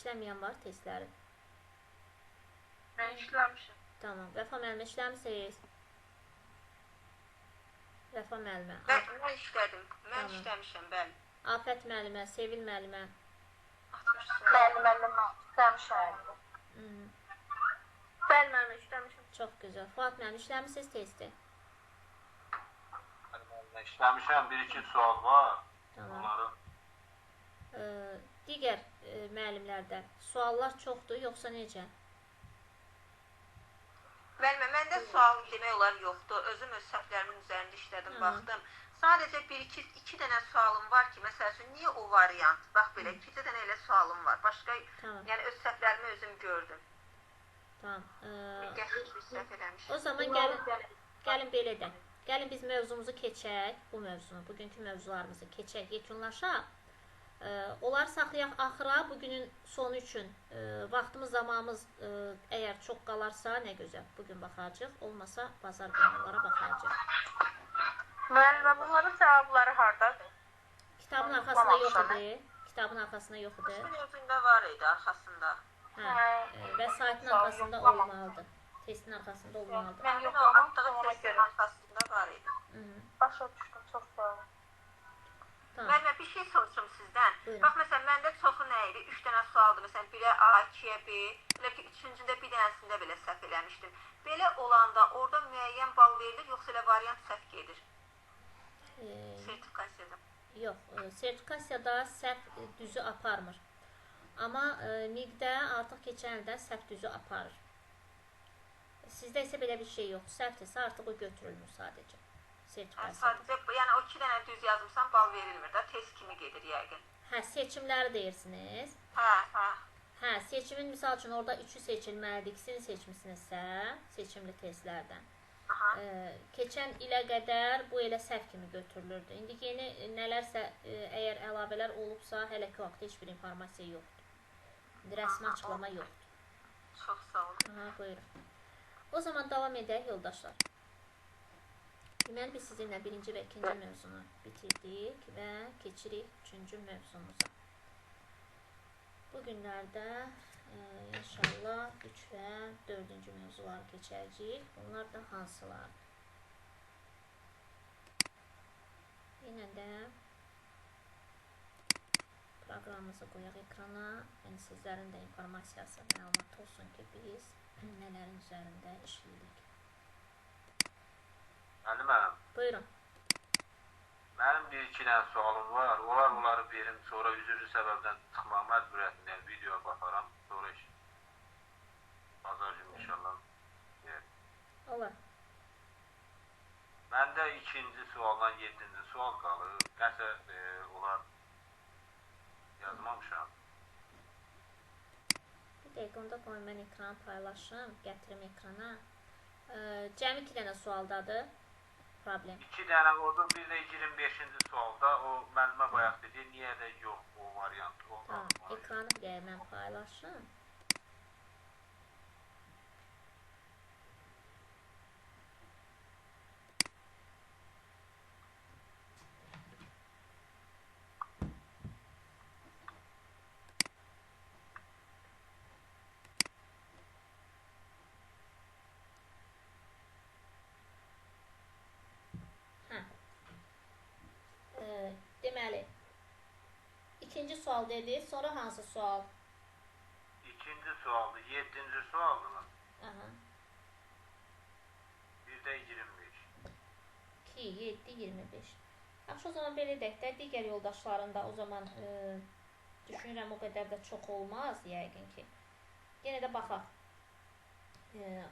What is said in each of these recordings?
İşləməyən var testləri? Mən işləmişəm. Tamam. Vəfa müəllimə işləmisiniz? Vəfa müəllimə. Mən işlədim. Mən Tamam. işləmişəm, bəli. Afət müəllimə, Sevil müəllimə. 60 sual. Bəli, müəllim, mən işləmişəm. Hı -hı. Bəli, müəllim, işləmişəm. Çox gözəl. Fuad müəllim işləmisiniz testi? Mən işləmişəm, bir-iki sual var. Tamam. Onları Digər müəllimlərdə suallar çoxdur, yoxsa necə? Müəllimə, məndə sual demək olar yoxdur. Özüm öz səhvlərimin üzərində işlədim, baxdım. Sadəcə bir-iki iki dənə sualım var ki, məsəl üçün niyə o variant? Bax belə iki dənə elə sualım var. Başqa, Tamam. yəni öz səhvlərimi özüm gördüm. Tamam. Qəfil bir səhv eləmişəm. O zaman gəlin belə edək. Gəlin biz mövzumuzu keçək, bu mövzunu, bugünkü mövzularımızı keçək, yekunlaşaq. Onları saxlayaq axıra, bugünün sonu üçün vaxtımız, zamanımız əgər çox qalarsa, nə gözəl, bugün baxacağıq, olmasa bazar günü onlara baxacağıq. Müəllimə, bunların cavabları hardadır? Kitabın arxasında yox idi. Kitabın arxasında yox idi. Özündə var idi arxasında. Hə, vəsaitin arxasında olmalıdır. Testin arxasında olmalıdır. Mən Həmin o yoxlamam, atdığı ona testin görə. arxasında var idi. Başa düşdüm, çox sağ olun. Tamam. Müəllimə, bir şey soruşum sizdən. Buyurun. Bax, məsələn, məndə çoxu nə idi? 3 dənə sualdır. Məsələn, 1-ə A, 2-yə B, elə ki, üçüncündə bir dənəsində belə səhv eləmişdim. Belə olanda orada müəyyən bal verilir, yoxsa elə variant səhv gedir? Sertifikasiyada. Yox, sertifikasiyada səhv düzü aparmır. Amma MİQ-də artıq keçən ildən səhv düzü aparır. Sizdə isə belə bir şey yox. Səhvdirsə artıq o götürülmür sadəcə. Sertifikasiyada. Sadəcə, yəni o 2 dənə düz yazmısan, bal verilmir də, test kimi gedir yəqin. Hə, seçimləri deyirsiniz. Hə, hə. Hə, seçimin misal üçün orada 3-ü seçilməlidir, ikisini seçmisinizsə, seçimli testlərdən. Aha. Keçən ilə qədər bu elə səhv kimi götürülürdü. İndi yeni nələrsə əgər əlavələr olubsa, hələ ki o haqda heç bir informasiya yoxdur. İndi rəsmi açıqlama yoxdur. Çox sağ olun. Aha, buyurun. O zaman davam edək yoldaşlar. Deməli, biz sizinlə birinci və ikinci mövzunu bitirdik və keçirik üçüncü mövzumuza. Bu günlərdə inşallah 3 və 4-cü mövzuları keçəcəyik. Bunlar da hansılardır? Yenə də proqramımızı qoyaq ekrana. Yəni sizlərin də informasiyası, məlumatı olsun ki, biz nələrin üzərində işləyirik. Müəllimə, Buyurun. Mənim bir-iki dənə sualım var. Onları verim, sonra üzürlü səbəbdən çıxmaq məcburiyyətindəyəm. Videoya baxaram, sonra iş. Bazar günü inşallah. Olar. Məndə ikinci sualdan 7-ci sual qalır. Nəsə onlar yazmamışam. Bir dəqiqə, onda qoyun mən ekranı paylaşım, gətirim ekrana. Cəmi 2 dənə sualdadır problem. 2 dənə oldu, bir də 25-ci sualda o müəllimə bayaq dedi, niyə də yox o variant. O tamam, ekranı bir dəqiqə mən paylaşım. Deməli, ikinci sual dedi, sonra hansı sual? İkinci sualdır, 7-ci sualdır mı? Aha. Bir də 25. 2, 7, 25. Yaxşı, o zaman belə edək də, digər yoldaşların da o zaman düşünürəm o qədər də çox olmaz yəqin ki. Yenə də baxaq.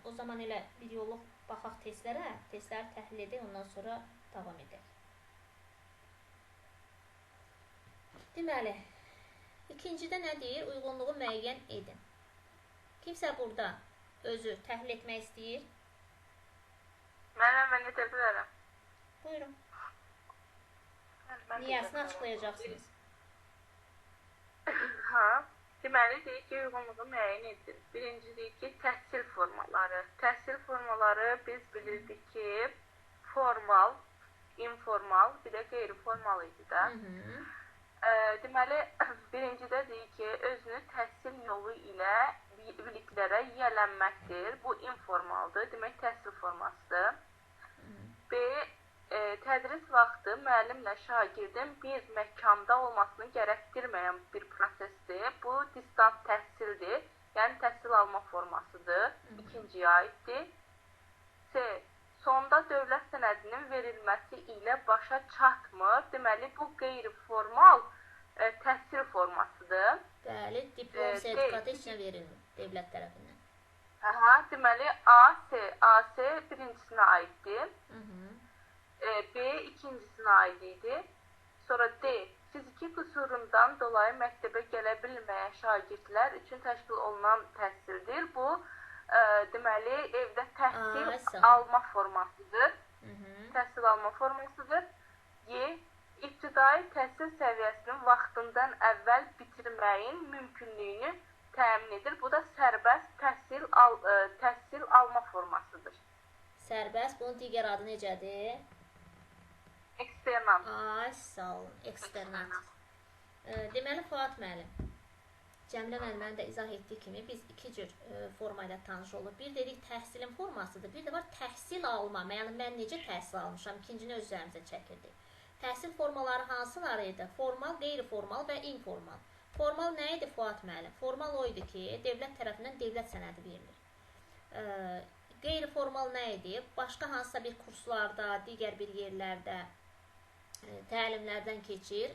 O zaman elə bir yolluq baxaq testlərə, testləri təhlil edək, ondan sonra davam edək. Deməli, ikincidə nə deyir? Uyğunluğu müəyyən edin. Kimsə burada özü təhlil etmək istəyir? Mənə edə bilərəm. Buyurun. Niyəsini açıqlayacaqsınız? Hə. Deməli, deyir ki, uyğunluğu müəyyən edin. Birinci deyir ki, təhsil formaları. Təhsil formaları biz bilirdik ki, formal, informal, bir də qeyri-formal idi də. Deməli, birincidə deyir ki, özünü təhsil biliklərə yiyələnməkdir. Bu informaldır, demək təhsil formasıdır. B. Tədris vaxtı müəllimlə şagirdin bir məkanda olmasını gərəkdirməyən bir prosesdir. Bu distant təhsildir, yəni təhsil alma formasıdır. İkinciyə aiddir. C. Sonda dövlət sənədinin verilməsi ilə başa çatmır. Deməli, bu qeyri-formal təhsil formasıdır. Bəli, diplom sertifikatı heç nə verilmir dövlət tərəfindən. Aha, deməli, A, C. A, C birincisinə aiddir. B ikincisinə aid idi. Sonra D. Fiziki qüsurundan dolayı məktəbə gələ bilməyən şagirdlər üçün təşkil olunan təhsildir. Bu, deməli, evdə təhsil alma formasıdır. Təhsil alma formasıdır. Y. İbtidai təhsil səviyyəsinin vaxtından əvvəl bitirməyin mümkünlüyünü təmin edir. Bu da sərbəst təhsil alma formasıdır. Sərbəst, bunun digər adı necədir? Eksternat. Ay, sağ olun, eksternat. Deməli, Fuad müəllim, Cəmilə müəllimənin də izah etdiyi kimi biz iki cür forma ilə tanış olduq. Bir dedik təhsilin formasıdır, bir də var təhsil alma. Yəni, mən necə təhsil almışam, ikincini öz üzərimizə çəkirdik. Təhsil formaları hansıları idi? Formal, qeyri-formal və informal. Formal nə idi Fuad müəllim? Formal o idi ki, dövlət tərəfindən dövlət sənədi verilir. Qeyri-formal nə idi? Başqa hansısa bir kurslarda, digər bir yerlərdə təlimlərdən keçir,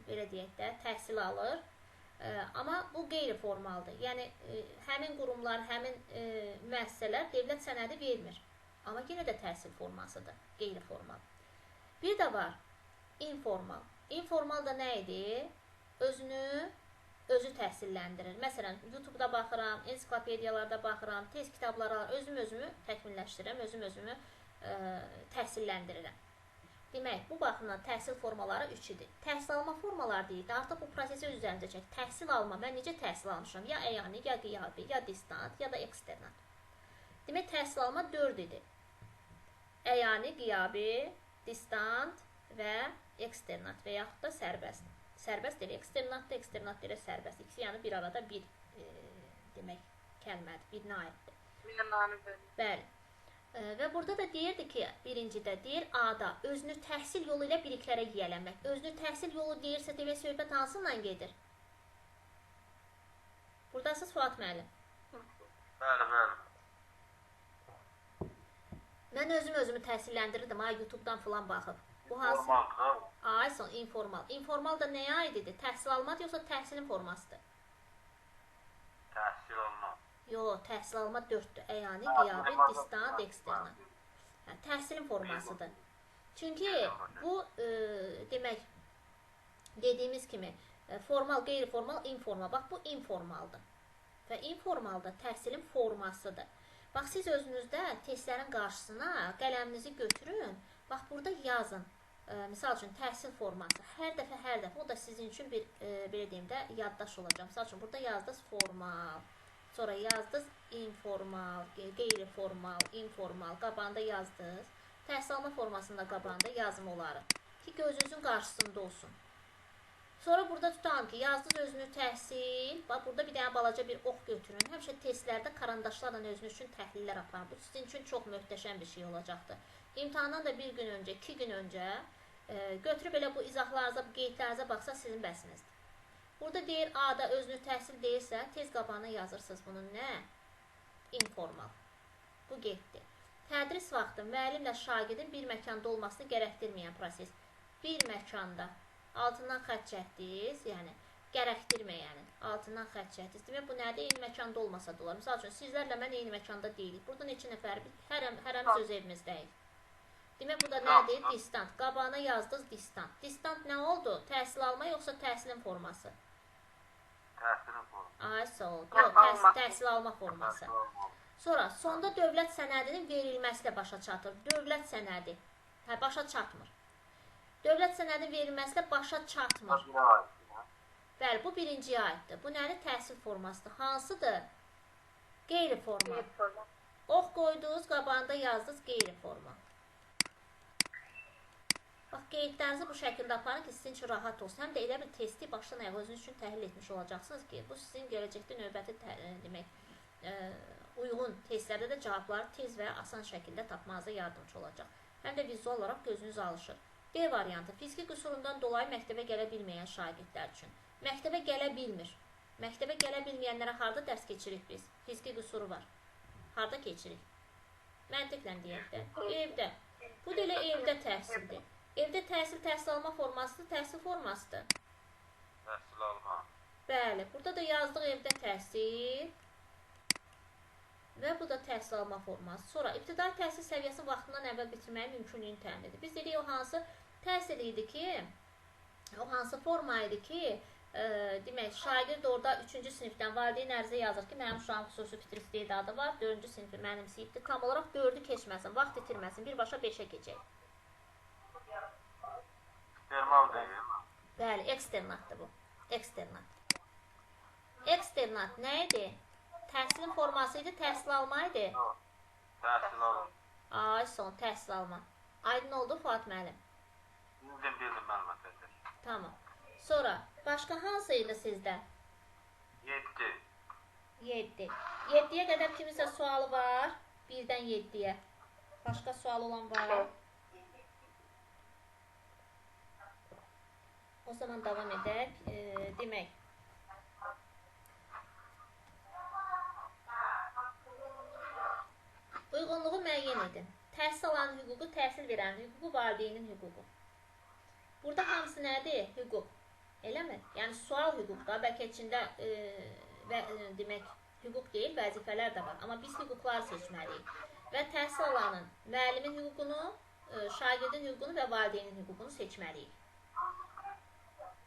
belə deyək də, təhsil alır. Amma bu qeyri-formaldır. Yəni, həmin qurumlar, həmin müəssisələr dövlət sənədi vermir. Amma yenə də təhsil formasıdır, qeyri-formal. Bir də var, informal. Informal da nə idi? Özünü özü təhsilləndirir. Məsələn, YouTube-da baxıram, ensiklopediyalarda baxıram, test kitablara, özüm özümü təkmilləşdirirəm, özüm özümü təhsilləndirirəm. Demək, bu baxımdan təhsil formaları 3 idi. Təhsil alma formaları deyildi. Artıq bu prosesi öz üzərimizə çək. Təhsil alma, mən necə təhsil almışam? Ya əyani, ya qiyabi, ya distant, ya da eksternat. Demək, təhsil alma 4 idi. Əyani, qiyabi, distant və eksternat və yaxud da sərbəst. Sərbəst deyil, eksternatdır, eksternat deyil, sərbəst. İkisi yəni bir arada bir demək kəlmədir, birinə aiddir. Bəli. Və burada da deyirdi ki, birincidə deyir A-da özünü təhsil yolu ilə biliklərə yiyələnmək. Özünü təhsil yolu deyirsə, demək söhbət hansından gedir? Buradasınız Fuad müəllim. Bəli, bəli. Mən özüm özümü təhsilləndirirdim, ha, YouTube-dan filan baxıb. Bu hansı? Informaldır. Ay, son, informal. İnformal da nəyə aid idi? Təhsil almadır yoxsa təhsilin formasıdır? Təhsil alma. Yox, təhsil alma 4-dür. Əyani, qiyabi, distant, eksternat. Yəni, təhsilin formasıdır. Çünki bu, demək, dediyimiz kimi, formal, qeyri-formal, informal. Bax, bu informaldır. Və informal da təhsilin formasıdır. Bax, siz özünüzdə testlərin qarşısına qələminizi götürün. Bax, burada yazın. Misal üçün, təhsil forması. Hər dəfə, hər dəfə. O da sizin üçün bir, belə deyim də, yaddaş olacaq. Misal üçün, burada yazdınız formal. Sonra yazdınız informal, qeyri-formal, informal. Qabağında yazdınız. Təhsil alma formasında qabağında yazım onları. Ki, gözünüzün qarşısında olsun. Sonra burada tutalım ki, yazdınız özünü təhsil. Bax, burada bir dənə balaca bir ox götürün. Həmişə testlərdə karandaşlarla özünüz üçün təhlillər aparın. Bu sizin üçün çox möhtəşəm bir şey olacaqdır. İmtahandan da bir gün öncə, 2 gün öncə götürüb elə bu izahlarınıza, bu qeydlərinizə baxsa sizin bəsinizdir. Burada deyir A-da özünü təhsil deyirsə, tez qabağına yazırsınız bunun nə? İnformal. Bu getdi. Tədris vaxtı müəllimlə şagirdin bir məkanda olmasını gərəkdirməyən proses. Bir məkanda altından xətt çəkdiniz, yəni gərəkdirməyənin altından xətt çəkdiniz. Demək, bu nədir? Eyni məkanda olmasa da olar. Misal üçün, sizlərlə mən eyni məkanda deyilik. Burada neçə nəfər? Hərəmiz öz evimizdəyik. Demək, bu da nədir? Distant. Qabağına yazdınız distant. Distant nə oldu? Təhsil alma yoxsa təhsilin forması? Təhsilin forması. Ay, sağ ol. Yox, təhsil alma forması. Sonra, sonda dövlət sənədinin verilməsi də başa çatır. Dövlət sənədi. Hə, başa çatmır. Dövlət sənədinin verilməsi də başa çatmır. Bəli, bu birinciyə aiddir. Bu nədir? Təhsil formasıdır. Hansıdır? Qeyri-formal. Ox qoydunuz, qabağında yazdınız qeyri-formal. Bax, qeydlərinizi bu şəkildə aparın ki, sizin üçün rahat olsun. Həm də elə bir testi başdan ayağa özünüz üçün təhlil etmiş olacaqsınız ki, bu sizin gələcəkdə növbəti demək, uyğun testlərdə də cavabları tez və asan şəkildə tapmanıza yardımcı olacaq. Həm də vizual olaraq gözünüz alışır. D variantı, fiziki qüsurundan dolayı məktəbə gələ bilməyən şagirdlər üçün. Məktəbə gələ bilmir. Məktəbə gələ bilməyənlərə harda dərs keçirik biz? Fiziki qüsuru var. Harda keçirik? Məntiqlə deyək də. Evdə. Bu da elə evdə təhsildir. Evdə təhsil, təhsil alma formasıdır, təhsil formasıdır. Təhsil alma. Bəli, burada da yazdıq evdə təhsil və bu da təhsil alma forması. Sonra ibtidai təhsil səviyyəsini vaxtından əvvəl bitirməyin mümkünlüyünü təmin edir. Biz dedik, o hansı təhsil idi ki, o hansı forma idi ki, demək, şagird orada 3-cü sinifdən valideyn ərizə yazır ki, mənim uşağım xüsusi fikir istedadı var, 4-cü sinifi mənimsəyibdir, tam olaraq 4-ü keçməsin, vaxt itirməsin, birbaşa 5-ə keçək. Eksternat deyil mi? Bəli, eksternatdır bu. Eksternat. Eksternat nə idi? Təhsilin forması idi, təhsil alma idi? Yox, təhsil alma. Ay, son, təhsil alma. Aydın oldu Fuad müəllim? Bildim, bildim müəllimə, təşəkkür. Tamam. Sonra, başqa hansı idi sizdə? 7. 7. 7-yə qədər kimisə sualı var? 1-dən 7-yə. Başqa sual olan var? O zaman davam edək. Demək, uyğunluğu müəyyən edin. Təhsil alan hüququ, təhsil verən hüququ, valideynin hüququ. Burada hamısı nədir? Hüquq. Eləmi? Yəni, sual hüquqda, bəlkə içində demək, hüquq deyil, vəzifələr də var. Amma biz hüquqları seçməliyik. Və təhsil alanın, müəllimin hüququnu, şagirdin hüququnu və valideynin hüququnu seçməliyik.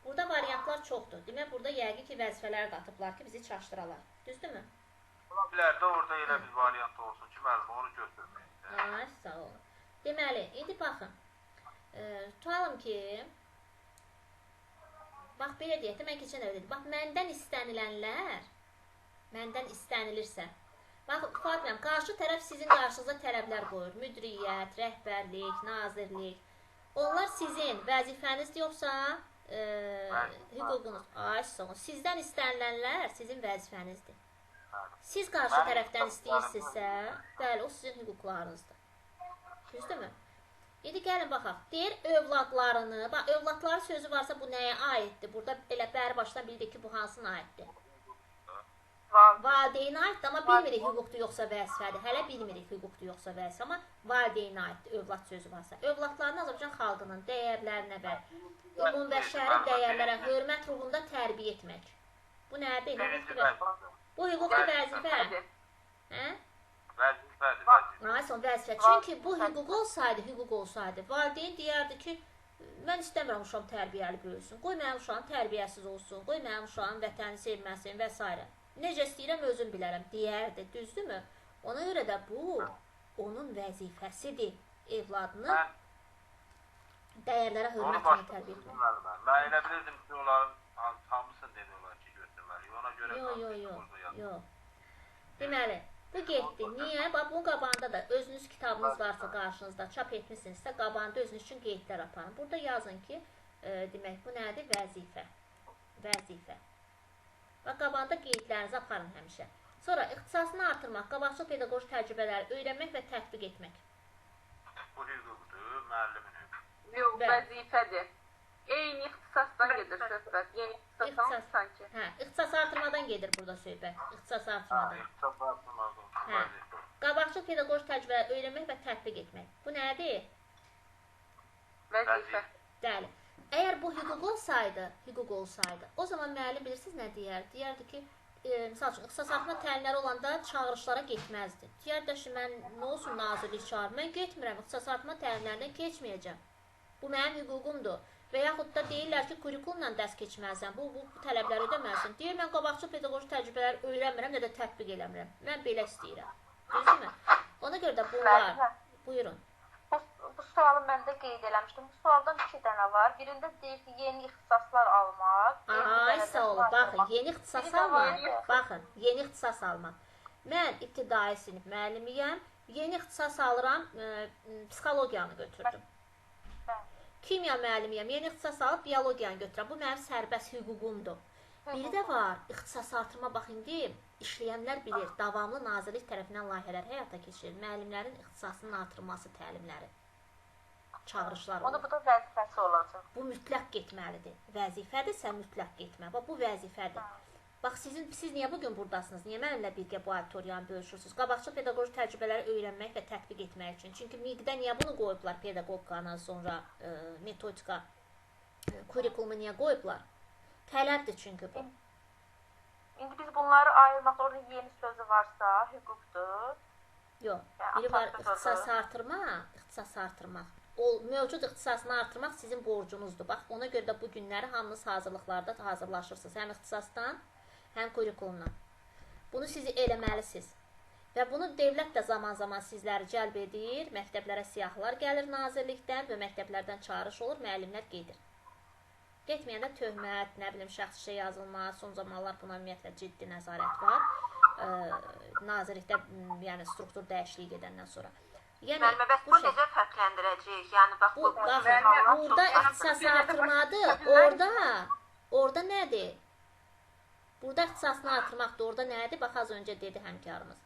Burada variantlar çoxdur. Demək, burada yəqin ki, vəzifələr də atıblar ki, bizi çaşdıralar. Düzdürmü? Ola bilər də orada elə bir variant olsun ki, müəllim, onu götürməyin. Ay, sağ olun. Deməli, indi baxın. Tutalım ki, bax, belə deyək də, mən keçən dəfə dedim. Bax, məndən istənilənlər, məndən istənilirsə, bax, Fuad müəllim, qarşı tərəf sizin qarşınıza tələblər qoyur. Müdiriyyət, rəhbərlik, nazirlik. Onlar sizin vəzifənizdir yoxsa hüququnuz? Ay, sağ olun. Sizdən istənilənlər sizin vəzifənizdir. Siz qarşı tərəfdən istəyirsinizsə, bəli, o sizin hüquqlarınızdır. Düzdürmü? İndi gəlin baxaq. Deyir, övladlarını, bax, övladları sözü varsa bu nəyə aiddir? Burada elə bəri başdan bildik ki, bu hansına aiddir? Valideynə aiddir, amma bilmirik hüquqdur yoxsa vəzifədir. Hələ bilmirik hüquqdur yoxsa vəzifə, amma valideynə aiddir, övlad sözü varsa. Övladlarını Azərbaycan xalqının dəyərlərinə və ümumbəşəri dəyərlərə hörmət ruhunda tərbiyə etmək. Bu nədir? Hüquqdur. Bu hüquqdur vəzifə. Hə? Vəzifədir, vəzifə. Ay, son vəzifə. Çünki bu hüquq olsaydı, valideyn deyərdi ki, mən istəmirəm uşağım tərbiyəli böyüsün, qoy mənim uşağım tərbiyəsiz olsun, qoy mənim uşağım vətəni sevməsin və s. Necə istəyirəm, özüm bilərəm, deyərdi, düzdürmü? Ona görə də bu, onun vəzifəsidir, evladını dəyərlərə hörmətlə tərbiyə etmək. Mən elə bilirdim ki, onların hamısını demək olar ki, götürməliyik. Ona görə Yox. Deməli, bu getdi. Niyə? Bax, bunun qabağında da özünüz kitabınız varsa qarşınızda çap etmisinizsə, qabağında özünüz üçün qeydlər aparın. Burada yazın ki, demək, bu nədir? Vəzifə. Vəzifə. Bax, qabağında qeydlərinizi aparın həmişə. Sonra ixtisasını artırmaq, qabaqcıl pedaqoji təcrübələri öyrənmək və tətbiq etmək. Bu hüquqdur, müəllimin hüququ. Yox, vəzifədir. Eyni ixtisasdan gedir söhbət. Yeni ixtisas almış sanki. Hə, ixtisas artırmadan gedir burada söhbət. İxtisas artırmadan. İxtisas artırmadan. Hə. Qabaqcıl pedaqoji təcrübələri öyrənmək və tətbiq etmək. Bu nədir? Vəzifə. Bəli. Əgər bu hüquq olsaydı, o zaman müəllim bilirsiniz nə deyərdi? Deyərdi ki, misal üçün, ixtisas artırma təlimləri olanda çağırışlara getməzdi. Deyərdi ki, mən nə olsun nazirlik çağırır, mən getmirəm, ixtisas artırma təlimlərindən keçməyəcəm. Bu mənim hüququmdur. Və yaxud da deyirlər ki, kurikulumla dərs keçməlisən, bu tələbləri ödəməlisən. Deyir, mən qabaqcıl pedaqoji təcrübələr öyrənmirəm, nə də tətbiq eləmirəm. Mən belə istəyirəm. Düzdürmü? Ona görə də bunlar... Buyurun. Bu sualı mən də qeyd eləmişdim. Bu sualdan 2 dənə var. Birində deyir ki, yeni ixtisaslar almaq. Ay, sağ olun. Baxın, yeni ixtisas almaq. Baxın, yeni ixtisas almaq. Mən ibtidai sinif müəllimiyəm. Yeni ixtisas alıram, psixologiyanı götürdüm. Kimya müəllimiyəm, yeni ixtisas alıb biologiyanı götürürəm. Bu mənim sərbəst hüququmdur. Biri də var, ixtisas artırma, bax indi işləyənlər bilir, davamlı nazirlik tərəfindən layihələr həyata keçirilir. Müəllimlərin ixtisasının artırılması təlimləri, çağırışlar olur. Onu bu da vəzifəsi olacaq. Bu mütləq getməlidir. Vəzifədirsə mütləq getmə. Bax, bu vəzifədir. Bax, siz niyə bugün buradasınız? Niyə mənimlə birgə bu auditoriyanı bölüşürsünüz? Qabaqcıl pedaqoji təcrübələri öyrənmək və tətbiq etmək üçün. Çünki MİQ-də niyə bunu qoyublar? Pedaqogikanı, sonra metodika, kurikulumu niyə qoyublar? Tələbdir çünki bu. İndi biz bunları ayırmaq, orada yeni sözü varsa, hüquqdur. Yox, Yəni, biri var ixtisas ixtisas artırmaq, ixtisas artırmaq. O mövcud ixtisasını artırmaq sizin borcunuzdur. Bax, ona görə də bu günləri hamınız hazırlıqlarda hazırlaşırsınız. Həm ixtisasdan, həm kurikulumdan. Bunu siz eləməlisiniz. Və bunu dövlət də zaman-zaman sizləri cəlb edir, məktəblərə siyahılar gəlir nazirlikdən və məktəblərdən çağırış olur, müəllimlər gedir. Getməyəndə töhmət, nə bilim, şəxsi şey yazılma, son zamanlar buna ümumiyyətlə ciddi nəzarət var. Nazirlikdə, yəni struktur dəyişikliyi gedəndən sonra. Yəni, Müəllimə, bəs bu necə fərqləndirəcəyik? Yəni, bax, bu, baxın, burada ixtisas artırmadır, orada nədir? Burada ixtisasını artırmaqdır, orada nədir? Bax, az öncə dedi həmkarımız.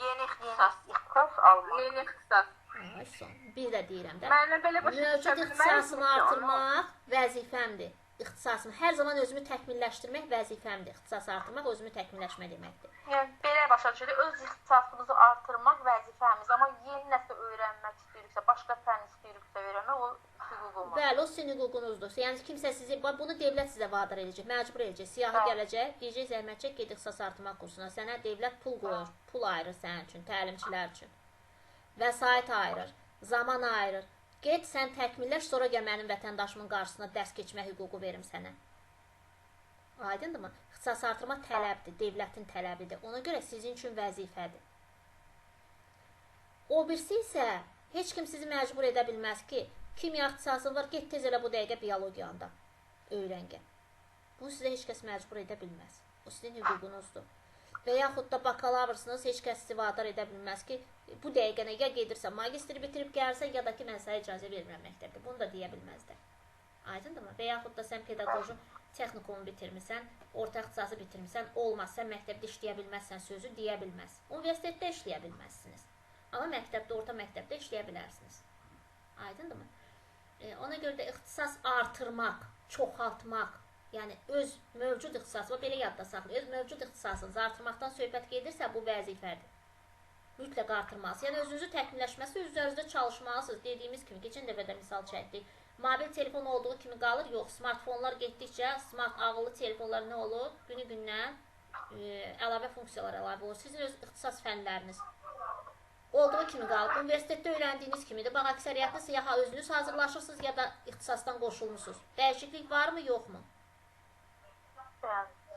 Yeni ixtisas. İxtisas almaq. Yeni ixtisas. Ay, son. Bir də deyirəm də. Müəllimə belə başa düşə Mövcud bilmərik ixtisasımı ki, onu. artırmaq vəzifəmdir. İxtisasımı hər zaman özümü təkmilləşdirmək vəzifəmdir. İxtisas artırmaq özümü təkmilləşmə deməkdir. Yəni, belə başa düşürük, öz ixtisasımızı artırmaq vəzifəmiz, amma yeni nəsə öyrənmək istəyiriksə, başqa fən istəyiriksə öyrənmək, o hüququmuz. Bəli, o sizin hüququnuzdur. Yəni kimsə sizi, bunu dövlət sizə vadar edəcək, məcbur edəcək. Siyahı gələcək, deyəcək zəhmət çək, get ixtisas artırmaq kursuna. Sənə dövlət pul qoyur, pul ayırır sənin üçün, təlimçilər üçün. Vəsait ayırır, zaman ayırır. Get, sən təkmilləş, sonra gəl mənim vətəndaşımın qarşısına dərs keçmə hüququ verim sənə. Aydındırmı? İxtisas artırma tələbdir, dövlətin tələbidir. Ona görə sizin üçün vəzifədir. O birisi isə heç kim sizi məcbur edə bilməz ki, kimya ixtisasın var, get tez elə bu dəqiqə biologiyanda öyrən gəl. Bunu sizə heç kəs məcbur edə bilməz. O sizin hüququnuzdur. Və yaxud da bakalavrısınız, heç kəs sizi vadar edə bilməz ki, bu dəqiqənə ya gedirsən, magistri bitirib gəlsən, ya da ki, mən sənə icazə vermirəm məktəbdə. Bunu da deyə bilməzlər. Aydındırmı? Və yaxud da sən pedaqoji texnikumu bitirmisən, orta ixtisası bitirmisən, olmaz, sən məktəbdə işləyə bilməzsən sözü deyə bilməz. Universitetdə işləyə bilməzsiniz. Amma məktəbdə, orta məktəbdə işləyə bilərsiniz. Aydındırmı? Ona görə də ixtisas artırmaq, çoxaltmaq, yəni öz mövcud ixtisası, belə yadda saxlayın, öz mövcud ixtisasınızı artırmaqdan söhbət gedirsə, bu vəzifədir. Mütləq artırmalısınız. Yəni özünüzü təkmilləşməsi, üzərinizdə çalışmalısınız. Dediyimiz kimi, keçən dəfə də misal çəkdik. Mobil telefon olduğu kimi qalır, yox, smartfonlar getdikcə, smart ağıllı telefonlar nə olur? Günü-gündən əlavə funksiyalar əlavə olur. Sizin öz ixtisas fənləriniz olduğu kimi qalır. Universitetdə öyrəndiyiniz kimidir. Bax, əksəriyyətiniz ya özünüz hazırlaşırsınız, ya da ixtisasdan qoşulmuşsunuz. Dəyişiklik varmı, yoxmu?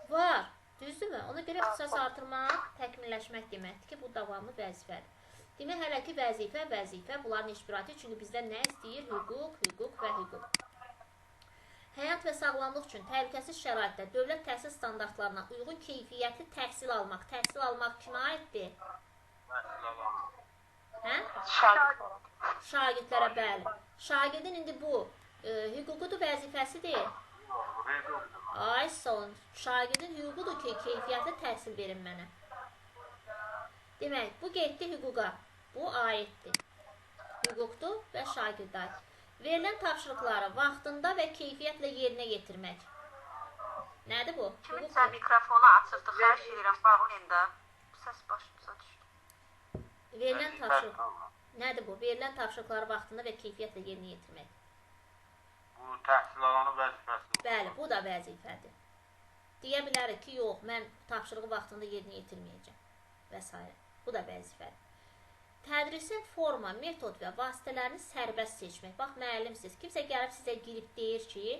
Var. Düzdürmü? Ona görə ixtisas artırmaq, təkmilləşmək deməkdir ki, bu davamlı vəzifədir. Demək, hələ ki, vəzifə, vəzifə, bunların heç bir adı. Çünki bizdən nə istəyir? Hüquq, hüquq və hüquq. Həyat və sağlamlıq üçün təhlükəsiz şəraitdə dövlət təhsil standartlarına uyğun keyfiyyətli təhsil almaq. Təhsil almaq kimə aiddir? Hə? Şagirdlərə, bəli. Şagirdin indi bu hüququdur, vəzifəsidir. Ay, sağ olun. Şagirdin hüququdur ki, keyfiyyətli təhsil verin mənə. Demək, bu getdi hüquqa. Bu aiddir. Hüquqdur və şagirdə aid. Verilən tapşırıqları vaxtında və keyfiyyətlə yerinə yetirmək. Nədir bu? Kiminsə mikrofonu açıqdır, xahiş edirəm, bağlayın da. Səs başımıza düşdü. Verilən tapşırıq. Nədir bu? Verilən tapşırıqları vaxtında və keyfiyyətlə yerinə yetirmək. Bu təhsil alanın vəzifəsidir. Bəli, bu da vəzifədir. Deyə bilərik ki, yox, mən tapşırığı vaxtında yerinə yetirməyəcəm və s. Bu da vəzifədir. Tədrisin forma, metod və vasitələrini sərbəst seçmək. Bax, müəllimsiz. Kimsə gəlib sizə girib deyir ki,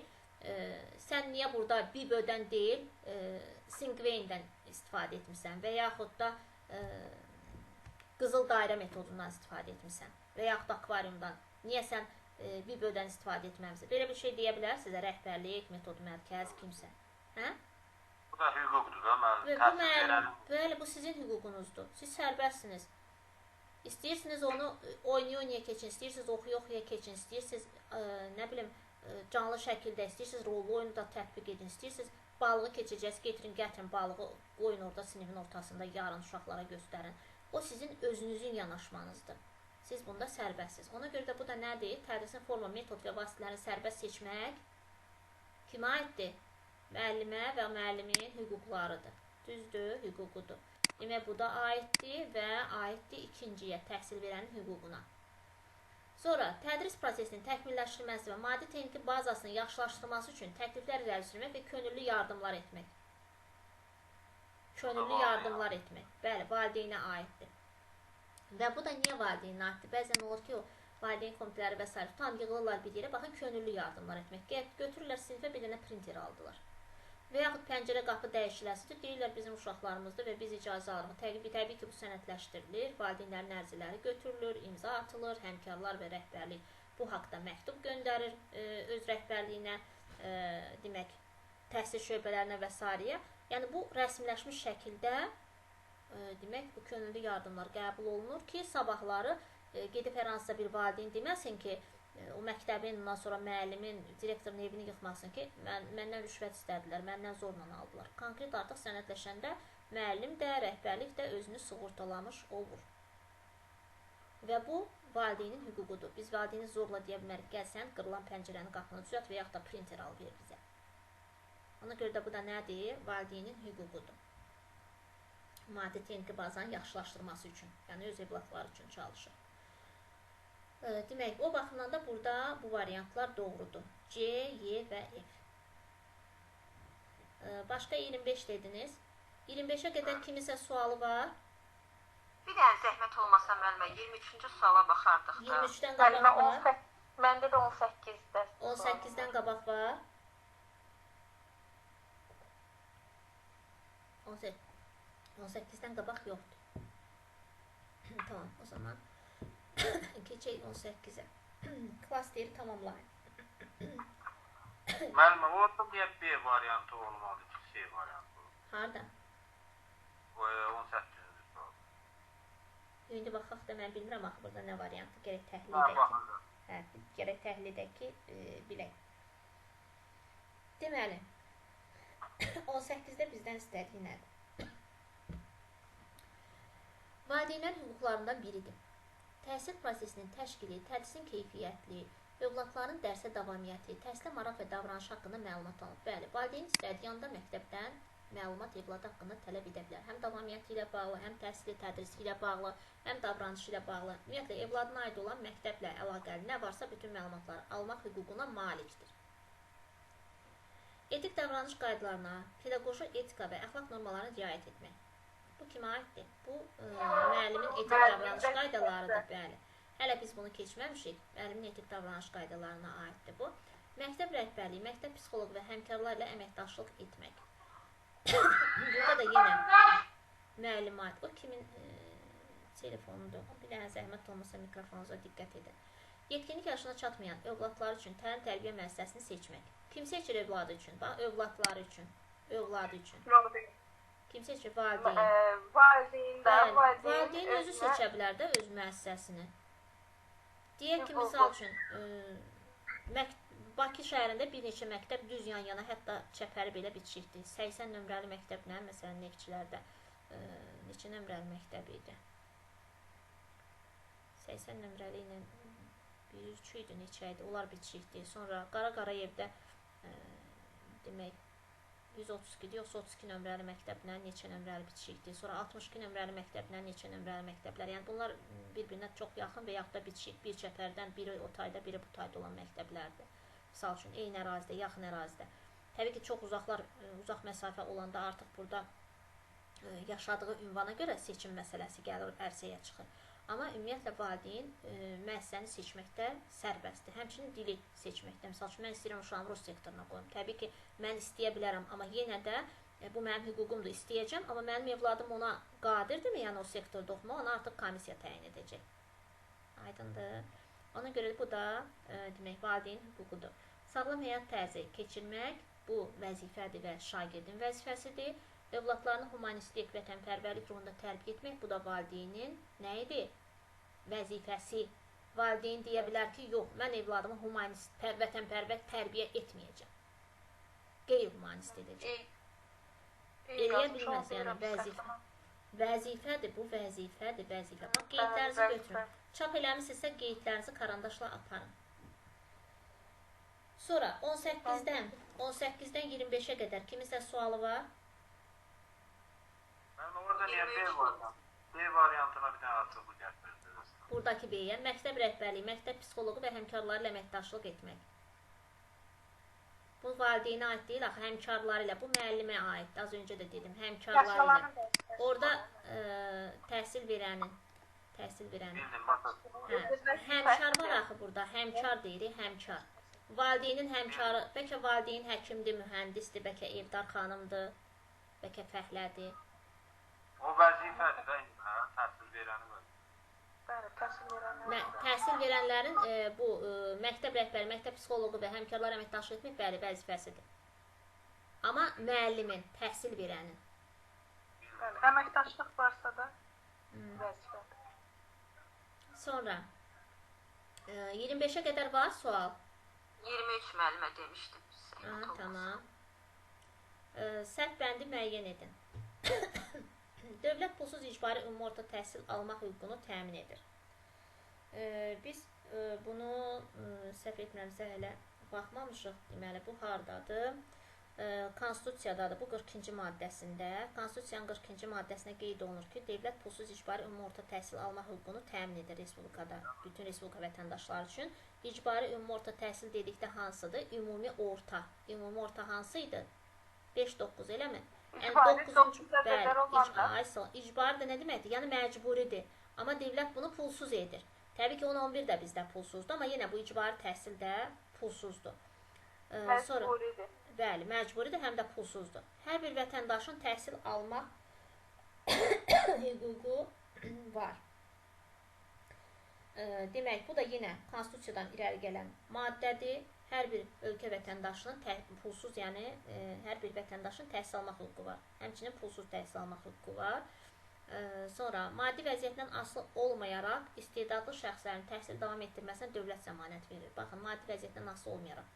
sən niyə burada Bibödən deyil, Singveyndən istifadə etmirsən və yaxud da qızıl dairə metodundan istifadə etmirsən və yaxud da akvariumdan. Niyə sən Bibödən istifadə etməmsən? Belə bir şey deyə bilər sizə rəhbərlik, metod mərkəz, kimsə. Hə? Bu da hüquqdur da, müəllim. Bəli, bu sizin hüququnuzdur. Siz sərbəstsiniz. İstəyirsiniz onu oynaya-oynaya keçin, istəyirsiniz oxuya-oxuya keçin, istəyirsiniz, nə bilim, canlı şəkildə, istəyirsiniz rollu oyunu da tətbiq edin, istəyirsiniz Balığı keçəcəksiniz, getirin, gətirin balığı, qoyun orada sinifin ortasında, yarın uşaqlara göstərin. O sizin özünüzün yanaşmanızdır. Siz bunda sərbəstsiniz. Ona görə də bu da nədir? Tədrisin forma, metod və vasitələrini sərbəst seçmək kimə aiddir? Müəllimə və müəllimin hüquqlarıdır. Düzdür, hüququdur. Demək, bu da aiddir və aiddir ikinciyə, təhsil verənin hüququna. Sonra, tədris prosesinin təkmilləşdirilməsi və maddi texniki bazasının yaxşılaşdırılması üçün təkliflər irəli sürmək və könüllü yardımlar etmək. Könüllü yardımlar etmək. Bəli, valideynə aiddir. Və bu da niyə valideynə aiddir? Bəzən olur ki, o valideyn komitələri və s. tam yığılırlar bir yerə, baxın, könüllü yardımlar etmək. Götürürlər sinifə bir dənə printer aldılar. Və yaxud pəncərə qapı dəyişiləsidir, deyirlər bizim uşaqlarımızdır və biz icazə alırıq. Təbii ki, bu sənədləşdirilir, valideynlərin ərizələri götürülür, imza atılır, həmkarlar və rəhbərlik bu haqda məktub göndərir öz rəhbərliyinə, demək, təhsil şöbələrinə və s. Yəni, bu rəsmiləşmiş şəkildə, demək, bu könüllü yardımlar qəbul olunur ki, sabahları gedib hər hansısa bir valideyn deməsin ki, o məktəbin, ondan sonra müəllimin, direktorun evini yıxmasın ki, məndən rüşvət istədilər, məndən zorla aldılar. Konkret artıq sənədləşəndə müəllim də, rəhbərlik də özünü sığortalamış olur. Və bu, valideynin hüququdur. Biz valideyni zorla deyə bilmərik, gəl sən qırılan pəncərəni, qapını düzəlt və yaxud da printer al ver bizə. Ona görə də bu da nədir? Valideynin hüququdur. Maddi texniki bazanın yaxşılaşdırması üçün, yəni öz evladları üçün çalışır. Demək, o baxımdan da burada bu variantlar doğrudur. C, Y və F. Başqa 25 dediniz. 25-ə qədər kimisə sualı var? Bir dənə zəhmət olmasa müəllimə, 23-cü suala baxardıq da. 23-dən qabaq var. Məndə də 18-də. 18-dən qabaq var. 18-dən qabaq yoxdur. Tamam, o zaman keçək 18-ə. Klasteri tamamlayın. Müəllimə, orada niyə B variantı olmalı ki, C variantı olmalı? Harada? 18-ci sual. İndi baxaq da, mən bilmirəm axı burada nə variantı. Gərək təhlil edək ki, hə, gərək təhlil edək ki, bilək. Deməli, 18-də bizdən istədiyi nədir? Valideynlərin hüquqlarından biridir. Təhsil prosesinin təşkili, tədrisin keyfiyyətli, övladların dərsə davamiyyəti, təhsilə maraq və davranış haqqında məlumat alınır. Bəli, valideyn istədiyi anda məktəbdən məlumat evladı haqqında tələb edə bilər. Həm davamiyyəti ilə bağlı, həm təhsili, tədrisi ilə bağlı, həm davranışı ilə bağlı. Ümumiyyətlə, evladına aid olan məktəblə əlaqəli nə varsa bütün məlumatları almaq hüququna malikdir. Etik davranış qaydalarına, pedaqoji etika və əxlaq normalarına riayət etmək. Bu kimə aiddir? Bu, müəllimin etik davranış qaydalarıdır, bəli. Hələ biz bunu keçməmişik. Müəllimin etik davranış qaydalarına aiddir bu. Məktəb rəhbərliyi, məktəb psixoloqu və həmkarlarla əməkdaşlıq etmək. Burada da yenə müəllimə aid. O kimin telefonudur? Bir dənə zəhmət olmasa mikrofonunuza diqqət edin. Yetkinlik yaşına çatmayan övladları üçün təlim tərbiyə müəssisəsini seçmək. Kim seçir övladı üçün? Bax, övladları üçün. Övladı üçün. Kim seçir? Valideyn. Valideyn də, valideyn özü seçə bilər də öz müəssisəsini. Deyək ki, misal üçün, Bakı şəhərində bir neçə məktəb düz yan-yana, hətta çəpəri belə bitişikdir. 80 nömrəli məktəblə, məsələn, Neftçilərdə neçə nömrəli məktəb idi? 80 nömrəli ilə 103 idi, neçə idi? Onlar bitişikdir. Sonra Qara Qarayevdə demək, 132, yoxsa 32 nömrəli məktəblə neçə nömrəli bitişikdir. Sonra 62 nömrəli məktəblə neçə nömrəli məktəblər. Yəni, bunlar bir-birinə çox yaxın və yaxud da bitişik bir çəpərdən biri o tayda, biri bu tayda olan məktəblərdir. Misal üçün, eyni ərazidə, yaxın ərazidə. Təbii ki, çox uzaqlar, uzaq məsafə olanda artıq burada yaşadığı ünvana görə seçim məsələsi gəlir, ərsəyə çıxır. Amma ümumiyyətlə, valideyn müəssisəni seçməkdə sərbəstdir. Həmçinin dili seçməkdə. Misal üçün, mən istəyirəm uşağımı rus sektoruna qoyum. Təbii ki, mən istəyə bilərəm, amma yenə də bu mənim hüququmdur, istəyəcəm. Amma mənim evladım ona qadirdirmi, yəni o sektorda oxumaq, ona artıq komissiya təyin edəcək. Aydındır. Ona görə bu da demək, valideyn hüququdur. Sağlam həyat tərzi keçirmək bu vəzifədir və şagirdin vəzifəsidir. Övladlarını humanistlik, vətənpərvərlik ruhunda tərbiyə etmək, bu da valideynin nə idi? Vəzifəsi. Valideyn deyə bilər ki, yox, mən evladımı humanist, vətənpərvər tərbiyə etməyəcəm. Qeyri-humanist edəcək. Eləyə bilməz, yəni vəzifə. Vəzifədir, bu vəzifədir, vəzifə. Bax, qeydlərinizi götürün. Çap eləmisinizsə, qeydlərinizi karandaşla aparın. Sonra 18-dən 25-ə qədər kiminsə sualı var? Mən orada niyə B variantı? B variantına bir dənə açıqlıq gətirdiniz. Buradakı B-yə məktəb rəhbərliyi, məktəb psixoloqu və həmkarları ilə əməkdaşlıq etmək. Bu valideynə aid deyil, axı həmkarları ilə, bu müəllimə aiddir. Az öncə də dedim, həmkarları ilə. Orada təhsil verənin. Hə, həmkar var axı burada, həmkar deyirik, həmkar. Valideynin həmkarı, bəlkə valideyn həkimdir, mühəndisdir, bəlkə evdar xanımdır, bəlkə fəhlədir. O vəzifədir də, təhsil verəni vəzifədir. Bəli, təhsil verənlər. Təhsil verənlərin bu məktəb rəhbəri, məktəb psixoloqu və həmkarlar əməkdaşlıq etmək, bəli, vəzifəsidir. Amma müəllimin, təhsil verənin. Bəli, əməkdaşlıq varsa da vəzifədir. Sonra 25-ə qədər var sual. 23 müəllimə demişdim. Aha, tamam. Səhv bəndi müəyyən edin. Dövlət pulsuz icbari ümumi orta təhsil almaq hüququnu təmin edir. Biz bunu səhv etmirəmsə hələ baxmamışıq. Deməli, bu hardadır? Konstitusiyadadır. Bu 42-ci maddəsində. Konstitusiyanın 42-ci maddəsinə qeyd olunur ki, dövlət pulsuz icbari ümumi orta təhsil almaq hüququnu təmin edir respublikada, bütün respublika vətəndaşları üçün. İcbari ümumi orta təhsil dedikdə hansıdır? Ümumi orta. Ümumi orta hansı idi? 5-9 eləmi? İcbari 9-a qədər olanda. İcbari də nə deməkdir? Yəni məcburidir. Amma dövlət bunu pulsuz edir. Təbii ki, 10-11 də bizdə pulsuzdur, amma yenə bu icbari təhsil də pulsuzdur. Məcburidir. Bəli, məcburidir, həm də pulsuzdur. Hər bir vətəndaşın təhsil almaq hüququ var. Demək, bu da yenə konstitusiyadan irəli gələn maddədir. Hər bir ölkə vətəndaşının pulsuz, yəni hər bir vətəndaşın təhsil almaq hüququ var. Həmçinin pulsuz təhsil almaq hüququ var. Sonra, maddi vəziyyətdən asılı olmayaraq istedadlı şəxslərin təhsil davam etdirməsinə dövlət zəmanət verir. Baxın, maddi vəziyyətdən asılı olmayaraq.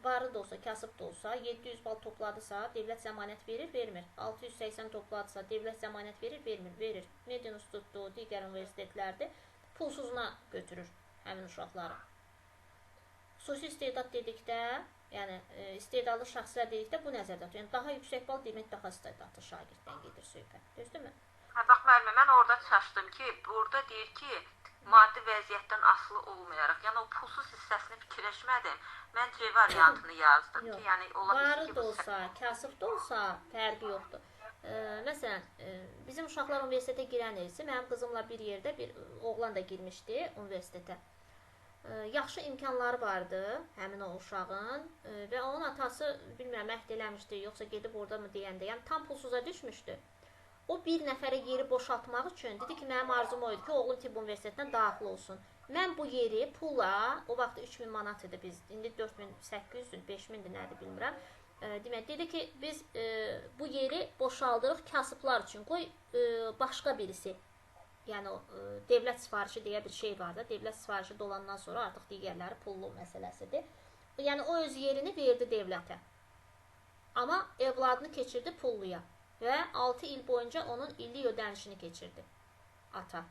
Varlı da olsa, kasıb da olsa, 700 bal topladısa, dövlət zəmanət verir, vermir. 680 topladısa, dövlət zəmanət verir, vermir, verir. Medinstitutdur, digər universitetlərdir, pulsuzuna götürür həmin uşaqları. Xüsusi istedad dedikdə, yəni istedadlı şəxslər dedikdə bu nəzərdə tutur. Yəni, daha yüksək bal demək, daha istedadlı şagirddən gedir söhbət. Düzdürmü? Hə, bax, müəllimə, mən orada çaşdım ki, burada deyir ki, maddi vəziyyətdən asılı olmayaraq, yəni o pulsuz hissəsini fikirləşmədim. Mən C variantını yazdım ki, yəni ola bilsin ki, varı da olsa, kasıb da olsa fərqi yoxdur. Məsələn, bizim uşaqlar universitetə girən ilsi, mənim qızımla bir yerdə bir oğlan da girmişdi universitetə. Yaxşı imkanları vardı həmin o uşağın və onun atası, bilmirəm, əhd eləmişdi, yoxsa gedib orada mı deyəndə, yəni tam pulsuza düşmüşdü. O bir nəfərə yeri boşaltmaq üçün dedi ki, mənim arzum o idi ki, oğlum tibb universitetinə daxil olsun. Mən bu yeri pulla, o vaxt 3000 manat idi biz, indi 4800-dür, 5000-dir, nədir bilmirəm. Demək, dedi ki, biz bu yeri boşaldırıq kasıblar üçün, qoy başqa birisi. Yəni, dövlət sifarişi deyə bir şey var da, dövlət sifarişi dolandan sonra artıq digərləri pullu məsələsidir. Yəni, o öz yerini verdi dövlətə. Amma evladını keçirdi pulluya və 6 il boyunca onun illik ödənişini keçirdi ata.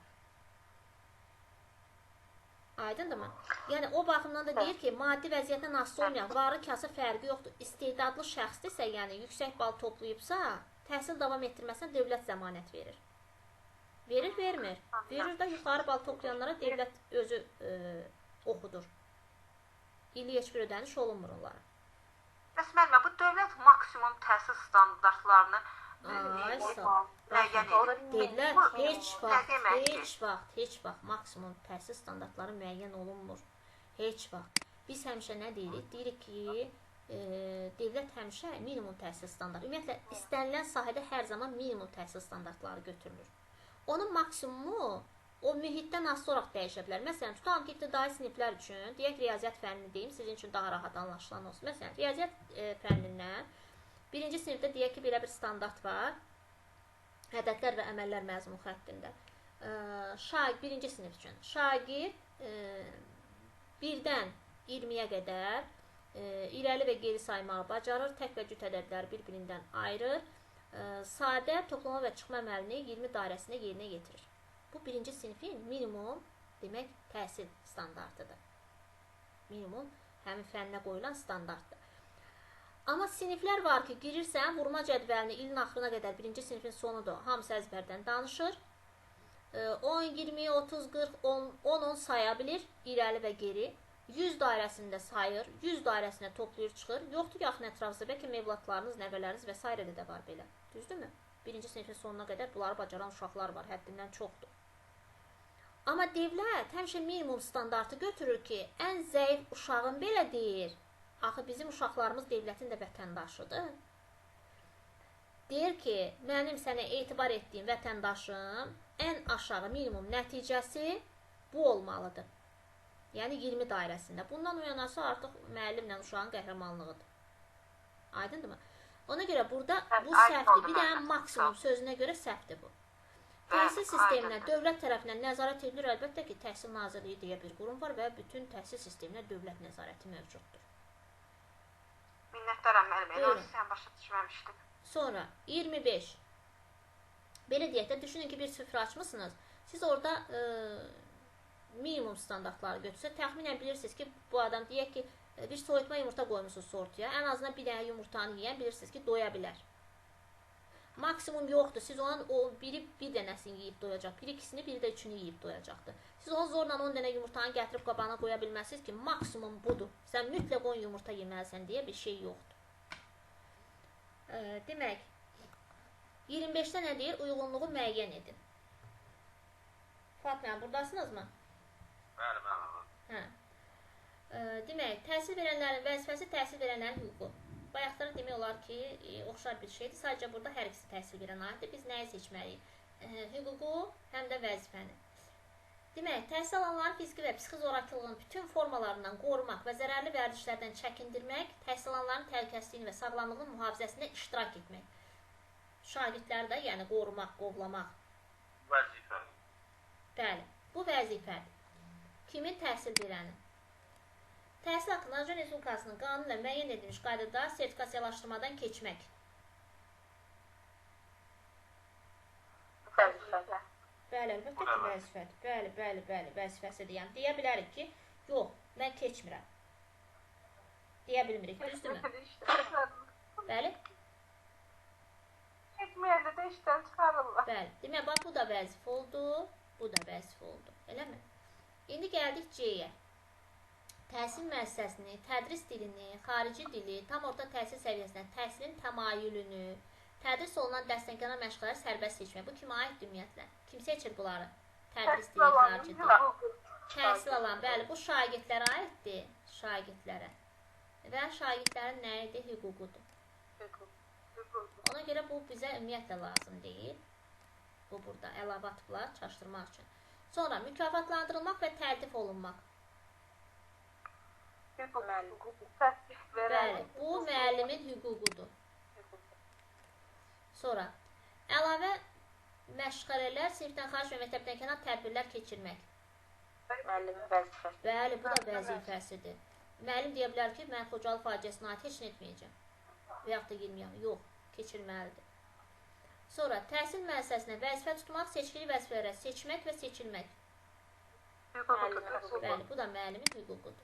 Aydındırmı? Yəni, o baxımdan da deyir ki, maddi vəziyyətdən asılı olmayaq, varı kasıb fərqi yoxdur. İstedadlı şəxsdirsə, yəni yüksək bal toplayıbsa, təhsil davam etdirməsinə dövlət zəmanət verir. Verir, vermir. Verir də yuxarı bal toplayanlara dövlət özü oxudur. İllik heç bir ödəniş olunmur onlara. Bəs müəllimə, bu dövlət maksimum təhsil standartlarını müəyyən edir. Dövlət heç vaxt maksimum təhsil standartları müəyyən olunmur. Heç vaxt. Biz həmişə nə deyirik? Deyirik ki, dövlət həmişə minimum təhsil standartı. Ümumiyyətlə, istənilən sahədə hər zaman minimum təhsil standartları götürülür. Onun maksimumu o mühitdən asılı olaraq dəyişə bilər. Məsələn, tutalım ki, ibtidai siniflər üçün, deyək riyaziyyat fənnini deyim, sizin üçün daha rahat anlaşılan olsun. Məsələn, riyaziyyat fənnindən birinci sinifdə deyək ki, belə bir standart var. Ədədlər və əməllər məzmunu xəttində. Birinci sinif üçün şagird 1-dən 20-yə qədər İrəli və geri saymağı bacarır, tək və cüt ədədləri bir-birindən ayırır. Sadə toplama və çıxma əməlini 20 dairəsində yerinə yetirir. Bu, birinci sinifin minimum, demək, təhsil standartıdır. Minimum, həmin fənnə qoyulan standartdır. Amma siniflər var ki, girirsən, vurma cədvəlini ilin axırına qədər birinci sinifin sonudur, hamısı əzbərdən danışır. 10, 20, 30, 40, 10, 10 saya bilir, irəli və geri. 100 dairəsində sayır, 100 dairəsinə toplayır, çıxır. Yoxdur yaxın ətrafınızda, bəlkə mevlatlarınız, nəvələriniz və s. də var belə. Düzdürmü? Birinci sinifin sonuna qədər bunları bacaran uşaqlar var, həddindən çoxdur. Amma dövlət həmişə minimum standartı götürür ki, ən zəif uşağın belə deyir. Axı bizim uşaqlarımız dövlətin də vətəndaşıdır. Deyir ki, mənim sənə etibar etdiyim vətəndaşım ən aşağı minimum nəticəsi bu olmalıdır. Yəni 20 dairəsində. Bundan uyanarsa artıq müəllimlə uşağın qəhrəmanlığıdır. Aydındırmı? Ona görə burada bu səhvdir. Bir də maksimum sözünə görə səhvdir bu. Təhsil sisteminə dövlət tərəfindən nəzarət edilir. Əlbəttə ki, Təhsil Nazirliyi deyə bir qurum var və bütün təhsil sisteminə dövlət nəzarəti mövcuddur. Minnətdaram müəllim. Elə onu sən başa düşməmişdim. Sonra 25. Belə deyək də, düşünün ki, bir süfrə açmışsınız. Siz orada minimum standartları götürsə, təxminən bilirsiniz ki, bu adam deyək ki, bir soyutma yumurta qoymuşsunuz sortuya. Ən azından bir dənə yumurtanı yiyən bilirsiniz ki, doya bilər. Maksimum yoxdur. Siz onun o biri bir dənəsini yeyib doyacaq, biri ikisini, biri də üçünü yeyib doyacaqdır. Siz onu zorla 10 dənə yumurtanı gətirib qabağına qoya bilməzsiniz ki, maksimum budur. Sən mütləq 10 yumurta yeməlisən deyə bir şey yoxdur. Demək, 25-də nə deyir? Uyğunluğu müəyyən edin. Fuat müəllim, buradasınızmı? Bəli, bəli. Hə. Demək, təhsil verənlərin vəzifəsi, təhsil verənlərin hüququ. Bayaqlara demək olar ki, oxşar bir şeydir. Sadəcə burada hər ikisi təhsil verən aiddir. Biz nəyi seçməliyik? Hüququ, həm də vəzifəni. Demək, təhsil alanların fiziki və psixi zorakılığın bütün formalarından qorumaq və zərərli vərdişlərdən çəkindirmək, təhsil alanların təhlükəsizliyini və sağlamlığının mühafizəsində iştirak etmək. Şagirdləri də, yəni qorumaq, qovlamaq. Vəzifə. Bəli, bu vəzifədir. Kimin təhsil verəni? Təhsil haqqında Azərbaycan Respublikasının qanunla müəyyən edilmiş qaydada sertifikasiyalaşdırmadan keçmək. Vəzifə. Bəli, əlbəttə ki, vəzifədir. Bəli, bəli, bəli, vəzifəsidir. Yəni, deyə bilərik ki, yox, mən keçmirəm. Deyə bilmirik, düzdürmü? Bəli. Keçməyəndə də işdən çıxarırlar. Bəli, demək, bax, bu da vəzifə oldu, bu da vəzifə oldu. Eləmi? İndi gəldik C-yə. Təhsil müəssisəsini, tədris dilini, xarici dili, tam orta təhsil səviyyəsində təhsilin təmayülünü, tədris olunan dərsdən kənar məşğələləri sərbəst seçmək. Bu kimə aiddir ümumiyyətlə? Kim seçir bunları? Tədris dili, xarici dili. Təhsil alan, bəli, bu şagirdlərə aiddir. Şagirdlərə. Və şagirdlərin nə idi? Hüququdur. Ona görə bu bizə ümumiyyətlə lazım deyil. Bu burada əlavə atıblar çaşdırmaq üçün. Sonra mükafatlandırılmaq və təltif olunmaq. Bəli, bu müəllimin hüququdur. Sonra əlavə məşğələlər, sinifdən xaric və məktəbdən kənar tədbirlər keçirmək. Müəllimin vəzifəsi. Bəli, bu da vəzifəsidir. Müəllim deyə bilər ki, mən Xocalı faciəsinə aid heç nə etməyəcəm. Və yaxud da girməyəm. Yox, keçirməlidir. Sonra təhsil müəssisəsinə vəzifə tutmaq, seçkili vəzifələrə seçmək və seçilmək. Bəli, bu da müəllimin hüququdur.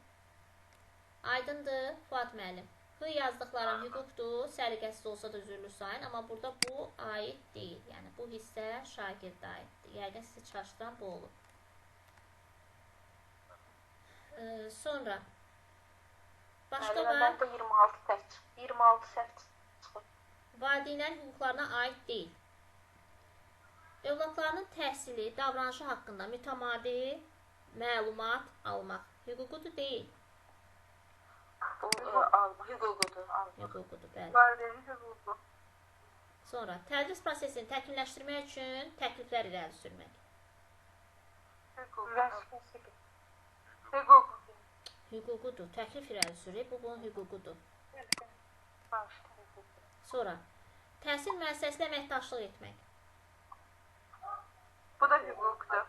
Aydındır, Fuad müəllim. H yazdıqlarım hüquqdur, səliqəsiz olsa da üzürlü sayın, amma burada bu aid deyil. Yəni, bu hissə şagirdə aiddir. Yəqin sizi çaşdıran bu olub. Sonra, başqa var? Məndə 26 səhv çıxır. 26 səhv çıxır. Valideynlərin hüquqlarına aid deyil. Övladlarının təhsili, davranışı haqqında mütəmadi məlumat almaq hüququdur deyil. Bu hüququdur. Hüququdur, bəli. Valideynin hüququ. Sonra, tədris prosesini təkmilləşdirmək üçün təkliflər irəli sürmək. Hüquq. Hüququdur. Təklif irəli sürür. Bu, bunun hüququdur. Sonra, təhsil müəssisəsi ilə əməkdaşlıq etmək. Bu da hüquqdur.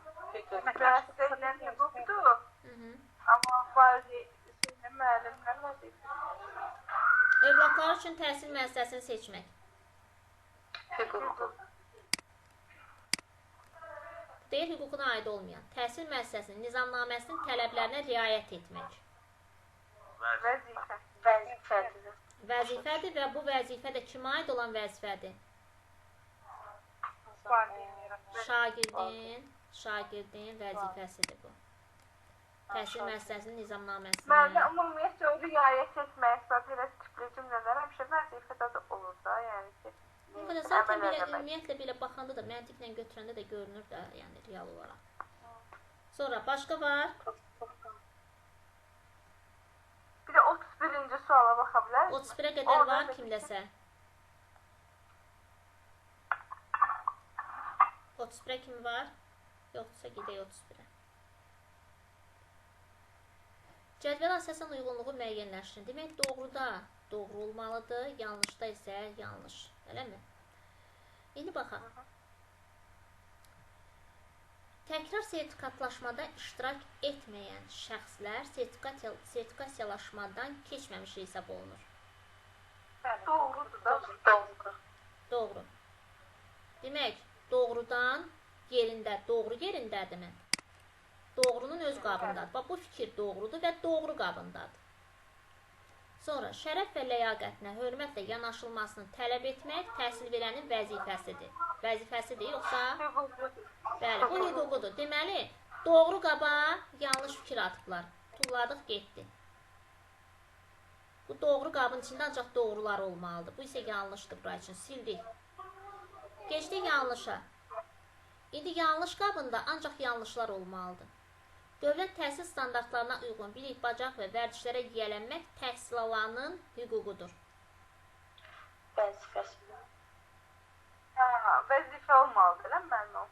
Müəssisə ilə hüquqdur. Amma valideyn müəllimlər vəzifəsidir. Uşaqlar üçün təhsil müəssisəsini seçmək. Hüququ. Deyir hüququna aid olmayan təhsil müəssisəsinin nizamnaməsinin tələblərinə riayət etmək. Vəzifə. Vəzifədir. Vəzifədir və bu vəzifə də kimə aid olan vəzifədir? Şagirdin vəzifəsidir bu. Təhsil müəssisəsinin nizamnaməsinə. Müəllimə, ümumiyyətcə o riayət etmək, zaten elə tipli cümlələr həmişə vəzifədə də olur da, yəni ki. Zaten belə ümumiyyətlə belə baxanda da, məntiqlə götürəndə də görünür də, yəni real olaraq. Sonra başqa var? Bir də 31-ci suala baxa bilərsiniz. 31-ə qədər var kimdəsə? 31-ə kim var? Yoxdursa gedək 31-ə. Cədvələ əsasən uyğunluğu müəyyənləşdirin. Demək, doğruda doğru olmalıdır, yanlışda isə yanlış. Eləmi? İndi baxaq. Təkrar sertifikatlaşmada iştirak etməyən şəxslər sertifikasiyalaşmadan keçməmiş hesab olunur. Doğrudur da. Doğru. Doğru. Demək, doğrudan yerində, doğru yerindədirmi? Doğrunun öz qabındadır. Bax, bu fikir doğrudur və doğru qabındadır. Sonra şərəf və ləyaqətinə hörmətlə yanaşılmasını tələb etmək təhsil verənin vəzifəsidir. Vəzifəsidir, yoxsa? Bəli, bu hüququdur. Deməli, doğru qaba yanlış fikir atıblar. Tulladıq, getdi. Bu doğru qabın içində ancaq doğrular olmalıdır. Bu isə yanlışdır bura üçün. Sildik. Keçdik yanlışa. İndi yanlış qabında ancaq yanlışlar olmalıdır. Dövlət təhsil standartlarına uyğun bilik, bacarıq və vərdişlərə yiyələnmək təhsil alanın hüququdur. Vəzifəsidir. Hə, vəzifə olmalıdır, elə müəllim o?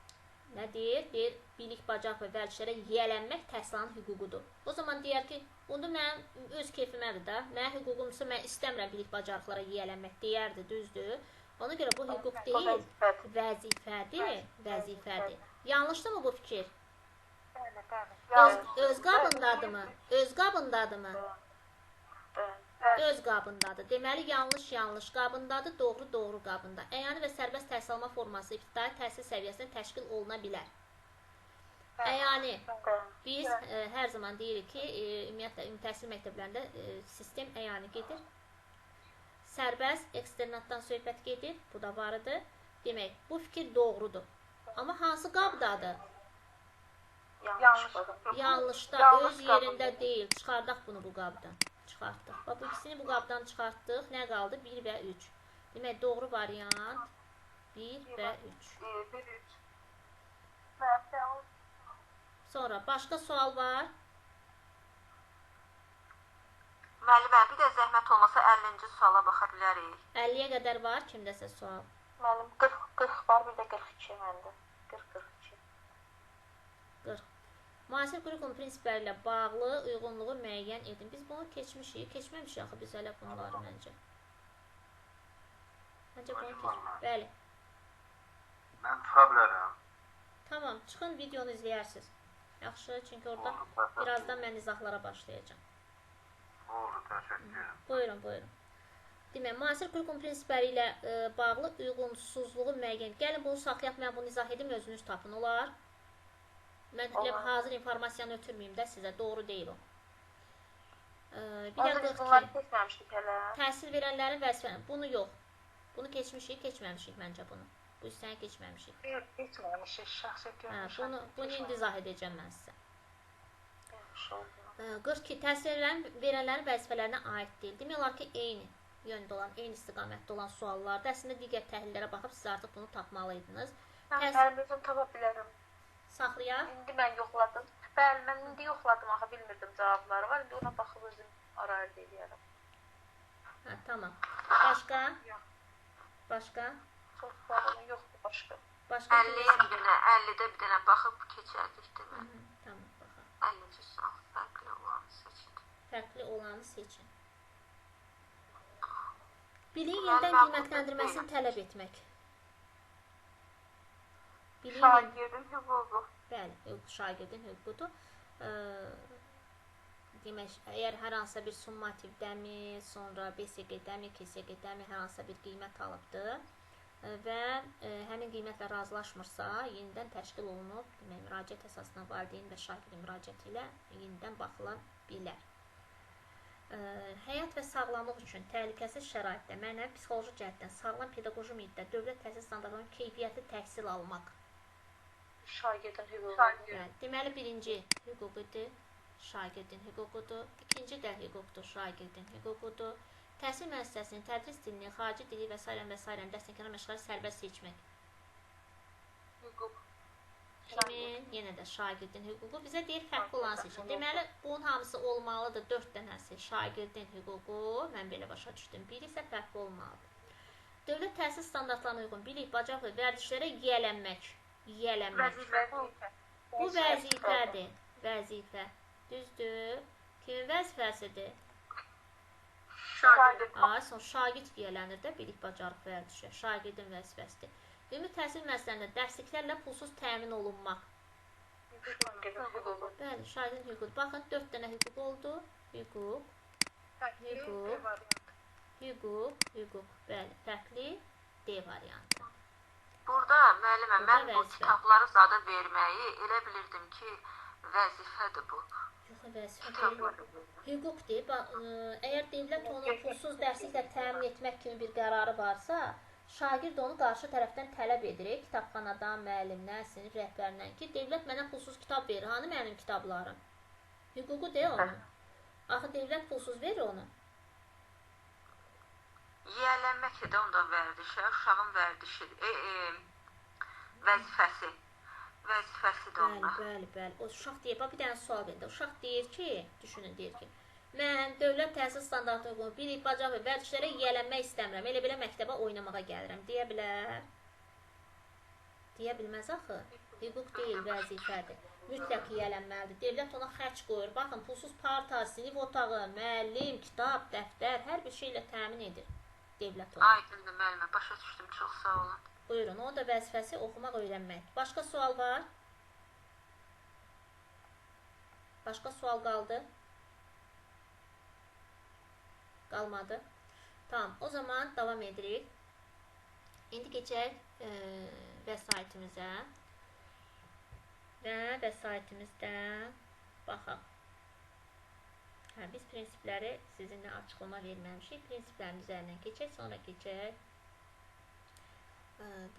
Nə deyir? Deyir, bilik, bacarıq və vərdişlərə yiyələnmək təhsil alanın hüququdur. O zaman deyər ki, bunu mənim öz keyfimədir də, mənim hüququmsa mən istəmirəm bilik, bacarıqlara yiyələnmək deyərdi, düzdür? Ona görə bu hüquq deyil, vəzifədir, vəzifədir. Yanlışdırmı bu fikir? Bəli, bəli. Öz qabındadırmı? Öz qabındadırmı? Bəli. Öz qabındadır. Deməli, yanlış yanlış qabındadır, doğru doğru qabında. Əyani və sərbəst təhsil alma forması ibtidai təhsil səviyyəsində təşkil oluna bilər. Əyani, biz hər zaman deyirik ki, ümumiyyətlə, ümumi təhsil məktəblərində sistem əyani gedir. Sərbəst eksternatdan söhbət gedir, bu da varıdır. Demək, bu fikir doğrudur. Amma hansı qabdadır? Yanlış. Yanlışda, öz yerində deyil. Çıxardaq bunu bu qabdan. Çıxartdıq. Bax, bu ikisini bu qabdan çıxartdıq. Nə qaldı? 1 və 3. Demək, doğru variant 1 və 3. 1, 3. Sonra başqa sual var? Müəllimə, bir də zəhmət olmasa 50-ci suala baxa bilərik. 50-yə qədər var kimdəsə sual? Müəllim, 40 var, bir də 42 məndə. 40, 42. 40. Müasir kurikulum prinsipləri ilə bağlı uyğunluğu müəyyən edin. Biz bunu keçmişik, keçməmişik axı biz hələ bunları məncə. Məncə bunu keçmişik. Bəli. Mən çıxa bilərəm. Tamam, çıxın, videonu izləyərsiniz. Yaxşı, çünki orada birazdan mən izahlara başlayacağam. Oldu, təşəkkür edirəm. Buyurun, buyurun. Demək, müasir kurikulum prinsipləri ilə bağlı uyğunsuzluğu müəyyən. Gəlin, bunu saxlayaq, mən bunu izah edim, özünüz tapın, olar. Mən elə hazır informasiyanı ötürməyim də sizə, doğru deyil o. Bir də 42. Təhsil verənlərin vəzifəni, bunu yox. Bunu keçmişik, keçməmişik məncə bunu. Bu hissəni keçməmişik. Keçməmişik, şəxsiyyət görmüşəm. Bunu indi izah edəcəm mən sizə. 42. Təhsil verənlərin vəzifələrinə aid deyil. Demək olar ki, eyni yöndə olan, eyni istiqamətdə olan suallarda. Əslində, digər təhlillərə baxıb siz artıq bunu tapmalıydınız. Mən özüm tapa bilərəm. Saxlayaq. İndi mən yoxladım. Bəli, mən indi yoxladım, axı bilmirdim cavabları var. İndi ona baxıb özüm arayır eləyərəm. Hə, tamam. Başqa? Başqa? Çox sağ olun, yoxdur başqa. Başqa 50-yə bir dənə, 50-də bir dənə baxıb keçərdik demək. Tamam, baxaq. 50-ci sual, fərqli olanı seçin. Fərqli olanı seçin. Biliyin yenidən qiymətləndirməsini tələb etmək. Şagirdin hüququ. Bəli, şagirdin hüququdur. Demək, əgər hər hansısa bir summativdəmi, sonra BSG-dəmi, KSG-dəmi hər hansısa bir qiymət alıbdır və həmin qiymətlə razılaşmırsa, yenidən təşkil olunub, demək, müraciət əsasına valideyn və şagirdin müraciəti ilə yenidən baxıla bilər. Həyat və sağlamlıq üçün təhlükəsiz şəraitdə, mənəvi psixoloji cəhətdən sağlam pedaqoji mühitdə dövlət təhsil standartlarının keyfiyyətli təhsil almaq. Şagirdin hüququ. Bəli, deməli, birinci hüququdur, şagirdin hüququdur. İkinci də hüquqdur, şagirdin hüququdur. Təhsil müəssisəsinin tədris dilini, xarici dili və s. və s. dərsliklər məşqləri sərbəst seçmək. Hüquq. Kimin? Yenə də şagirdin hüququ. Bizə deyir fərqli olanı seçin. Deməli, bunun hamısı olmalıdır. 4 dənəsi şagirdin hüququ. Mən belə başa düşdüm. Biri isə fərqli olmalıdır. Dövlət təhsil standartlarına uyğun bilik, bacarıq və vərdişlərə yiyələnmək. Yiyələnmək. Vəzifə. Bu vəzifədir. Vəzifə. Düzdür? Kimin vəzifəsidir? Şagird. Ay, son şagird yiyələnir də bilik, bacarıq vərdişə. Şagirdin vəzifəsidir. Ümumi təhsil müəssisələrində dərsliklərlə pulsuz təmin olunmaq. Şagirdin hüququ. Bəli, şagirdin hüququ. Baxın, 4 dənə hüquq oldu. Hüquq, hüquq, hüquq, hüquq. Bəli, fərqli D variantı. Burada müəllimə, mən bu kitabları zada verməyi elə bilirdim ki, vəzifədir bu. Yox, vəzifə deyil. Hüquqdur. Əgər dövlət onu pulsuz dərsliklə təmin etmək kimi bir qərarı varsa, şagird onu qarşı tərəfdən tələb edir, kitabxanadan, müəllimdən, sinif rəhbərindən ki, dövlət mənə pulsuz kitab verir, hanı mənim kitablarım? Hüququ deyil onun. Axı dövlət pulsuz verir onu. Yiyələnmək də onda vərdişə, uşağın vərdişi, vəzifəsi. Vəzifəsidir onda. Bəli, bəli, bəli. O uşaq deyir, bax bir dənə sual verin. Uşaq deyir ki, düşünün, deyir ki, mən dövlət təhsil standartına uyğun bilik, bacarıq və vərdişlərə yiyələnmək istəmirəm. Elə belə məktəbə oynamağa gəlirəm. Deyə bilər? Deyə bilməz axı. Hüquq deyil, vəzifədir. Mütləq yiyələnməlidir. Dövlət ona xərc qoyur. Baxın, pulsuz parta, sinif otağı, müəllim, kitab, dəftər, hər bir şeylə təmin edir dövlət onu. Aydındır müəllimə, başa düşdüm. Çox sağ olun. Buyurun, onun da vəzifəsi oxumaq, öyrənmək. Başqa sual var? Başqa sual qaldı? Qalmadı. Tamam, o zaman davam edirik. İndi keçək vəsaitimizə. Və vəsaitimizdə baxaq. Hə, biz prinsipləri sizinlə açıqlama verməmişik. Prinsiplərin üzərindən keçək, sonra keçək.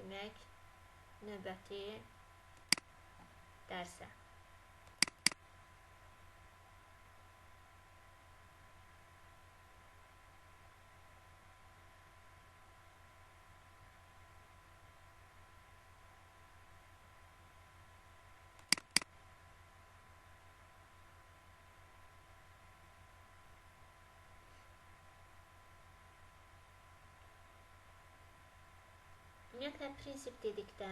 Demək, növbəti dərsə. Ümumiyyətlə, prinsip dedikdə,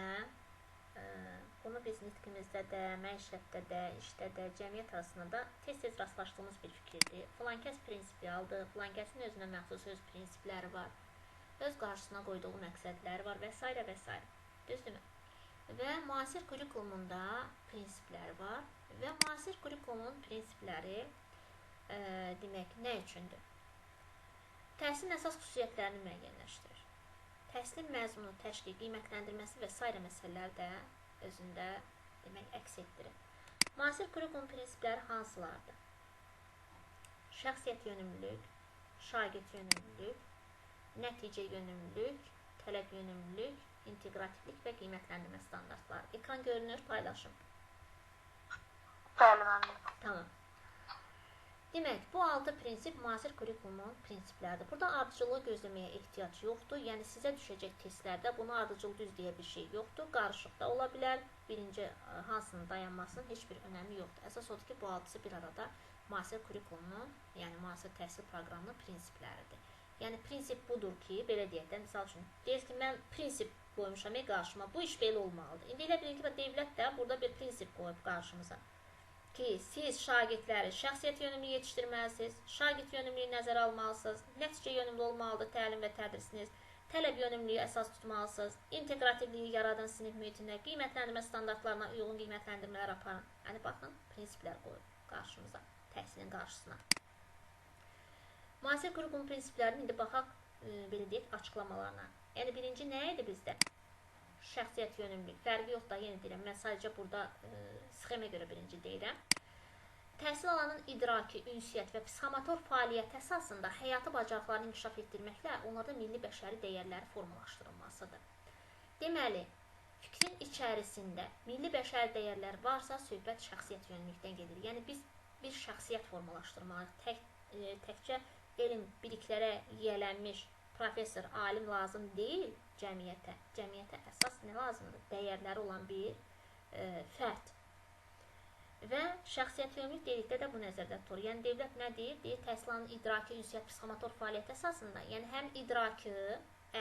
bunu biz nitqimizdə də, məişətdə də, işdə də, cəmiyyət arasında da tez-tez rastlaşdığımız bir fikirdir. Filankəs prinsipialdır, filankəsin özünə məxsus öz prinsipləri var, öz qarşısına qoyduğu məqsədləri var və s. və s. Düzdürmü? Və müasir kurikulumun da prinsipləri var və müasir kurikulumun prinsipləri demək, nə üçündür? Təhsilin əsas xüsusiyyətlərini müəyyənləşdirir. Təhsilin məzmunu, təşkil, qiymətləndirməsi və s. məsələlər də özündə demək, əks etdirir. Müasir kurikulum prinsipləri hansılardır? Şəxsiyyət yönümlülük, şagird yönümlülük, nəticə yönümlülük, tələb yönümlülük, inteqrativlik və qiymətləndirmə standartları. Ekran görünür, paylaşım. Bəli, mənim. Tamam. Demək, bu 6 prinsip müasir kurikulumun prinsipləridir. Burada ardıcıllığı gözləməyə ehtiyac yoxdur. Yəni, sizə düşəcək testlərdə bunu ardıcıl düz deyə bir şey yoxdur. Qarışıq da ola bilər. Birinci hansının dayanmasının heç bir önəmi yoxdur. Əsas odur ki, bu altısı bir arada müasir kurikulumun, yəni müasir təhsil proqramının prinsipləridir. Yəni, prinsip budur ki, belə deyək də, misal üçün, deyir ki, mən prinsip qoymuşam qarşıma, bu iş belə olmalıdır. İndi elə bilin ki, dövlət də burada bir prinsip qoyub qarşımıza. Ki, siz şagirdləri şəxsiyyət yönümlü yetişdirməlisiniz, şagird yönümlüyü nəzərə almalısınız, nəticə yönümlü olmalıdır təlim və tədrisiniz, tələb yönümlüyü əsas tutmalısınız, inteqrativliyi yaradın sinif mühitində, qiymətləndirmə standartlarına uyğun qiymətləndirmələr aparın. Yəni, baxın, prinsiplər qoyub qarşımıza. təhsilin qarşısına. Müasir kurikulum prinsiplərinin indi baxaq, belə deyək, açıqlamalarına. Yəni, birinci nə idi bizdə? Şəxsiyyət yönümlülük. Fərqi yox da, yenə deyirəm, mən sadəcə burada sxemə görə birinci deyirəm. Təhsil alanın idraki, ünsiyyət və psixomotor fəaliyyət əsasında həyatı bacarıqlarını inkişaf etdirməklə onlarda milli bəşəri dəyərləri formalaşdırılmasıdır. Deməli, fikrin içərisində milli bəşəri dəyərlər varsa, söhbət şəxsiyyət yönümlülükdən gedir. Yəni, biz bir şəxsiyyət formalaşdırmalıyıq. Təkcə elm, biliklərə yiyələnmiş professor, alim lazım deyil cəmiyyətə. Cəmiyyətə əsas nə lazımdır? Dəyərləri olan bir fərd. Və şəxsiyyət yönümlülük dedikdə də bu nəzərdə tutulur. Yəni, dövlət nə deyir? Deyir, təhsil alanın idraki, ünsiyyət, psixomotor fəaliyyət əsasında, yəni həm idraki,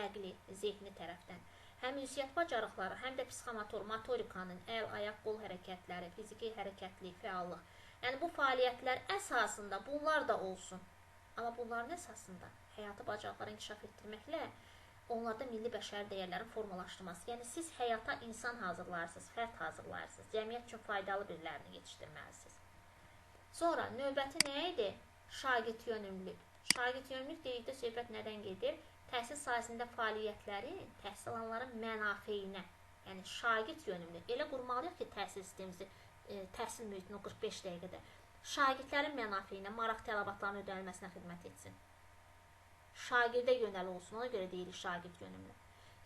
əqli, zehni tərəfdən, həm ünsiyyət bacarıqları, həm də psixomotor, motorikanın, əl, ayaq, qol hərəkətləri, fiziki hərəkətlik, fəallıq. Yəni, bu fəaliyyətlər əsasında bunlar da olsun. Amma bunların əsasında həyatı bacarıqları inkişaf etdirməklə onlarda milli bəşəri dəyərlərin formalaşdırması. Yəni, siz həyata insan hazırlarsınız, fərd hazırlarsınız, cəmiyyət üçün faydalı birilərini yetişdirməlisiniz. Sonra növbəti nə idi? Şagird yönümlülük. Şagird yönümlülük dedikdə söhbət nədən gedir? Təhsil sahəsində fəaliyyətləri təhsil alanların mənafeyinə, yəni şagird yönümlülük. Elə qurmalıyıq ki, təhsil sistemimizi, təhsil mühitini o 45 dəqiqədə şagirdlərin mənafeyinə, maraq tələbatlarının ödənilməsinə xidmət etsin. Şagirdə yönəli olsun, ona görə deyirik şagird yönümlü.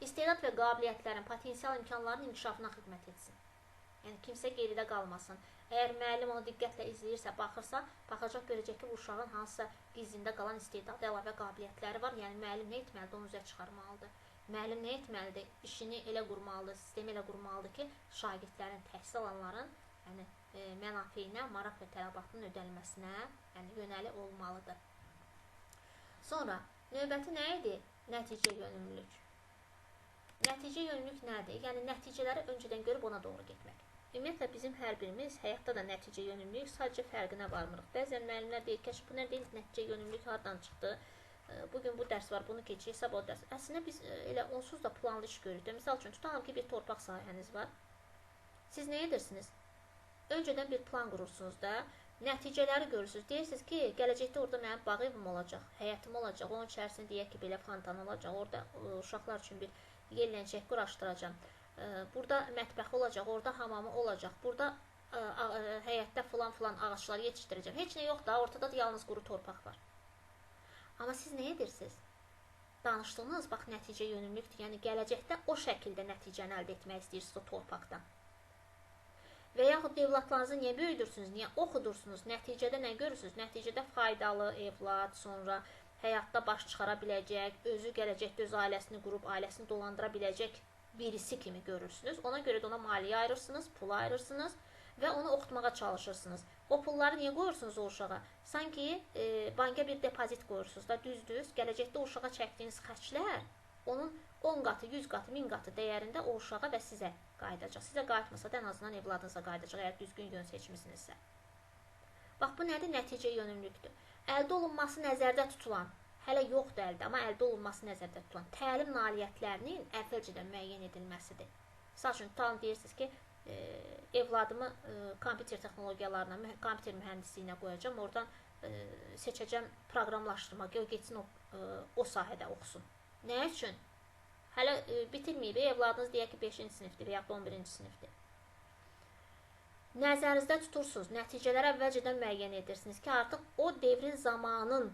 İstedad və qabiliyyətlərin, potensial imkanların inkişafına xidmət etsin. Yəni, kimsə geridə qalmasın. Əgər müəllim onu diqqətlə izləyirsə, baxırsa, baxacaq, görəcək ki, bu uşağın hansısa gizlində qalan istedad, əlavə qabiliyyətləri var. Yəni, müəllim nə etməlidir, onu üzə çıxarmalıdır. Müəllim nə etməlidir? İşini elə qurmalıdır, sistemi elə qurmalıdır ki, şagirdlərin, təhsil alanların yəni, mənafeyinə, maraq və tələbatının ödənilməsinə yəni, yönəli olmalıdır. Sonra, növbəti nə idi? Nəticə yönümlülük. Nəticə yönümlülük nədir? Yəni, nəticələri öncədən görüb ona doğru getmək. Ümumiyyətlə, bizim hər birimiz həyatda da nəticə yönümlülük, sadəcə fərqinə varmırıq. Bəzən müəllimlər deyir ki, bu nə deyil, nəticə yönümlülük hardan çıxdı? Bugün bu dərs var, bunu keçirik, sabah o dərs. Əslində, biz elə onsuz da planlı iş görürük. Misal üçün, tutalım ki, bir torpaq sahəniz var. Siz nə edirsiniz? Öncədən bir plan qurursunuz da, nəticələri görürsünüz. Deyirsiniz ki, gələcəkdə orada mənim bağ evim olacaq, həyətim olacaq, onun içərisində deyək ki, belə fontan olacaq, orada uşaqlar üçün bir yerlənçək quraşdıracam. Burada mətbəxi olacaq, orada hamamı olacaq, burada həyətdə filan-filan ağaclar yetişdirəcəm. Heç nə yox da, ortada da yalnız quru torpaq var. Amma siz nə edirsiniz? Danışdığınız, bax, nəticə yönümlükdür. Yəni, gələcəkdə o şəkildə nəticəni əldə etmək istəyirsiniz o torpaqdan. Və yaxud evladlarınızı niyə böyüdürsünüz, niyə oxudursunuz, nəticədə nə görürsünüz? Nəticədə faydalı evlad, sonra həyatda baş çıxara biləcək, özü gələcəkdə öz ailəsini qurub, ailəsini dolandıra biləcək birisi kimi görürsünüz. Ona görə də ona maliyyə ayırırsınız, pul ayırırsınız və onu oxutmağa çalışırsınız. O pulları niyə qoyursunuz o uşağa? Sanki banka bir depozit qoyursunuz da, düz-düz, gələcəkdə o uşağa çəkdiyiniz xərclər onun 10 qatı, 100 qatı, 1000 qatı dəyərində o uşağa və sizə qayıdacaq. Sizə qayıtmasa da ən azından evladınıza qayıdacaq, əgər düzgün yön seçmisinizsə. Bax, bu nədir? Nəticə yönümlülükdür. Əldə olunması nəzərdə tutulan, hələ yoxdur əldə, amma əldə olunması nəzərdə tutulan təlim nailiyyətlərinin əvvəlcədən müəyyən edilməsidir. Misal üçün, tutalım, deyirsiniz ki, evladımı kompüter texnologiyalarına, kompüter mühəndisliyinə qoyacam, oradan seçəcəm proqramlaşdırma, getsin o sahədə oxusun. Nə üçün? Hələ bitirməyib, evladınız deyək ki, 5-ci sinifdir və yaxud 11-ci sinifdir. Nəzərinizdə tutursunuz, nəticələri əvvəlcədən müəyyən edirsiniz ki, artıq o devrin zamanın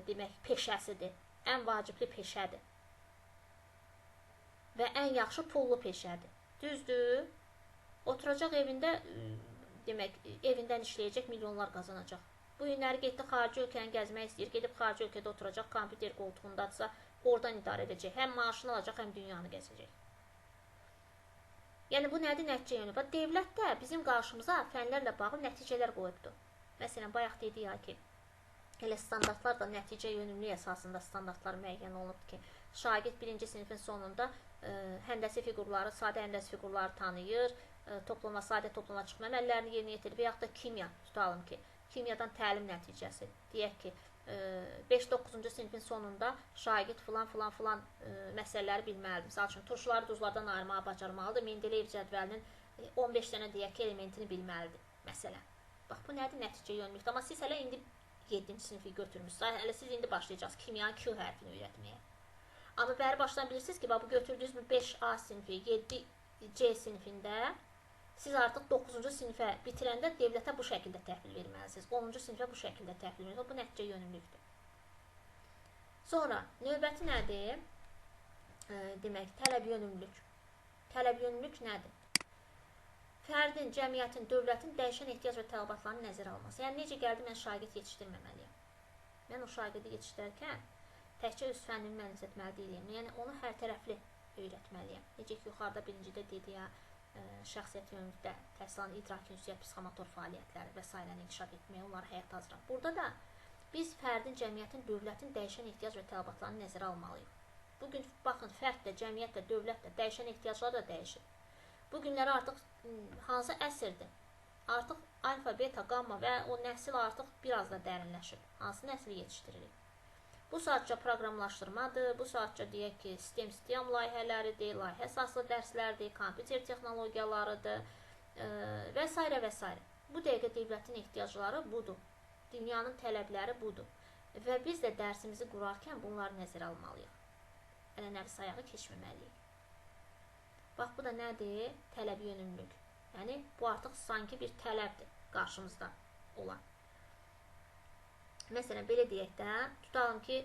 demək, peşəsidir, ən vacibli peşədir və ən yaxşı pullu peşədir. Düzdür? Oturacaq evində, demək, evindən işləyəcək, milyonlar qazanacaq. Bu günləri getdi, xarici ölkəni gəzmək istəyir, gedib xarici ölkədə oturacaq, kompüter qoltuğundadırsa, oradan idarə edəcək. Həm maaşını alacaq, həm dünyanı gəzəcək. Yəni, bu nədir? Nəticə yönümlülük. Bax, dövlət də bizim qarşımıza fənlərlə bağlı nəticələr qoyubdur. Məsələn, bayaq dedi ya ki, elə standartlar da nəticə yönümlülük əsasında standartlar müəyyən olunubdur ki, şagird birinci sinifin sonunda həndəsi fiqurları, sadə həndəsi fiqurları tanıyır, toplama, sadə toplama çıxma əməllərini yerinə yetirir və yaxud da kimya tutalım ki, kimyadan təlim nəticəsi. Deyək ki, 5-9-cu sinifin sonunda şagird filan filan filan məsələləri bilməlidir. Misal üçün, turşuları duzlardan ayırmağı bacarmalıdır. Mendeleyev cədvəlinin 15 dənə deyək ki, elementini bilməlidir, məsələn. Bax, bu nədir? Nəticə yönümlülükdür. Amma siz hələ indi 7-ci sinifi götürmüşsünüz. Hələ siz indi başlayacaqsınız kimyanın Q hərfini öyrətməyə. Amma bəri başdan bilirsiniz ki, bax, bu götürdüyünüz bu 5A sinifi, 7C sinifində siz artıq 9-cu sinifə bitirəndə dövlətə bu şəkildə təhvil verməlisiniz. 10-cu sinifə bu şəkildə təhvil verməlisiniz. Bu nəticə yönümlülükdür. Sonra növbəti nədir? Demək, tələb yönümlülük. Tələb yönümlülük nədir? Fərdin, cəmiyyətin, dövlətin dəyişən ehtiyac və tələbatlarını nəzərə alması. Yəni, necə gəldi, mən şagird yetişdirməməliyəm. Mən o şagirdi yetişdirərkən təkcə öz fənnimi mənimsətməli deyiləm. Yəni, onu hər tərəfli öyrətməliyəm. Necə ki, yuxarıda birincidə dedi ya, şəxsiyyət yönümlülükdə təhsil alan idrak, ünsiyyət, psixomotor fəaliyyətləri və s. inkişaf etməyə, onları həyata hazırlamaq. Burada da biz fərdin, cəmiyyətin, dövlətin dəyişən ehtiyac və tələbatlarını nəzərə almalıyıq. Bugün, baxın, fərd də, cəmiyyət də, dövlət də, dəyişən ehtiyaclar da dəyişir. Bu günləri artıq hansı əsrdir? Artıq alfa, beta, gamma və o nəsil artıq biraz da dərinləşir. Hansı nəsli yetişdiririk? Bu saatca proqramlaşdırmadır, bu saatca deyək ki, sistem layihələridir, layihə əsaslı dərslərdir, kompüter texnologiyalarıdır və s. və s. Bu dəqiqə dövlətin ehtiyacları budur. Dünyanın tələbləri budur. Və biz də dərsimizi qurarkən bunları nəzərə almalıyıq. Ənənəvi sayağı keçməməliyik. Bax, bu da nədir? Tələb yönümlülük. Yəni, bu artıq sanki bir tələbdir qarşımızda olan. Məsələn, belə deyək də, tutalım ki,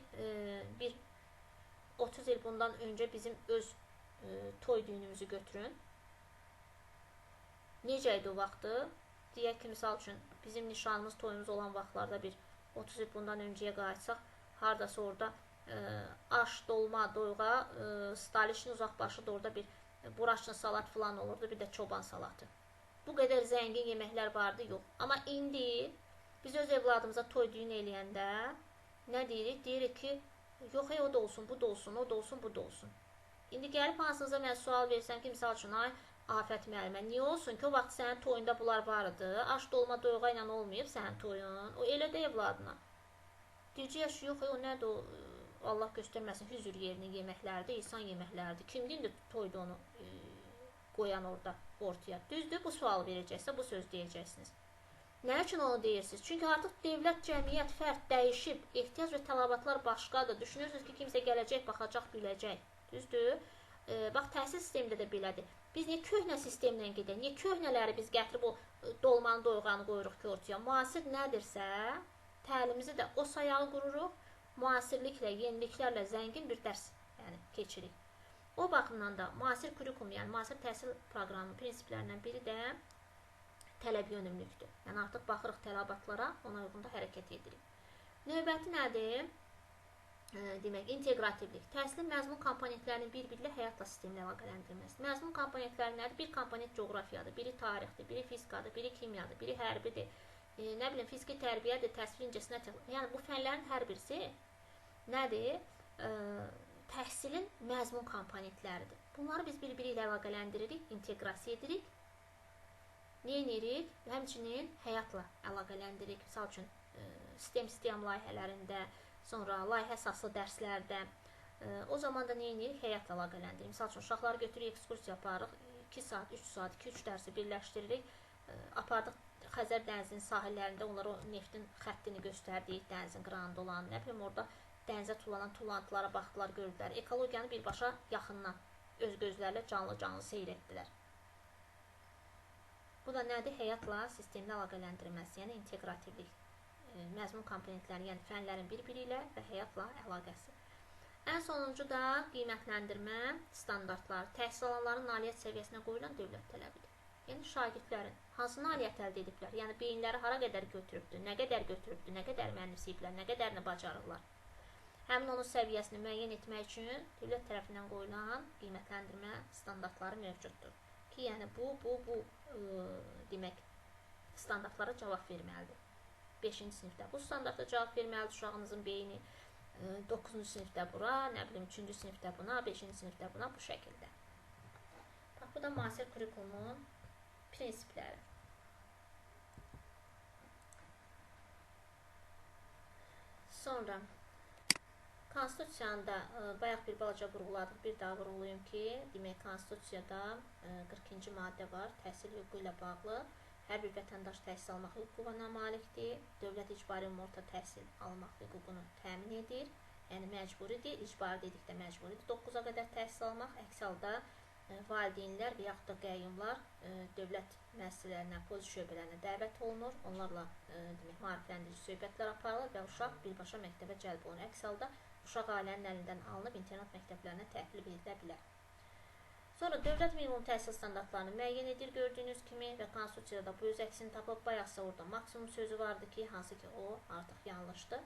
bir 30 il bundan öncə bizim öz toy düyünümüzü götürün. Necə idi o vaxtı? Deyək ki, misal üçün, bizim nişanımız, toyumuz olan vaxtlarda bir 30 il bundan öncəyə qayıtsaq, haradasa orada aş, dolma, doyğa, stalişin uzaq başı da orada bir buraşın salat filan olurdu, bir də çoban salatı. Bu qədər zəngin yeməklər vardı, yox. Amma indi biz öz evladımıza toy düyün eləyəndə nə deyirik? Deyirik ki, yox, o da olsun, bu da olsun, o da olsun, bu da olsun. İndi gəlib hansınıza mən sual versəm ki, misal üçün, ay, Afət müəllimə, niyə olsun ki, o vaxt sənin toyunda bunlar var idi, aş, dolma, doyğa ilə olmayıb sənin toyun, o elə də evladına. Deyəcək, yox, o nədir o, Allah göstərməsin, hüzür yerinin yeməkləridir, insan yeməkləridir. Kimdir indi toyda onu qoyan orada ortaya? Düzdür, bu sual verəcəksə, bu söz deyəcəksiniz. Nə üçün onu deyirsiniz? Çünki artıq dövlət, cəmiyyət, fərd dəyişib, ehtiyac və tələbatlar başqadır. Düşünürsünüz ki, kimsə gələcək, baxacaq, güləcək. Düzdür? Bax, təhsil sistemində də belədir. Biz niyə köhnə sistemlə gedək? Niyə köhnələri biz gətirib o dolmanı, doyğanı qoyuruq ki, ortaya? Müasir nədirsə, təlimizi də o sayağı qururuq. Müasirliklə, yeniliklərlə zəngin bir dərs yəni, keçirik. O baxımdan da müasir kurikulum, yəni müasir təhsil proqramının prinsiplərindən biri də tələb yönümlülükdür. Yəni artıq baxırıq tələbatlara, ona uyğun da hərəkət edirik. Növbəti nədir? Demək, inteqrativlik. Təhsilin məzmun komponentlərinin bir-biri ilə həyatla sistemli əlaqələndirilməsi. Məzmun komponentləri nədir? Bir komponent coğrafiyadır, biri tarixdir, biri fizikadır, biri kimyadır, biri hərbidir. Nə bilim, fiziki tərbiyədir, təsvir incəsənət. Yəni, bu fənlərin hər birisi nədir? Təhsilin məzmun komponentləridir. Bunları biz bir-biri ilə əlaqələndiririk, inteqrasiya edirik. Nə edirik? Həmçinin həyatla əlaqələndiririk. Misal üçün, sistem layihələrində, sonra layihə əsaslı dərslərdə. O zaman da nə edirik? Həyatla əlaqələndiririk. Misal üçün, uşaqları götürürük, ekskursiya aparırıq. 2 saat, 3 saat, 2-3 dərsi birləşdiririk. Apardıq Xəzər dənizinin sahillərində onlara o neftin xəttini göstərdik, dənizin qırağında olan, nə bilim, orada dənizə tullanan tullantılara baxdılar, gördülər. Ekologiyanı birbaşa yaxından öz gözlərlə canlı-canlı seyr etdilər. Bu da nədir? Həyatla sistemli əlaqələndirilməsi, yəni inteqrativlik, məzmun komponentləri, yəni fənlərin bir-biri ilə və həyatla əlaqəsi. Ən sonuncu da qiymətləndirmə standartları, təhsil alanların nailiyyət səviyyəsinə qoyulan dövlət tələbidir. Yəni, şagirdlərin hansı nailiyyət əldə ediblər, yəni beyinləri hara qədər götürübdür, nə qədər götürübdür, nə qədər mənimsəyiblər, nə qədərini bacarırlar. Həmin onun səviyyəsini müəyyən etmək üçün dövlət tərəfindən qoyulan qiymətləndirmə standartları mövcuddur. Ki, yəni bu demək, standartlara cavab verməlidir. 5-ci sinifdə bu standarta cavab verməlidir uşağınızın beyni, 9-cu sinifdə bura, nə bilim, 3-cü sinifdə buna, 5-ci sinifdə buna, bu şəkildə. Bax, bu da müasir kurikulumun prinsipləri. Sonra Konstitusiyanı da bayaq bir balaca vurğuladıq, bir daha vurğulayım ki, demək, Konstitusiyada 42-ci maddə var, təhsil hüququ ilə bağlı. Hər bir vətəndaş təhsil almaq hüququna malikdir. Dövlət icbari ümumi orta təhsil almaq hüququnu təmin edir. Yəni məcburidir. İcbari dedikdə məcburidir 9-a qədər təhsil almaq. Əks halda valideynlər və yaxud da qəyyumlar dövlət müəssisələrinə, polis şöbələrinə dəvət olunur. Onlarla demək, maarifləndirici söhbətlər aparılır və uşaq birbaşa məktəbə cəlb olunur. Əks halda uşaq ailənin əlindən alınıb internat məktəblərinə təhvil verilə bilər. Sonra dövlət minimum təhsil standartlarını müəyyən edir gördüyünüz kimi və konstitusiyada bu öz əksini tapıb. Bayaqsa orada maksimum sözü vardı ki, hansı ki o artıq yanlışdır.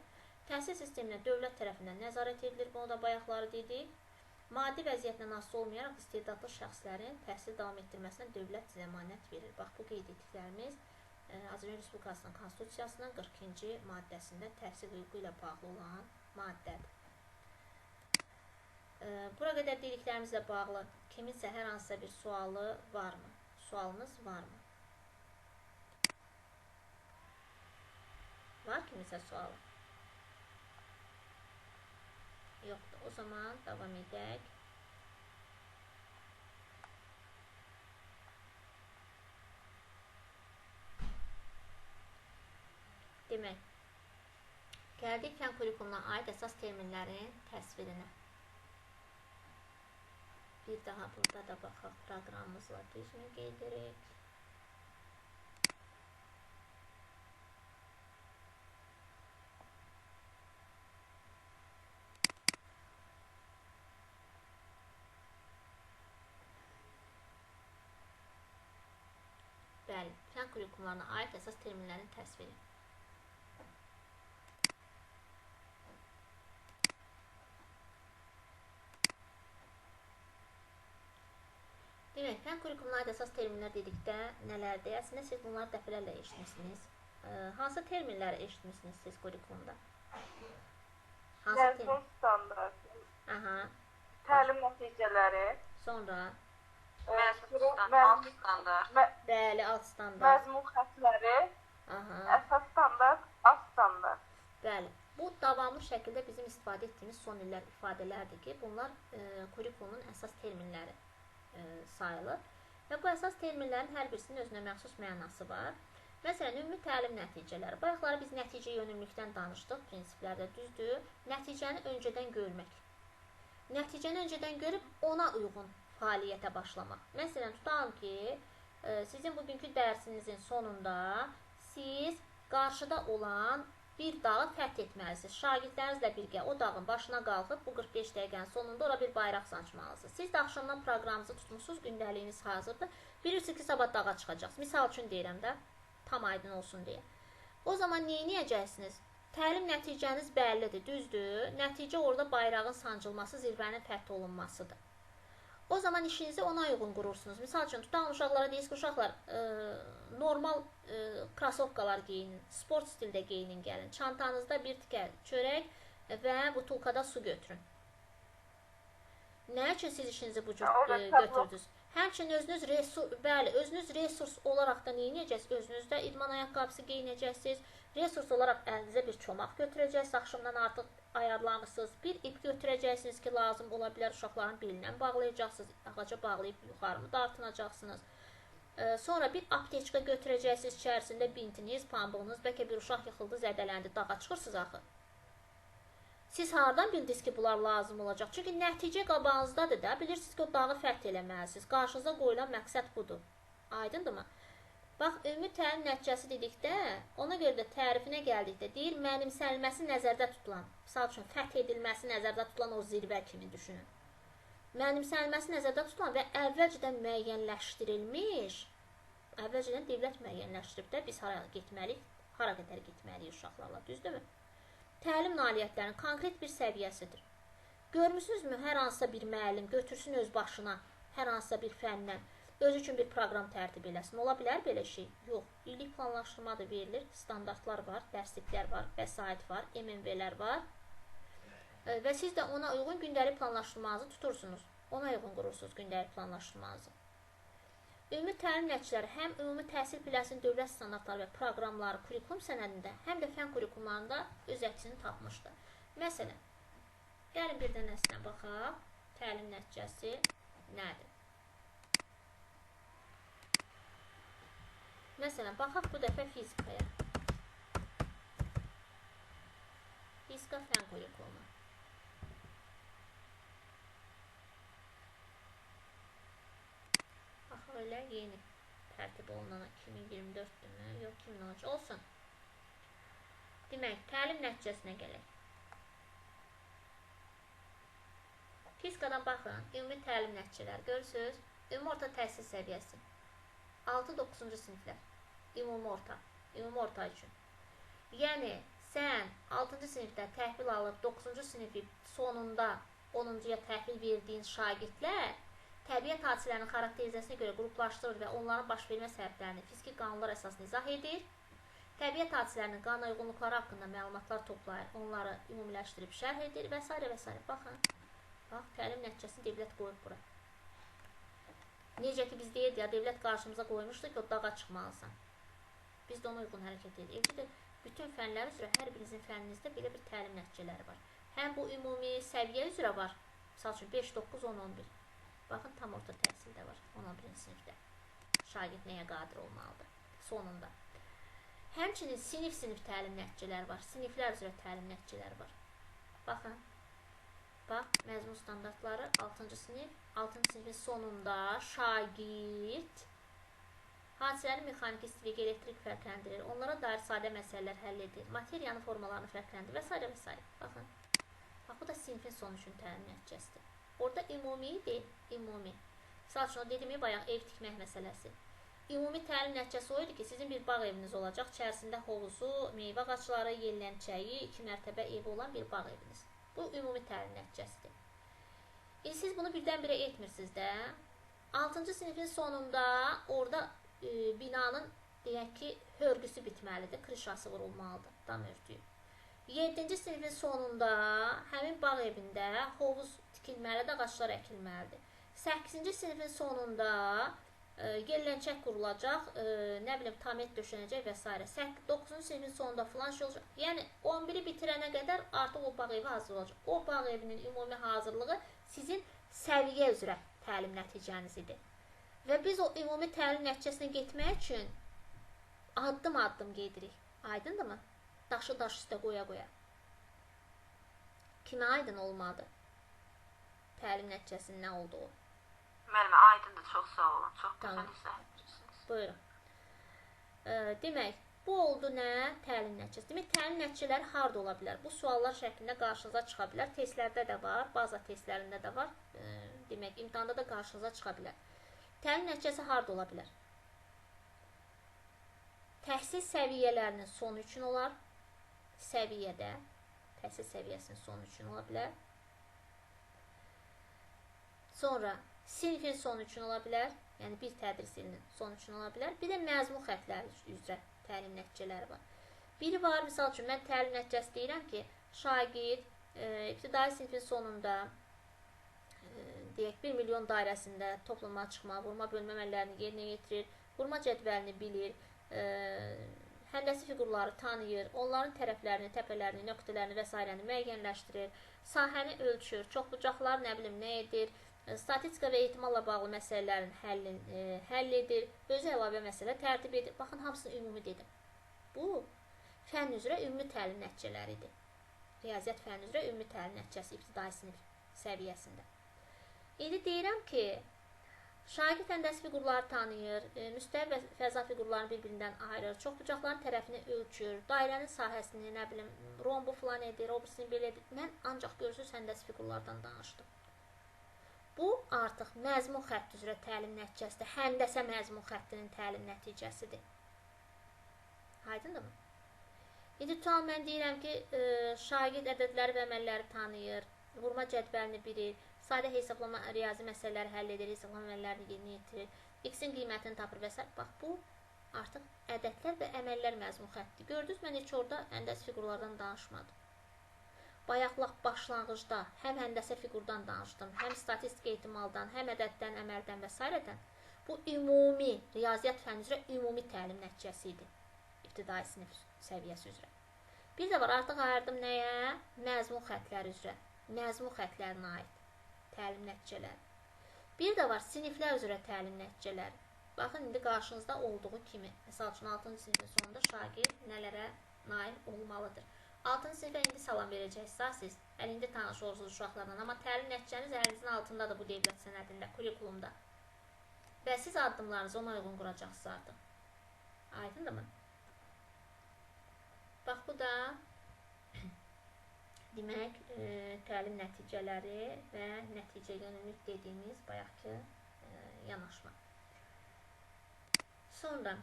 Təhsil sisteminə dövlət tərəfindən nəzarət edilir, bunu da bayaqları dedik. Maddi vəziyyətlə asılı olmayaraq istedadlı şəxslərin təhsil davam etdirməsinə dövlət zəmanət verir. Bax, bu qeyd etdiklərimiz Azərbaycan Respublikasının Konstitusiyasının 42-ci maddəsində təhsil hüququ ilə bağlı olan maddədir. Bura qədər dediklərimizlə bağlı kiminsə hər hansısa bir sualı varmı? Sualınız varmı? Var kiminsə sualı? Yoxdur. O zaman davam edək. Demək, gəldik fənn kurikulumuna aid əsas terminlərin təsvirinə. Bir daha burada da baxaq, proqramımızla düzmü gedirik? Bəli, fənn kurikulumlarına aid əsas terminlərin təsviri. Demək, fənn kurikulumuna aid əsas terminlər dedikdə nələrdir? Əslində, siz bunları dəfələrlə eşitmişsiniz. Hansı terminləri eşitmişsiniz siz kurikulumda? Məzmun standartı. Aha. Təlim nəticələri. Sonra? Məzmun standart, alt standart. Bəli, alt standart. Məzmun xətləri. Aha. Əsas standart, alt standart. Bəli. Bu, davamlı şəkildə bizim istifadə etdiyimiz son illər ifadələrdir ki, bunlar kurikulumun əsas terminləri sayılır. Və bu əsas terminlərin hər birisinin özünə məxsus mənası var. Məsələn, ümumi təlim nəticələri. Bayaqları biz nəticə yönümlükdən danışdıq, prinsiplərdə düzdür. Nəticəni öncədən görmək. Nəticəni öncədən görüb ona uyğun fəaliyyətə başlamaq. Məsələn, tutalım ki, sizin bugünkü dərsinizin sonunda siz qarşıda olan bir dağı fəth etməlisiniz. Şagirdlərinizlə birgə o dağın başına qalxıb bu 45 dəqiqənin sonunda ora bir bayraq sancmalısınız. Siz də axşamdan proqramınızı tutmusunuz, gündəliyiniz hazırdır. Bilirsiniz ki, sabah dağa çıxacaqsınız. Misal üçün deyirəm də, tam aydın olsun deyə. O zaman nə edəcəksiniz? Təlim nəticəniz bəllidir, düzdür. Nəticə orada bayrağın sancılması, zirvənin fəth olunmasıdır. O zaman işinizi ona uyğun qurursunuz. Misal üçün, tutan uşaqlara deyirsiniz ki, uşaqlar normal krasovkalar geyinin, sport stildə geyinin gəlin. Çantanızda bir tikə çörək və butulkada su götürün. Nə üçün siz işinizi bu cür götürdünüz? Həmçinin özünüz resurs, bəli, özünüz resurs olaraq da nə edəcəksiniz? Özünüzdə idman ayaqqabısı geyinəcəksiniz. Resurs olaraq əlinizə bir çomaq götürəcəksiniz. Axşamdan artıq ayarlamışsınız. Bir ip götürəcəksiniz ki, lazım ola bilər uşaqların belindən bağlayacaqsınız. Ağaca bağlayıb yuxarı mı dartınacaqsınız. Sonra bir aptečka götürəcəksiniz. İçərisində bintiniz, pambığınız, bəlkə bir uşaq yıxıldı, zədələndi, dağa çıxırsınız axı. Siz hardan bildiniz ki, bunlar lazım olacaq? Çünki nəticə qabağınızdadır da, bilirsiniz ki, o dağı fəth eləməlisiniz. Qarşınıza qoyulan məqsəd budur. Aydındırmı? Bax, ümumi təlim nəticəsi dedikdə, ona görə də tərifinə gəldikdə deyir, mənimsənilməsi nəzərdə tutulan, misal üçün, fəth edilməsi nəzərdə tutulan o zirvə kimi düşünün. Mənimsənilməsi nəzərdə tutulan və əvvəlcədən müəyyənləşdirilmiş, əvvəlcədən dövlət müəyyənləşdirib də biz hara getməliyik, hara qədər getməliyik uşaqlarla, düzdürmü? Təlim nailiyyətlərinin konkret bir səviyyəsidir. Görmüsünüzmü, hər hansısa bir müəllim götürsün öz başına, hər hansısa bir fəndən, özü üçün bir proqram tərtib eləsin. Ola bilər belə şey? Yox. İllik planlaşdırma da verilir, standartlar var, dərsliklər var, vəsait var, MMV-lər var. Və siz də ona uyğun gündəlik planlaşdırmanızı tutursunuz. Ona uyğun qurursunuz gündəlik planlaşdırmanızı. Ümumi təlim nəticələri həm ümumi təhsil piləsinin dövlət standartları və proqramları kurikulum sənədində, həm də fənn kurikulumlarında öz əksini tapmışdır. Məsələn, gəlin bir dənəsinə baxaq. Təlim nəticəsi nədir? Məsələn, baxaq bu dəfə fizikaya. Fizika fən kurikulumu. Baxaq elə yeni tərtib olunan 2024-dürmü? Yox, 2013 olsun. Demək, təlim nəticəsinə gələk. Fizikadan baxın, ümumi təlim nəticələri görürsünüz. Ümumi orta təhsil səviyyəsi. 6-9-cu siniflər. Ümumi orta. Ümumi orta üçün. Yəni, sən 6-cı sinifdə təhvil alıb 9-cu sinifi sonunda 10-cuya təhvil verdiyin şagirdlər təbiət hadisələrinin xarakterizəsinə görə qruplaşdırır və onların baş vermə səbəblərini fiziki qanunlar əsasında izah edir. Təbiət hadisələrinin qanuna uyğunluqları haqqında məlumatlar toplayır, onları ümumiləşdirib şərh edir və s. və s. Baxın, bax, təlim nəticəsini dövlət qoyub bura. Necə ki, biz deyirdik, ya, dövlət qarşımıza qoymuşdu ki, o dağa çıxmalısan. Biz də ona uyğun hərəkət edirik. Eləcə də bütün fənlər üzrə, hər birinizin fənninizdə belə bir təlim nəticələri var. Həm bu ümumi səviyyə üzrə var. Misal üçün, 5, 9, 10, 11. Baxın, tam orta təhsildə var, 11-ci sinifdə. Şagird nəyə qadir olmalıdır sonunda. Həmçinin sinif-sinif təlim nəticələri var. Siniflər üzrə təlim nəticələri var. Baxın. Bax, məzmun standartları 6-cı sinif. 6-cı sinifin sonunda şagird hadisələri mexaniki, istilik, elektrik fərqləndirir. Onlara dair sadə məsələlər həll edir. Materiyanın formalarını fərqləndirir və s. və s. Baxın. Bax, bu da sinifin sonu üçün təlim nəticəsidir. Orada ümumi deyil, ümumi. Misal üçün, o dediyimi bayaq ev tikmək məsələsi. Ümumi təlim nəticəsi o idi ki, sizin bir bağ eviniz olacaq. İçərisində hovuzu, meyvə ağacları, yellənçəyi, 2 mərtəbə evi olan bir bağ eviniz. Bu, ümumi təlim nəticəsidir. Siz bunu birdən-birə etmirsiniz də. 6-cı sinifin sonunda orada binanın, deyək ki, hörgüsü bitməlidir, krişası vurulmalıdır, dam örtüyü. 7-ci sinifin sonunda həmin bağ evində hovuz tikilməlidir, ağaclar əkilməlidir. 8-ci sinifin sonunda yellənçək qurulacaq, nə bilim, tamet döşənəcək və s. 9-cu sinifin sonunda filan şey olacaq. Yəni, 11-i bitirənə qədər artıq o bağ evi hazır olacaq. O bağ evinin ümumi hazırlığı sizin səviyyə üzrə təlim nəticəniz idi. Və biz o ümumi təlim nəticəsinə getmək üçün addım-addım gedirik. Aydındırmı? Daşı daş üstə qoya-qoya. Kimə aydın olmadı? Təlim nəticəsinin nə olduğu? Müəllimə, aydındır, çox sağ olun. Çox gözəl izah edirsiniz. Buyurun. Demək, bu oldu nə? Təlim nəticəsi. Demək, təlim nəticələri harda ola bilər? Bu suallar şəklində qarşınıza çıxa bilər. Testlərdə də var, baza testlərində də var. Demək, imtahanda da qarşınıza çıxa bilər. Təlim nəticəsi harda ola bilər? Təhsil səviyyələrinin sonu üçün olar. Səviyyədə, təhsil səviyyəsinin sonu üçün ola bilər. Sonra sinifin sonu üçün ola bilər. Yəni, bir tədris ilinin sonu üçün ola bilər. Bir də məzmun xətləri üzrə təlim nəticələri var. Biri var, misal üçün, mən təlim nəticəsi deyirəm ki, şagird ibtidai sinifin sonunda, deyək, 1 milyon dairəsində toplama, çıxma, vurma, bölmə əməllərini yerinə yetirir, vurma cədvəlini bilir, həndəsi fiqurları tanıyır, onların tərəflərini, təpələrini, nöqtələrini və s. müəyyənləşdirir, sahəni ölçür, çoxbucaqlar nə bilim nə edir, statistika və ehtimalla bağlı məsələlərin həll edir, özü əlavə məsələ tərtib edir. Baxın, hamısını ümumi dedim. Bu, fənn üzrə ümumi təlim nəticələridir. Riyaziyyat fənn üzrə ümumi təlim nəticəsi ibtidai sinif səviyyəsində. İndi deyirəm ki, şagird həndəsi fiqurları tanıyır, müstəvi və fəza fiqurlarını bir-birindən ayırır, çoxbucaqların tərəfini ölçür, dairənin sahəsini, nə bilim, rombu filan edir, o birisini belə edir. Mən ancaq görürsünüz, həndəsi fiqurlardan danışdım. Bu, artıq məzmun xətti üzrə təlim nəticəsidir. Həndəsə məzmun xəttinin təlim nəticəsidir. Aydındırmı? İndi tutalım, mən deyirəm ki, şagird ədədləri və əməlləri tanıyır, vurma cədvəlini bilir, sadə hesablama riyazi məsələləri həll edir, hesablama əməllərini yerinə yetirir, x-in qiymətini tapır və s. Bax, bu artıq ədədlər və əməllər məzmun xəttidir. Gördünüz, mən heç orada həndəsi fiqurlardan danışmadım. Bayaq lap başlanğıcda həm həndəsə fiqurdan danışdım, həm statistik ehtimaldan, həm ədəddən, əməldən və s. Bu, ümumi, riyaziyyat fənni üzrə ümumi təlim nəticəsi idi. İbtidai sinif səviyyəsi üzrə. Bir də var, artıq ayırdım nəyə? Məzmun xətləri üzrə. Məzmun xətlərinə aid təlim nəticələri. Bir də var, siniflər üzrə təlim nəticələri. Baxın, indi qarşınızda olduğu kimi. Məsəl üçün, 6-cı sinifin sonunda şagird nələrə nail olmalıdır. 6-cı sinifə indi salam verəcəksiniz siz. Hələ indi tanış olursunuz uşaqlarla. Amma təlim nəticəniz əlinizin altındadır bu dövlət sənədində, kurikulumda. Və siz addımlarınızı ona uyğun quracaqsınız artıq. Aydındırmı? Bax, bu da demək, təlim nəticələri və nəticə yönümlük dediyimiz bayaqki yanaşma. Sonra,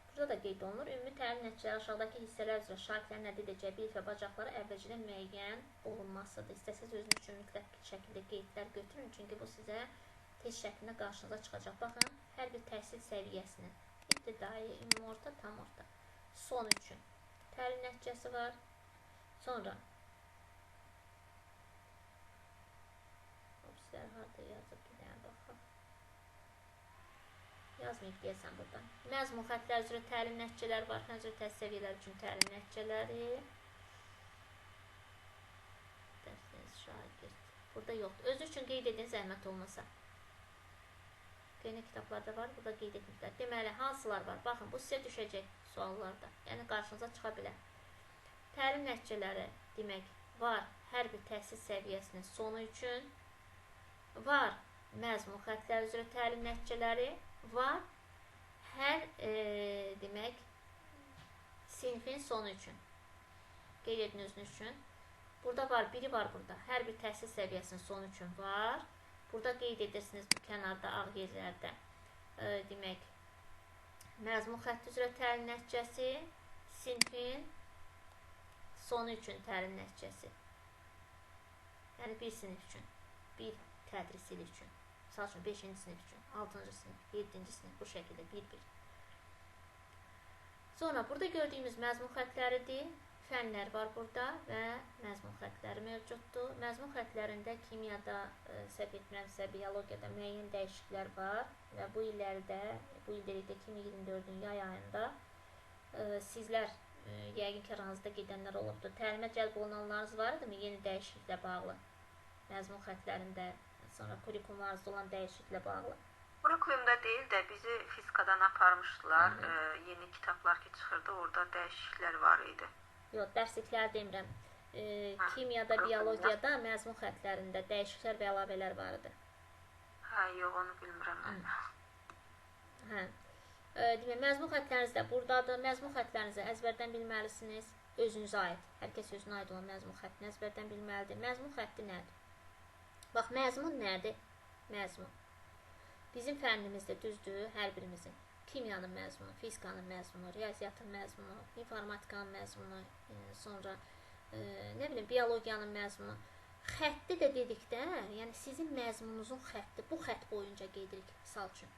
burada da qeyd olunur, ümumi təlim nəticələri aşağıdakı hissələr üzrə şagirdlərin əldə edəcəyi bilik və bacaqları əvvəlcədən müəyyən olunmasıdır. İstəsəz özünüz üçün mütləq şəkildə qeydlər götürün, çünki bu sizə tez şəklində qarşınıza çıxacaq. Baxın, hər bir təhsil səviyyəsinin ibtidai, ümumi orta, tam orta, son üçün təlim nəticəsi var. Sonra, obslər harada yazıb, bir dənə baxaq. Yazmayıb deyəsən burada. Məzmun xətlər üzrə təlim nəticələri var. Fənn üzrə təhsil səviyyələri üçün təlim nəticələri. Dərsiniz şagird. Burada yoxdur. Özü üçün qeyd edin, zəhmət olmasa. Köhnə kitablarda var, burada qeyd etmişlər. Deməli, hansılar var? Baxın, bu sizə düşəcək suallarda. Yəni, qarşınıza çıxa bilər. Təlim nəticələri, demək, var hər bir təhsil səviyyəsinin sonu üçün. Var məzmun xətlər üzrə təlim nəticələri. Var hər, demək, sinfin sonu üçün. Qeyd edin özünüz üçün. Burada var, biri var burada. Hər bir təhsil səviyyəsinin sonu üçün var. Burada qeyd edirsiniz bu kənarda, ağ yerlərdə. Demək, məzmun xətti üzrə təlim nəticəsi, sinfin sonu üçün təlim nəticəsi. Yəni, bir sinif üçün, bir tədris ili üçün. Misal üçün, 5-ci sinif üçün, 6-cı sinif, 7-ci sinif, bu şəkildə bir-bir. Sonra burada gördüyümüz məzmun xətləridir. Fənlər var burada və məzmun xətləri mövcuddur. Məzmun xətlərində kimyada, səhv etmirəmsə, biologiyada müəyyən dəyişikliklər var və bu illərdə, bu il dedikdə 2024-ün yay ayında sizlər yəqin ki, aranızda gedənlər olubdur. Təlimə cəlb olunanlarınız var idimi yeni dəyişikliklə bağlı? Məzmun xətlərində, sonra kurikulumlarınızda olan dəyişikliklə bağlı. Kurikulumda deyil də bizi fizikadan aparmışdılar. Yeni kitablar ki çıxırdı, orada dəyişikliklər var idi. Yox, dərsliklər demirəm. Kimyada, biologiyada, məzmun xətlərində dəyişikliklər və əlavələr var idi. Hə, yox, onu bilmirəm mən. Hə. Demək, məzmun xətləriniz də buradadır. Məzmun xətlərinizi əzbərdən bilməlisiniz. Özünüzə aid. Hər kəs özünə aid olan məzmun xəttini əzbərdən bilməlidir. Məzmun xətti nədir? Bax, məzmun nədir? Məzmun. Bizim fənnimizdə düzdür, hər birimizin. Kimyanın məzmunu, fizikanın məzmunu, riyaziyyatın məzmunu, informatikanın məzmunu, sonra nə bilim, biologiyanın məzmunu. Xətti də dedikdə, yəni sizin məzmununuzun xətti, bu xətt boyunca gedirik, misal üçün.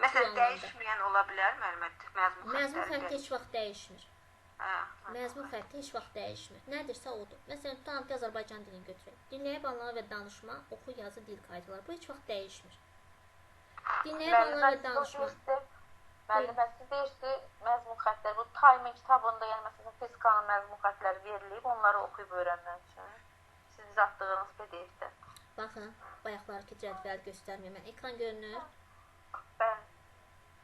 Məsələn, dəyişməyən ola bilər müəllimə, məzmun xəttləri? Məzmun xətti heç vaxt dəyişmir. Məzmun xətti heç vaxt dəyişmir. Nədirsə odur. Məsələn, tutalım ki, Azərbaycan dilini götürək. Dinləyib anlama və danışma, oxu, yazı, dil qaydaları. Bu heç vaxt dəyişmir. Dinləyib anlama və danışma. Müəllimə, siz deyirsiniz, məzmun xəttləri, bu Taymin kitabında, yəni məsələn, fizikanın məzmun xəttləri verilib, onları oxuyub öyrənmək üçün. Siz bizə atdığınız PDF-də. Baxın, bayaqlar ki, cədvəl göstərmir. Mən ekran görünür. Bəli.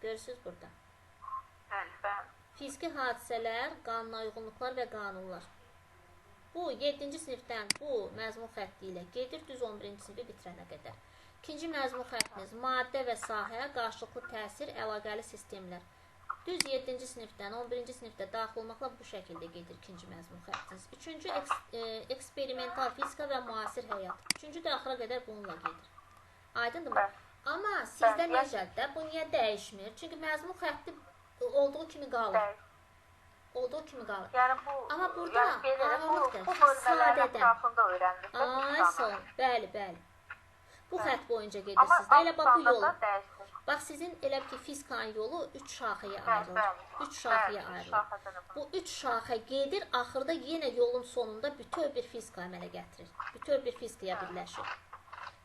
Görürsünüz burada. Bəli, bəli. Fiziki hadisələr, qanuna uyğunluqlar və qanunlar. Bu, 7-ci sinifdən bu məzmun xətti ilə gedir, düz 11-ci sinifi bitirənə qədər. İkinci məzmun xəttiniz, maddə və sahə, qarşılıqlı təsir, əlaqəli sistemlər. Düz 7-ci sinifdən 11-ci sinifdə daxil olmaqla bu şəkildə gedir ikinci məzmun xəttiniz. Üçüncü, eksperimental fizika və müasir həyat. Üçüncü də axıra qədər bununla gedir. Aydındırmı? Amma sizdə necədir? Bu niyə dəyişmir? Çünki məzmun xətti olduğu kimi qalır. Olduğu kimi qalır. Yəni bu, amma burada yəni belə, bu bölmələrin ətrafında öyrənilir. Ay, sağ olun. Bəli, bəli. Bu xətt boyunca gedirsiniz də. Elə bax bu yolu. Bax sizin elə ki fizikanın yolu 3 şaxəyə ayrılır. 3 şaxəyə ayrılır. Bu 3 şaxə gedir, axırda yenə yolun sonunda bütöv bir fizika əmələ gətirir. Bütöv bir fizikaya birləşir.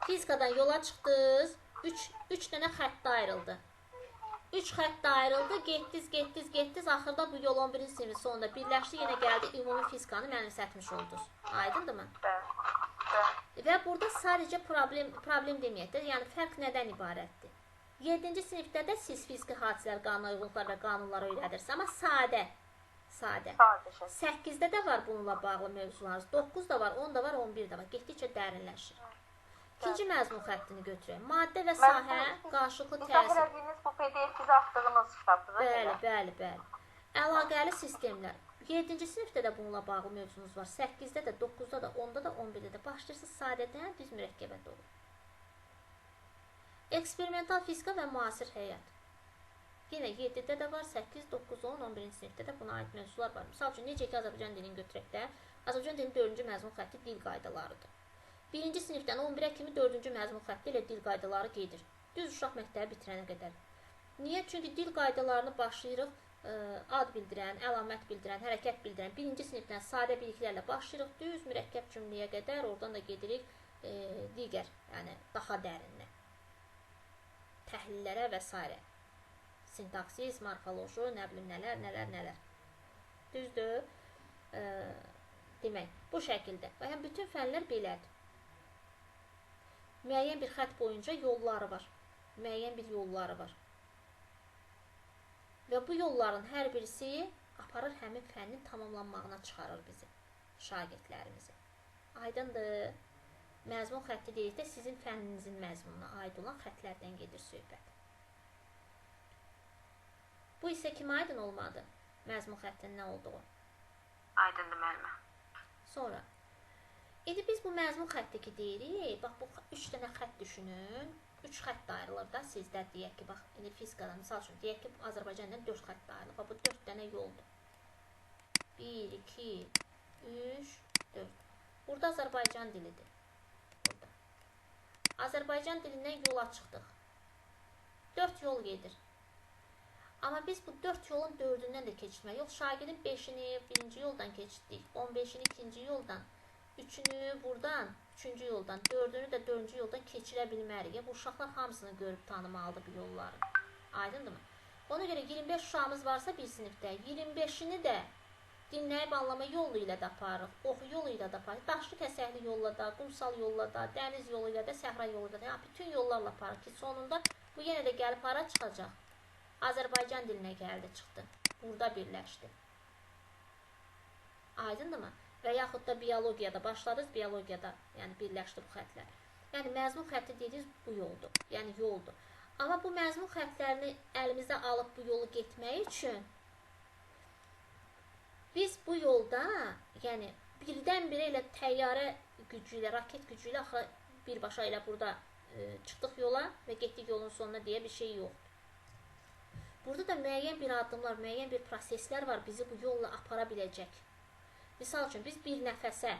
Fizikadan yola çıxdınız, 3 dənə xəttə ayrıldı. 3 xəttə ayrıldı, getdiz, getdiz, getdiz. Axırda bu yol 11-ci sinifin sonunda birləşdi, yenə gəldi, ümumi fizikanı mənimsətmiş oldunuz. Aydındırmı? Və burada sadəcə problem deməyək də, yəni fərq nədən ibarətdir? 7-ci sinifdə də siz fiziki hadisələr, qanuna uyğunluqlar və qanunları öyrədirsiniz, amma sadə. Sadə. 8-də də var bununla bağlı mövzularınız. 9 da var, 10 da var, 11 də var. Getdikcə dərinləşir. İkinci məzmun xəttini götürək. Maddə və sahə qarşılıqlı təsir. İzah elədiyiniz bu PDF bizə atdığınız kitabdır. Bəli, bəli, bəli. Əlaqəli sistemlər. 7-ci sinifdə də bununla bağlı mövzunuz var. 8-də də, 9-da da, 10-da da, 11-də də. Başlayırsınız sadədən düz mürəkkəbə doğru. Eksperimental fizika və müasir həyat. Yenə 7-də də var, 8, 9, 10, 11-ci sinifdə də buna aid mövzular var. Misal üçün, necə ki, Azərbaycan dilini götürək də, Azərbaycan dilinin 4-cü məzmun xətti dil qaydalarıdır. 1-ci sinifdən 11-ə kimi 4-cü məzmun xətti ilə dil qaydaları gedir. Düz uşaq məktəbi bitirənə qədər. Niyə? Çünki dil qaydalarını başlayırıq, ad bildirən, əlamət bildirən, hərəkət bildirən 1-ci sinifdən sadə biliklərlə başlayırıq, düz mürəkkəb cümləyə qədər, oradan da gedirik digər, yəni daha dərinə, təhlillərə və s. Sintaksis, morfoloji, nə bilim nələr, nələr, nələr. Düzdür? Demək, bu şəkildə. Və yəni bütün fənlər belədir. Müəyyən bir xətt boyunca yolları var. Müəyyən bir yolları var. Və bu yolların hər birisi aparır həmin fənnin tamamlanmağına çıxarır bizi, şagirdlərimizi. Aydındır. Məzmun xətti dedikdə sizin fənninizin məzmununa aid olan xəttlərdən gedir söhbət. Bu isə kimə aydın olmadı? Məzmun xəttinin nə olduğu? Aydındır müəllimə. Sonra, indi biz bu məzmun xətti ki deyirik, bax bu 3 dənə xətt düşünün. 3 xətt ayrılır da sizdə deyək ki, bax, indi fizikada misal üçün deyək ki, Azərbaycandan 4 xətt ayrılır. Bax, bu 4 dənə yoldur. 1, 2, 3, 4. Burada Azərbaycan dilidir. Burada. Azərbaycan dilindən yola çıxdıq. 4 yol gedir. Amma biz bu 4 yolun 4-ündən də keçirməliyik. Yox, şagirdin 5-ini birinci yoldan keçirdik, 15-ini ikinci yoldan, 3-ünü buradan, 3-cü yoldan, 4-ünü də 4-cü yoldan keçirə bilmərik. Bu uşaqlar hamısını görüb tanımalıdır bu yolları. Aydındırmı? Ona görə 25 uşağımız varsa bir sinifdə, 25-ini də dinləyib anlama yolu ilə də aparırıq, oxu yolu ilə də aparırıq, daşlı kəsəkli yolla da, qumsal yolla da, dəniz yolu ilə də, səhra yolu ilə də, yəni bütün yollarla aparırıq ki, sonunda bu yenə də gəlib hara çıxacaq? Azərbaycan dilinə gəldi, çıxdı. Burada birləşdi. Aydındırmı? Və yaxud da biologiyada başladınız, biologiyada yəni birləşdi bu xəttlər. Yəni məzmun xətti dediyiniz bu yoldur. Yəni yoldur. Amma bu məzmun xəttlərini əlimizə alıb bu yolu getmək üçün biz bu yolda, yəni birdən-birə elə təyyarə gücü ilə, raket gücü ilə axıra birbaşa elə burada çıxdıq yola və getdik yolun sonuna deyə bir şey yoxdur. Burada da müəyyən bir addımlar, müəyyən bir proseslər var bizi bu yolla apara biləcək. Misal üçün, biz bir nəfəsə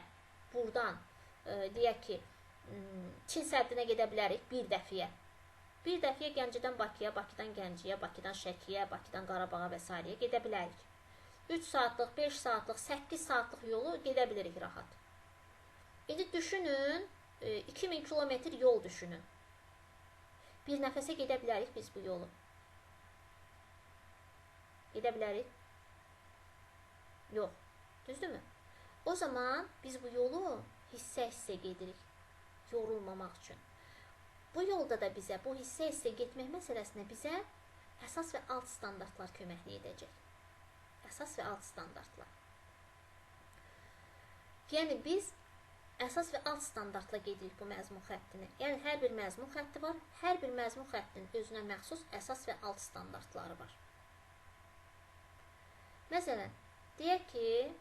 buradan, deyək ki, Çin səddinə gedə bilərik bir dəfiyə. Bir dəfiyə Gəncədən Bakıya, Bakıdan Gəncəyə, Bakıdan Şəkiyə, Bakıdan Qarabağa və s. gedə bilərik. 3 saatlıq, 5 saatlıq, 8 saatlıq yolu gedə bilirik rahat. İndi düşünün, 2000 kilometr yol düşünün. Bir nəfəsə gedə bilərik biz bu yolu. Gedə bilərik? Yox. Düzdürmü? O zaman biz bu yolu hissə-hissə gedirik, yorulmamaq üçün. Bu yolda da bizə, bu hissə-hissə getmək məsələsinə bizə əsas və alt standartlar köməklik edəcək. Əsas və alt standartlar. Yəni biz əsas və alt standartla gedirik bu məzmun xəttini. Yəni hər bir məzmun xətti var, hər bir məzmun xəttinin özünə məxsus əsas və alt standartları var. Məsələn, deyək ki,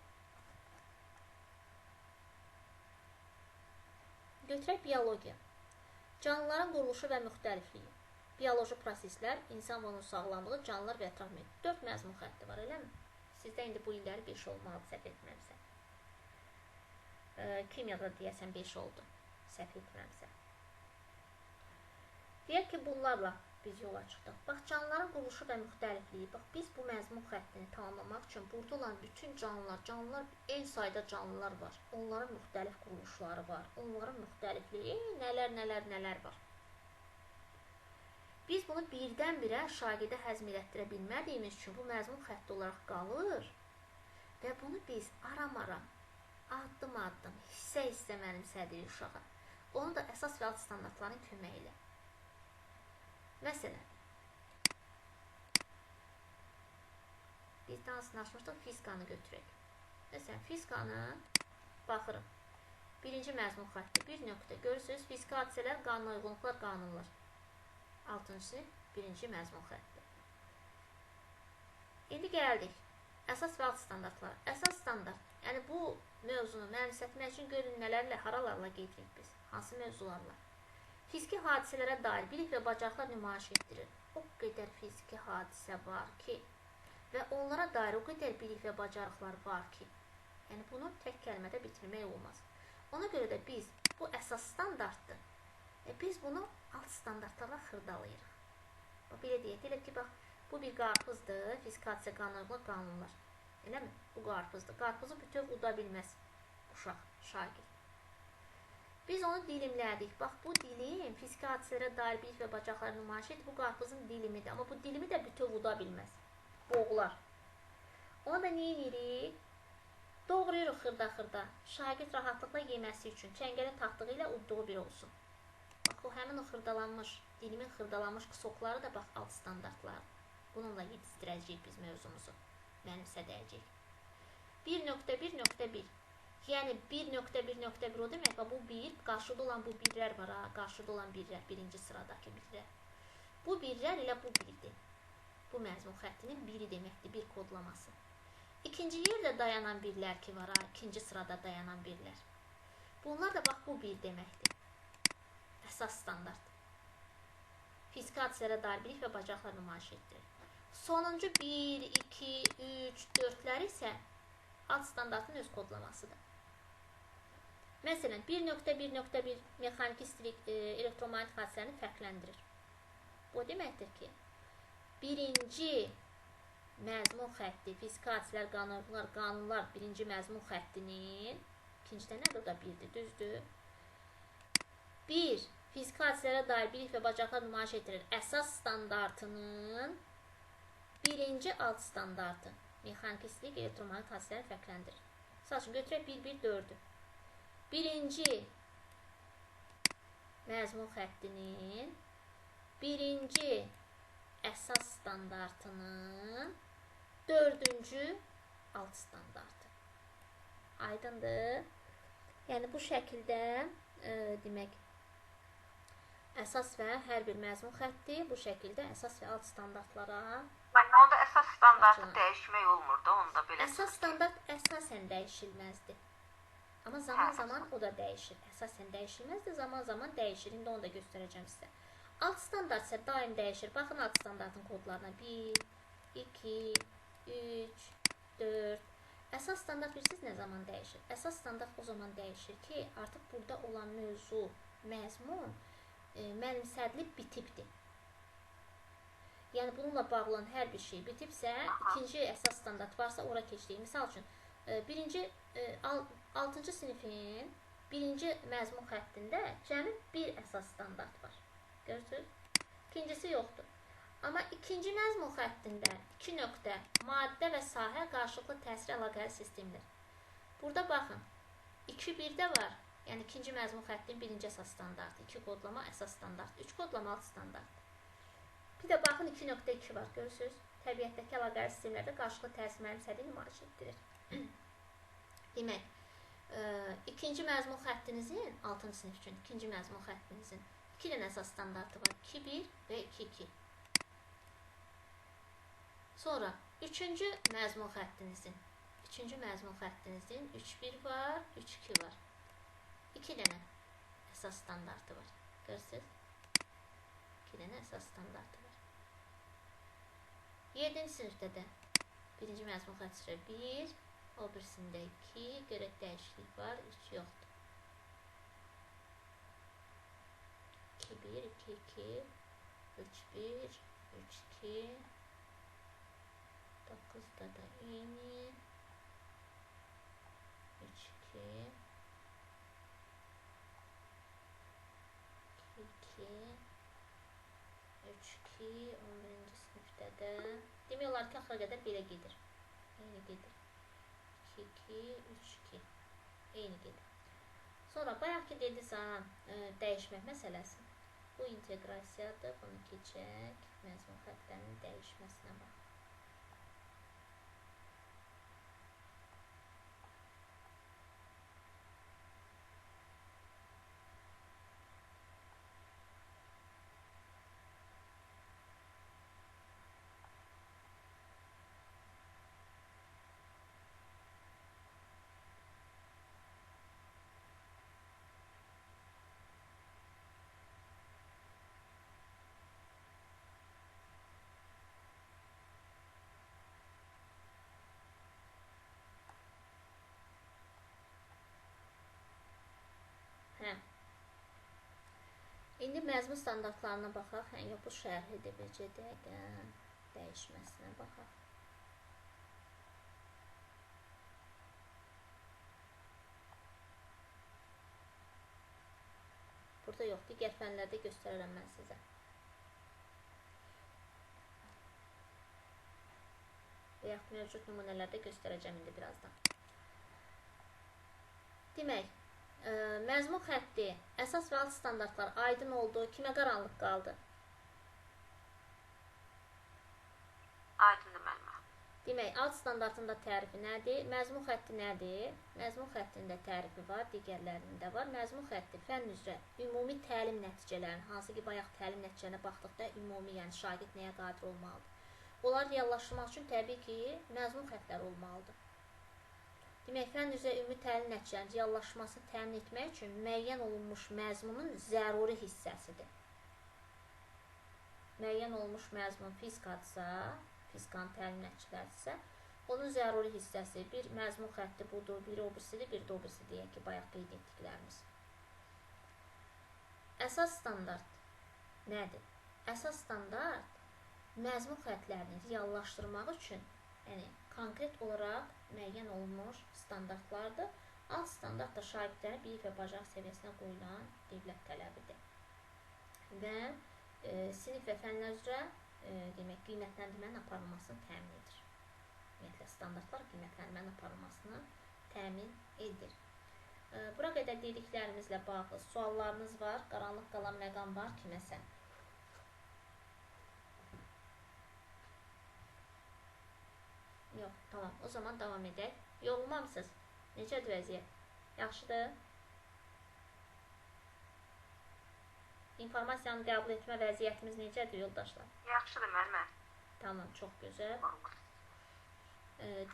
götürək biologiya. Canlıların quruluşu və müxtəlifliyi. Bioloji proseslər, insan və onun sağlamlığı, canlılar və ətraf mühit. 4 məzmun xətti var, eləmi? Sizdə indi bu illəri 5 olmalıdır, səhv etməmsə. Kimyada deyəsən 5 oldu, səhv etməmsə. Deyək ki, bunlarla biz yola çıxdıq. Bax, canlıların quruluşu və müxtəlifliyi. Bax, biz bu məzmun xəttini tamamlamaq üçün burada olan bütün canlılar, en sayda canlılar var. Onların müxtəlif quruluşları var. Onların müxtəlifliyi, nələr, nələr, nələr var. Biz bunu birdən-birə şagirdə həzm elətdirə bilmədiyimiz üçün bu məzmun xətti olaraq qalır və bunu biz aram-aram, addım-addım, hissə-hissə mənimsədirik uşağa. Onu da əsas və alt standartların köməyi ilə. Məsələn, biz hansını açmışdıq? Fizikanı götürək. Məsələn, fizikanı baxırıq. Birinci məzmun xətti, bir nöqtə. Görürsünüz, fiziki hadisələr, qanuna uyğunluqlar, qanunlar. 6-cı sinif, birinci məzmun xətti. İndi gəldik. Əsas və alt standartlar. Əsas standart, yəni bu mövzunu mənimsətmək üçün görün nələrlə, haralarla gedirik biz, hansı mövzularla. Fiziki hadisələrə dair bilik və bacarıqlar nümayiş etdirir. O qədər fiziki hadisə var ki və onlara dair o qədər bilik və bacarıqlar var ki, yəni bunu tək kəlmədə bitirmək olmaz. Ona görə də biz bu əsas standartdır. Biz bunu alt standartlarla xırdalayırıq. Bax, belə deyək, elə ki, bax, bu bir qarpızdır, fiziki hadisə, qanunlar, qanunlar. Eləmi? Bu qarpızdır. Qarpızı bütöv uda bilməz uşaq, şagird. Biz onu dilimlədik. Bax, bu dilim fiziki hadisələrə dair bilik və bacarıqlar nümayiş edir. Bu qarpızın dilimidir. Amma bu dilimi də bütöv uda bilməz. Boğular. Ona da nə edirik? Doğrayırıq xırda-xırda. Şagird rahatlıqla yeməsi üçün çəngələ taxtığı ilə udduğu bir olsun. Bax, o həmin o xırdalanmış, dilimin xırdalanmış qısokları da bax alt standartlardır. Bununla yetişdirəcəyik biz mövzumuzu. Mənimsədəcəyik. 1.1.1. Yəni 1.1.1 o demək, bu 1, qarşıda olan bu birlər var ha, qarşıda olan birlər, birinci sıradakı birlər. Bu birlər elə bu birdir. Bu məzmun xəttinin biri deməkdir, bir kodlaması. İkinci yerdə dayanan birlər ki var ha, ikinci sırada dayanan birlər. Bunlar da bax bu bir deməkdir. Əsas standart. Fiziki hadisələrə dair bilik və bacarıqlar nümayiş etdirir. Sonuncu 1, 2, 3, 4-ləri isə alt standartın öz kodlamasıdır. Məsələn, 1.1.1 mexaniki istilik elektromaqnit hadisələrini fərqləndirir. Bu deməkdir ki, birinci məzmun xətti, fiziki hadisələr, qanunlar, qanunlar birinci məzmun xəttinin ikincidə nədir? O da birdir, düzdür. 1. Fiziki hadisələrə dair bilik və bacarıqlar nümayiş etdirir. Əsas standartının birinci alt standartı mexaniki istilik elektromaqnit hadisələrini fərqləndirir. Misal üçün, götürək 1, 1, 4-ü. Birinci məzmun xəttinin birinci əsas standartının dördüncü alt standartı. Aydındır. Yəni, bu şəkildə demək, əsas və hər bir məzmun xətti bu şəkildə əsas və alt standartlara. Onda əsas standartı dəyişmək olmur da, onda belə. Əsas standart əsasən dəyişilməzdir. Amma zaman-zaman o da dəyişir. Əsasən dəyişilməzdir, zaman-zaman dəyişir. İndi onu da göstərəcəm sizə. Alt standart isə daim dəyişir. Baxın alt standartın kodlarına. 1, 2, 3, 4. Əsas standart bilirsiniz nə zaman dəyişir? Əsas standart o zaman dəyişir ki, artıq burada olan mövzu, məzmun mənimsədilib bitibdir. Yəni, bununla bağlı olan hər bir şey bitibsə, ikinci əsas standart varsa, ora keçdik. Misal üçün, 6-cı sinifin birinci məzmun xəttində cəmi bir əsas standart var. Görürsünüz? İkincisi yoxdur. Amma ikinci məzmun xəttində 2 nöqtə maddə və sahə qarşılıqlı təsir əlaqəli sistemdir. Burada baxın, 2-1-də var. Yəni, ikinci məzmun xəttinin birinci əsas standartı, 2 kodlama əsas standart, 3 kodlama alt standart. Bir də baxın, 2.2 var. Görürsünüz? Təbiətdəki əlaqəli sistemlərdə qarşılıqlı təsir mənimsədiyi nümayiş etdirir. Demək, ikinci məzmun xəttinizin, 6-cı sinif üçün ikinci məzmun xəttinizin 2 dənə əsas standartı var. 2.1 və 2.2. Sonra, üçüncü məzmun xəttinizin 3.1 var, 3.2 var. 2 dənə əsas standartı var. Görürsünüz? 2 dənə əsas standartı var. 7-ci sinifdə də birinci məzmun xətti 1, o birisində 2, görək dəyişiklik var, 3 yoxdur. 2, 1, 2, 2, 3, 1, 3, 2, 9-da da eyni, 3, 2, 2, 2, 3, 2, 11-ci sinifdə də. Demək olar ki, axıra qədər belə gedir. Eyni gedir. 2, 2, 3, 2. Eyni gedir. Sonra bayaq ki dediniz, dəyişmək məsələsi. Bu inteqrasiyadır. Bunu keçək. Məzmun xəttlərinin dəyişməsinə bax. Hə. İndi məzmun standartlarına baxaq. Hə, yox, bu şərhidir, bircə dəqiqə dəyişməsinə baxaq. Burada yox, digər fənlərdə göstərərəm mən sizə. Və yaxud mövcud nümunələrdə göstərəcəm indi birazdan. Demək, məzmun xətti, əsas və alt standartlar aydın oldu. Kimə qaranlıq qaldı? Aydındır müəllimə. Demək, alt standartın da tərifi nədir? Məzmun xətti nədir? Məzmun xəttinin də tərifi var, digərlərinin də var. Məzmun xətti fənn üzrə ümumi təlim nəticələrinin, hansı ki, bayaq təlim nəticələrinə baxdıqda ümumi, yəni şagird nəyə qadir olmalıdır? Onları reallaşdırmaq üçün təbii ki, məzmun xəttləri olmalıdır. Demək, fənn üzrə ümumi təlim nəticələrinin reallaşmasını təmin etmək üçün müəyyən olunmuş məzmunun zəruri hissəsidir. Müəyyən olunmuş məzmun fizikadırsa, fizikanın təlim nəticələridirsə, onun zəruri hissəsi bir məzmun xətti budur, biri o birisidir, biri də o birisi deyək ki, bayaq qeyd etdiklərimiz. Əsas standart nədir? Əsas standart məzmun xəttlərini reallaşdırmaq üçün, yəni konkret olaraq müəyyən olunmuş standartlardır. Alt standart da şagirdlərin bilik və bacarıq səviyyəsinə qoyulan dövlət tələbidir. Və sinif və fənlər üzrə demək, qiymətləndirmənin aparılmasını təmin edir. Ümumiyyətlə, standartlar qiymətləndirmənin aparılmasını təmin edir. Bura qədər dediklərimizlə bağlı suallarınız var, qaranlıq qalan məqam var kiməsə? Yox, tamam. O zaman davam edək. Yorulmamısınız? Necədir vəziyyət? Yaxşıdır? İnformasiyanı qəbul etmə vəziyyətimiz necədir, yoldaşlar? Yaxşıdır, müəllimə. Tamam, çox gözəl.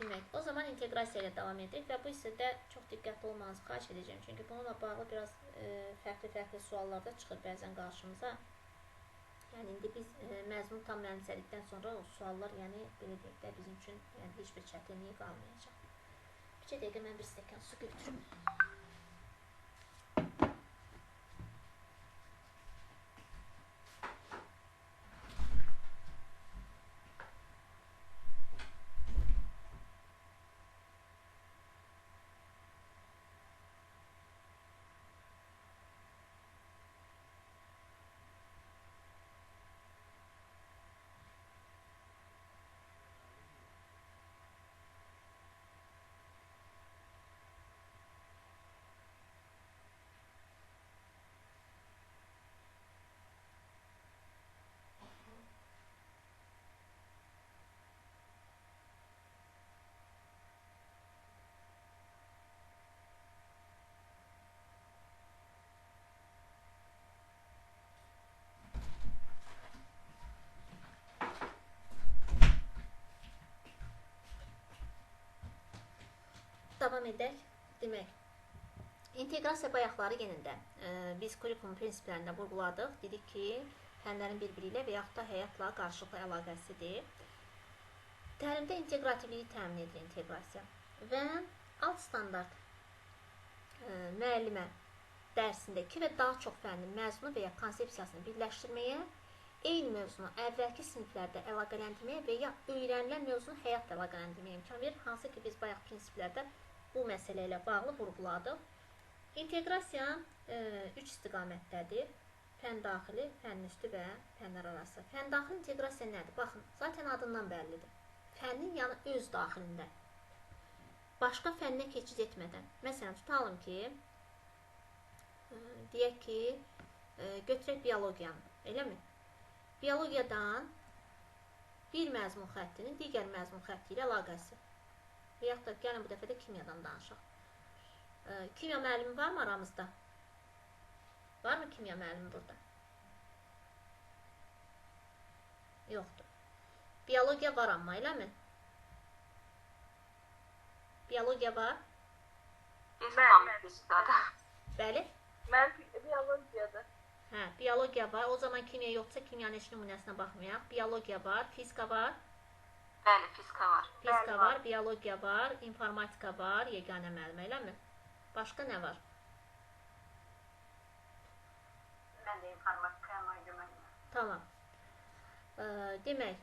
Demək, o zaman inteqrasiya ilə davam edirik və bu hissədə çox diqqətli olmanızı xahiş edəcəm. Çünki bununla bağlı biraz fərqli-fərqli suallar da çıxır bəzən qarşımıza. Yəni, indi biz məzmunu tam mənimsədikdən sonra o suallar, yəni, belə deyək də, bizim üçün yəni, heç bir çətinliyi qalmayacaq. Bir dəqiqə mən bir stəkan su götürüm. Davam edək. Demək, inteqrasiya bayaqları yenə də biz kurikulum prinsiplərində vurğuladıq. Dedik ki, fənlərin bir-biri ilə və yaxud da həyatla qarşılıqlı əlaqəsidir. Təlimdə inteqrativliyi təmin edir inteqrasiya. Və alt standart müəllimə dərsində iki və daha çox fənnin məzmunu və ya konsepsiyasını birləşdirməyə, eyni mövzunu əvvəlki siniflərdə əlaqələndirməyə və ya öyrənilən mövzunu həyatla əlaqələndirməyə imkan verir. Hansı ki, biz bayaq prinsiplərdə bu məsələ ilə bağlı vurğuladıq. İnteqrasiya üç istiqamətdədir. Fən daxili, fənn üstü və fənlər arası. Fən daxili inteqrasiya nədir? Baxın, zaten adından bəllidir. Fənnin yəni öz daxilində. Başqa fənnə keçid etmədən. Məsələn, tutalım ki, Deyək ki, götürək biologiyanı, eləmi? Biologiyadan bir məzmun xəttinin digər məzmun xətti ilə əlaqəsi. Və yaxud da gəlin bu dəfə də kimyadan danışaq. Kimya müəllimi varmı aramızda? Varmı kimya müəllimi burada? Yoxdur. Biologiya var amma, eləmi? Biologiya var? Bəli? Mən biologiyada. Hə, biologiya var. O zaman kimya yoxdursa, kimyanın heç nümunəsinə baxmayaq. Biologiya var, fizika var. Bəli, fizika var. Fizika var, biologiya var, informatika var, yeganə müəllimə, eləmi? Başqa nə var? Mən də informatikaya müəlliməm. Tamam. Demək,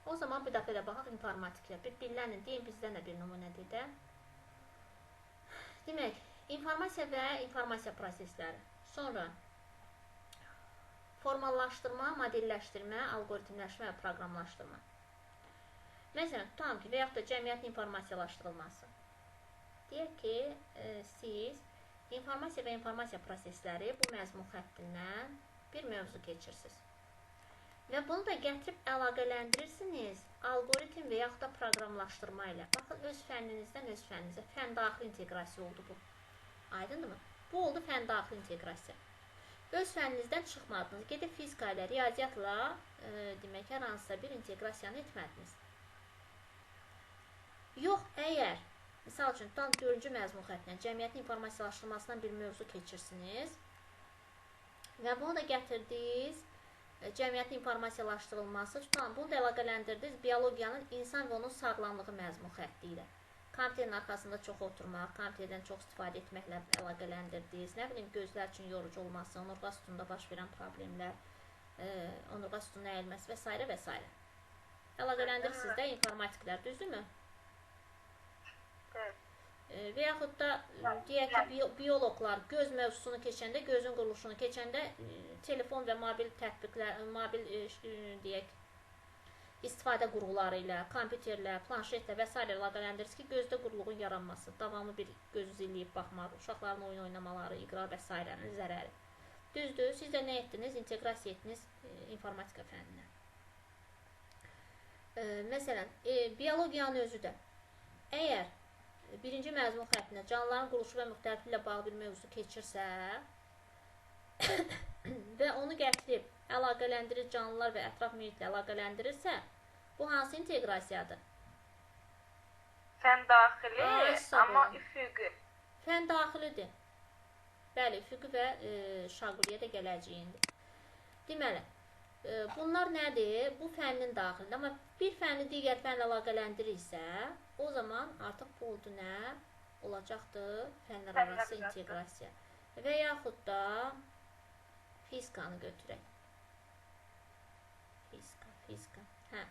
o zaman bir dəfə də baxaq informatikaya. Bir billənin, deyin bizdən də bir nümunədir də. Demək, informasiya və informasiya prosesləri. Sonra formallaşdırma, modelləşdirmə, alqoritmləşmə və proqramlaşdırma. Məsələn, tutalım ki, və yaxud da cəmiyyətin informasiyalaşdırılması. Deyək ki, siz informasiya və informasiya prosesləri bu məzmun xəttindən bir mövzu keçirsiniz. Və bunu da gətirib əlaqələndirirsiniz alqoritm və yaxud da proqramlaşdırma ilə. Baxın, öz fənninizdən öz fənninizə. Fən daxili inteqrasiya oldu bu. Aydındırmı? Bu oldu fən daxili inteqrasiya. Öz fənninizdən çıxmadınız. Gedib fizika ilə, riyaziyyatla demək, hər hansısa bir inteqrasiyanı etmədiniz. Yox, əgər, misal üçün, tam 4-cü məzmun xəttindən cəmiyyətin informasiyalaşdırılmasından bir mövzu keçirsiniz və bunu da gətirdiniz cəmiyyətin informasiyalaşdırılması, tutalım, bunu da əlaqələndirdiniz biologiyanın insan və onun sağlamlığı məzmun xətti ilə. Kompüterin arxasında çox oturmaq, kompüterdən çox istifadə etməklə əlaqələndirdiniz, nə bilim, gözlər üçün yorucu olması, onurğa sütununda baş verən problemlər, onurğa sütunun əyilməsi və s. və s. Əlaqələndirirsiniz də informatiklər, düzdürmü? Evet. Və yaxud da deyək ki, bioloqlar göz mövzusunu keçəndə, gözün quruluşunu keçəndə telefon və mobil tətbiqlər, mobil deyək, istifadə qurğuları ilə, kompüterlə, planşetlə və s. əlaqələndirirsiniz ki, gözdə quruluğun yaranması, davamlı bir gözü zilləyib baxmaq, uşaqların oyun oynamaları, iqrar və s.nin zərəri. Düzdür, siz də nə etdiniz? İnteqrasiya etdiniz informatika fənninə. Məsələn, biologiyanın özü də əgər birinci məzmun xəttində canlıların quruluşu və müxtəlifliyi ilə bağlı bir mövzu keçirsə və onu gətirib əlaqələndirir canlılar və ətraf mühitlə əlaqələndirirsə, bu hansı inteqrasiyadır? Fən daxili, amma üfüqi. Fən daxilidir. Bəli, üfüqi və şaquliyə də gələcək indi. Deməli, bunlar nədir? Bu fənnin daxilində. Amma bir fənni digər fənlə əlaqələndirirsə, o zaman artıq bu oldu nə? Olacaqdır fənlər arası inteqrasiya. Və yaxud da fizikanı götürək. Fizika, fizika. Hə.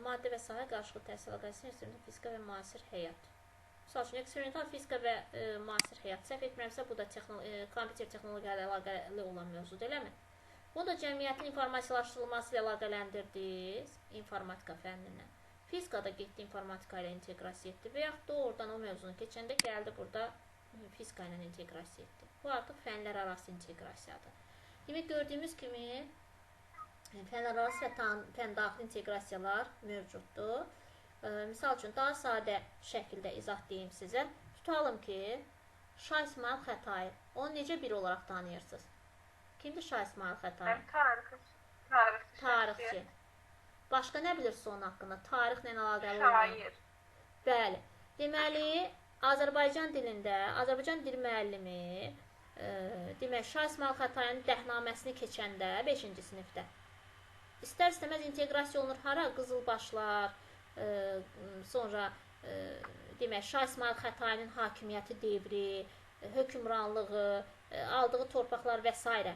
Maddə və sahə qarşılıqlı təsir əlaqəsinin eksperimental fizika və müasir həyat. Misal üçün, eksperimental fizika və müasir həyat. Səhv etmirəmsə, bu da kompüter texnologiya ilə əlaqəli olan mövzudur, eləmi? Bunu da cəmiyyətin informasiyalaşdırılması ilə əlaqələndirdiniz informatika fənninə. Fizika da getdi informatika ilə inteqrasiya etdi və yaxud da oradan o mövzunu keçəndə gəldi burada fizika ilə inteqrasiya etdi. Bu artıq fənlər arası inteqrasiyadır. Demək, gördüyümüz kimi fənlər arası və fən daxili inteqrasiyalar mövcuddur. Misal üçün, daha sadə şəkildə izah deyim sizə. Tutalım ki, Şah İsmayıl Xətai. Onu necə biri olaraq tanıyırsınız? Kimdir Şah İsmayıl Xətai? Tarixçi. Tarixçi. Başqa nə bilirsiniz onun haqqında? Tarixlə əlaqəli olan. Şair. Bəli. Deməli, Azərbaycan dilində, Azərbaycan dil müəllimi, demək, Şah İsmayıl Xətainin dəhnaməsini keçəndə 5-ci sinifdə istər-istəməz inteqrasiya olunur hara? Qızılbaşlar, sonra demək, Şah İsmayıl Xətainin hakimiyyəti devri, hökmranlığı, aldığı torpaqlar və s.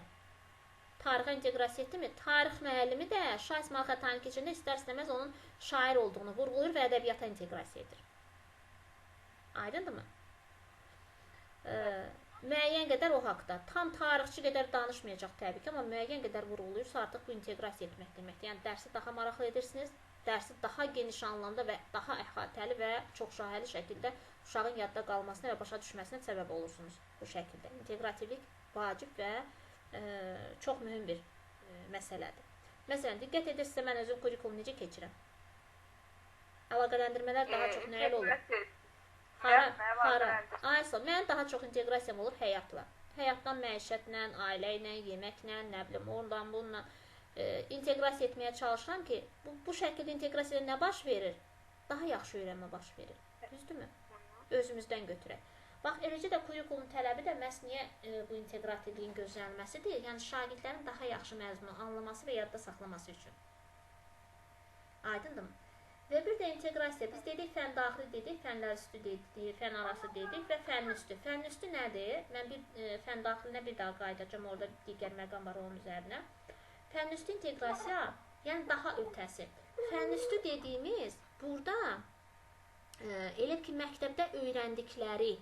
Tarixə inteqrasiya etdimi? Tarix müəllimi də Şah İsmayıl Xətaini keçəndə istər-istəməz onun şair olduğunu vurğulayır və ədəbiyyata inteqrasiya edir. Aydındırmı? Müəyyən qədər o haqda. Tam tarixçi qədər danışmayacaq təbii ki, amma müəyyən qədər vurğulayırsa artıq bu inteqrasiya etmək deməkdir. Yəni, dərsi daha maraqlı edirsiniz, Dərsi daha geniş anlamda və daha əhatəli və çoxşahəli şəkildə uşağın yadda qalmasına və başa düşməsinə səbəb olursunuz bu şəkildə. İnteqrativlik vacib və çox mühüm bir məsələdir. Məsələn, diqqət edirsinizsə, mən özüm kurikulumu necə keçirəm? Əlaqələndirmələr daha çox nə ilə olur? Hara? Aysa, mənim daha çox inteqrasiyam olur həyatla. Həyatdan məişətlə, ailə ilə, yeməklə, nə bilim, ondan, bununla inteqrasiya etməyə çalışıram ki, bu şəkildə inteqrasiyada nə baş verir? Daha yaxşı öyrənmə baş verir. Düzdürmü? Özümüzdən götürək. Bax, eləcə də kurikulum tələbi də məhz niyə bu inteqrativliyin gözlənilməsidir? Yəni, şagirdlərin daha yaxşı məzmunu anlaması və yadda saxlaması üçün. Aydındırmı? Və bir də inteqrasiya. Biz dedik, fən daxili dedik, fənlər üstü dedik, fən arası dedik və fənn üstü. Fənn üstü nədir? Mən bir fən daxilinə bir daha qayıdacağam, orada digər məqam var onun üzərinə. Fənn üstü inteqrasiya, yəni daha ötəsi. Fənn üstü dediyimiz burada elə ki, məktəbdə öyrəndikləri,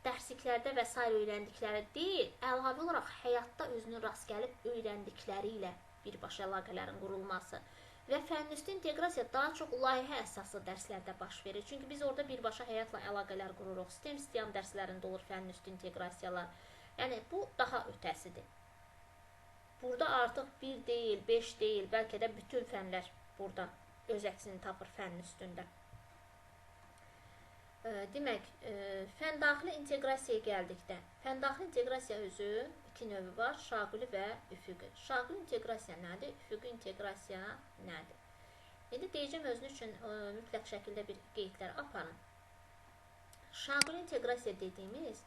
dərsliklərdə və sair öyrəndikləri deyil, əlavə olaraq həyatda özünü rast gəlib öyrəndikləri ilə birbaşa əlaqələrin qurulması. Və fənnüstü inteqrasiya daha çox layihə əsaslı dərslərdə baş verir. Çünki biz orada birbaşa həyatla əlaqələr qururuq. STEM, STEAM dərslərində olur fənnüstü inteqrasiyalar. Yəni, bu daha ötəsidir. Burada artıq 1 deyil, 5 deyil, bəlkə də bütün fənlər burada öz əksini tapır fənnin üstündə. Demək, fən daxili inteqrasiyaya gəldikdə, fən daxili inteqrasiya özü iki növü var, şaquli və üfüqi. Şaquli inteqrasiya nədir? Üfüqi inteqrasiya nədir? İndi deyəcəm özünüz üçün mütləq şəkildə bir qeydlər aparın. Şaquli inteqrasiya dediyimiz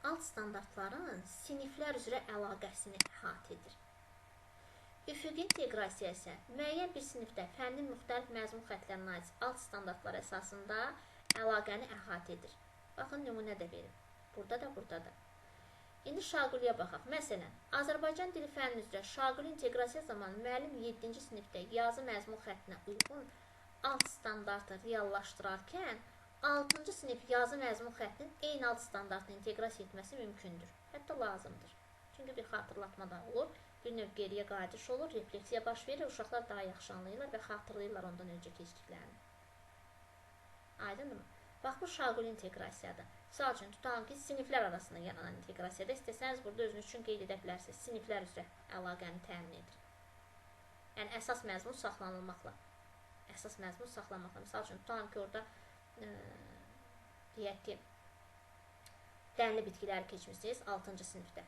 alt standartların siniflər üzrə əlaqəsini əhatə edir. Üfüqi inteqrasiya isə müəyyən bir sinifdə fənnin müxtəlif məzmun xətlərinə aid alt standartlar əsasında əlaqəni əhatə edir. Baxın, nümunə də verim. Burada da, burada da. İndi şaquliyə baxaq. Məsələn, Azərbaycan dili fənni üzrə şaquli inteqrasiya zamanı müəllim 7-ci sinifdə yazı məzmun xəttinə uyğun alt standartı reallaşdırarkən 6-cı sinif yazı məzmun xəttinin eyni alt standartını inteqrasiya etməsi mümkündür. Hətta lazımdır. Çünki bir xatırlatma da olur, bir növ geriyə qayıdış olur, refleksiya baş verir, uşaqlar daha yaxşı anlayırlar və xatırlayırlar ondan öncə keçdiklərini. Aydındırmı? Bax, bu şaquli inteqrasiyadır. Misal üçün, tutalım ki, siniflər arasında yaranan inteqrasiyada istəsəniz burada özünüz üçün qeyd edə bilərsiniz. Siniflər üzrə əlaqəni təmin edir. Yəni, əsas məzmun saxlanılmaqla. Əsas məzmun saxlanmaqla. Misal üçün, tutalım ki, orada deyək ki, dənli bitkiləri keçmişsiniz 6-cı sinifdə.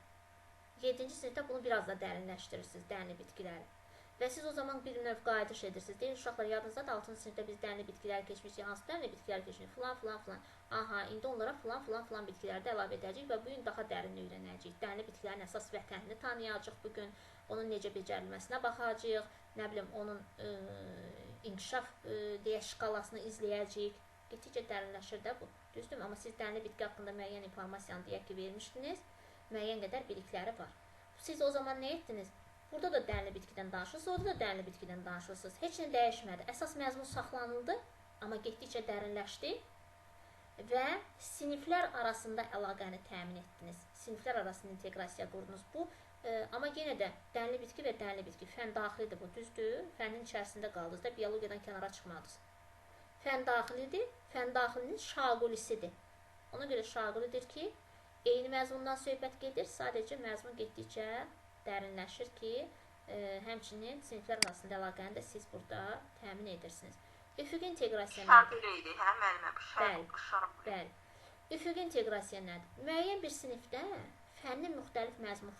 7-ci sinifdə bunu biraz da dərinləşdirirsiniz, dənli bitkiləri. Və siz o zaman bir növ qayıdış edirsiniz. Deyir, uşaqlar, yadınızda da 6-cı sinifdə biz dənli bitkiləri keçmişik. Hansı dənli bitkiləri keçmişik? Filan, filan, filan. Aha, indi onlara filan, filan, filan bitkiləri də əlavə edəcəyik və bugün daha dərin öyrənəcəyik. Dənli bitkilərin əsas vətənini tanıyacaq bugün, onun necə becərilməsinə baxacağıq, nə bilim, onun inkişaf deyə şkalasını izləyəcəyik. Getdikcə dərinləşir də bu. Düzdürmü? Amma siz dənli bitki haqqında müəyyən informasiyanı deyək ki, vermişdiniz, müəyyən qədər bilikləri var. Siz o zaman nə etdiniz? Burada da dənli bitkidən danışırsınız, orada da dənli bitkidən danışırsınız. Heç nə dəyişmədi. Əsas məzmun saxlanıldı, amma getdikcə dərinləşdi və siniflər arasında əlaqəni təmin etdiniz. Siniflər arasında inteqrasiya qurdunuz. Bu, amma yenə də dənli bitki və dənli bitki fən daxilidir bu, düzdür? Fənin içərisində qaldınız da, biologiyadan kənara çıxmadınız. Fən daxilidir, fən daxilinin şaqulisidir. Ona görə şaqulidir ki, eyni məzmundan söhbət gedir, sadəcə məzmun getdikcə dərinləşir ki, həmçinin siniflər arasında əlaqəni də siz burada təmin edirsiniz. Üfüqi inteqrasiya nədir? Şaquli idi, hə müəllimə? Bəli, bəli. Üfüqi inteqrasiya nədir? Müəyyən bir sinifdə fənnin müxtəlif məzmun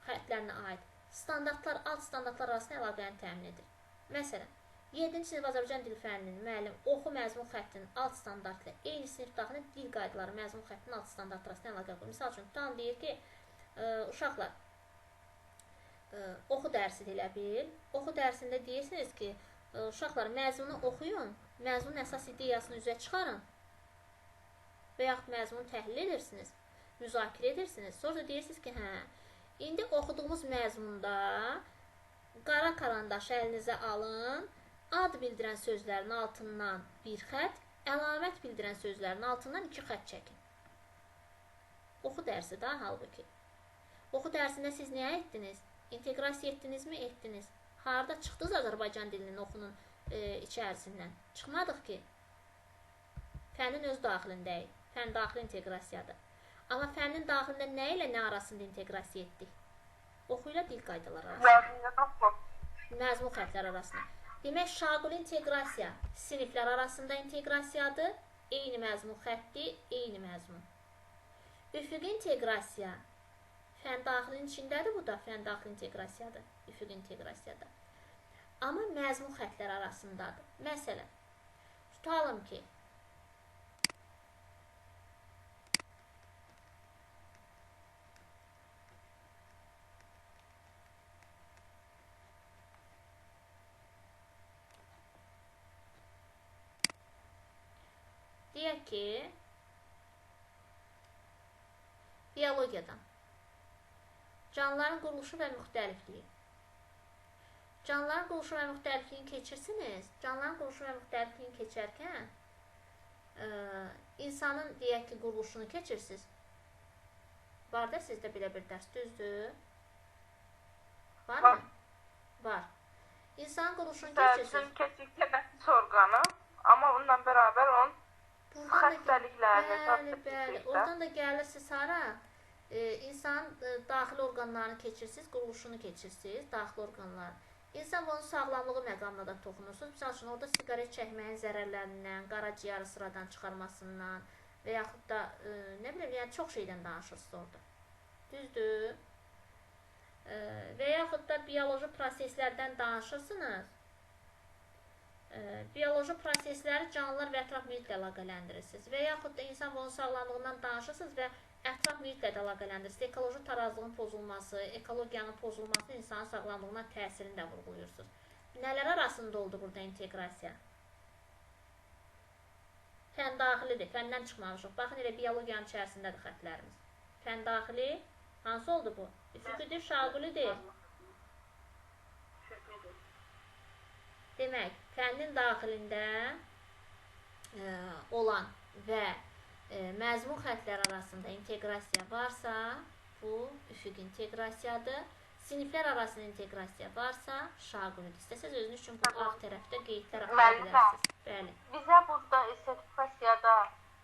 xətlərinə aid standartlar, alt standartlar arasında əlaqəni təmin edir. Məsələn, 7-ci sinif Azərbaycan dili fənninin müəllim oxu məzmun xəttinin alt standartı ilə eyni sinif daxilində dil qaydaları məzmun xəttinin alt standartı arasında əlaqə qurur. Misal üçün, tutan deyir ki, uşaqlar, oxu dərsi elə bil. Oxu dərsində deyirsiniz ki, uşaqlar, məzmunu oxuyun, məzmunun əsas ideyasını üzə çıxarın və yaxud məzmunu təhlil edirsiniz, müzakirə edirsiniz. Sonra da deyirsiniz ki, hə, indi oxuduğumuz məzmunda qara karandaşı əlinizə alın, ad bildirən sözlərin altından bir xətt, əlamət bildirən sözlərin altından 2 xətt çəkin. Oxu dərsi da halbuki. Oxu dərsində siz nə etdiniz? İnteqrasiya etdinizmi? Etdiniz. Harda çıxdınız Azərbaycan dilinin oxunun içərisindən? Çıxmadıq ki. Fənin öz daxilindəyik. Fən daxili inteqrasiyadır. Amma fənin daxilində nə ilə nə arasında inteqrasiya etdik? Oxu ilə dil qaydaları arasında. Məzmun xətləri arasında. Demək, şaquli inteqrasiya siniflər arasında inteqrasiyadır. Eyni məzmun xətti, eyni məzmun. Üfüqi inteqrasiya fən daxilinin içindədir, bu da fən daxili inteqrasiyadır. Üfüqi inteqrasiyadır. Amma məzmun xətləri arasındadır. Məsələn, tutalım ki, deyək ki, biologiyadan canlıların quruluşu və müxtəlifliyi. Canlıların quruluşu və müxtəlifliyini keçirsiniz. Canlıların quruluşu və müxtəlifliyini keçərkən insanın, deyək ki, quruluşunu keçirsiniz. Var da sizdə belə bir dərs, düzdür? Var mı? Var. İnsanın quruluşunu keçirsiniz. Keçik tənəffüs orqanı, amma onunla bərabər onun xəstəliklərini. Bəli, bəli. Oradan da gəlirsiniz hara? İnsanın daxili orqanlarını keçirsiniz, quruluşunu keçirsiniz, daxili orqanları. İnsan bunun sağlamlığı məqamına da toxunursunuz. Misal üçün, orada siqaret çəkməyin zərərlərindən, qaraciyarı sıradan çıxarmasından və yaxud da, nə bilim, yəni çox şeydən danışırsınız orada. Düzdür? Və yaxud da bioloji proseslərdən danışırsınız. Bioloji prosesləri canlılar və ətraf mühitlə əlaqələndirirsiniz. Və yaxud da insan bunun sağlamlığından danışırsınız və ətraf mühitlə də əlaqələndirirsiniz. Ekoloji tarazlığın pozulması, ekologiyanın pozulması insanın sağlamlığına təsirini də vurğuluyursunuz. Nələr arasında oldu burada inteqrasiya? Fən daxilidir, fəndən çıxmamışıq. Baxın, elə biologiyanın içərisindədir xətlərimiz. Fən daxili hansı oldu bu? Üfüqüdür, şaqulidir. Demək, fənnin daxilində olan və məzmun xətləri arasında inteqrasiya varsa, bu üfüq inteqrasiyadır. Siniflər arasında inteqrasiya varsa, şaqulidir. İstəsəz özünüz üçün bu ağ tərəfdə qeydlər apara bilərsiniz. Bəli. Bizə burada sertifikasiyada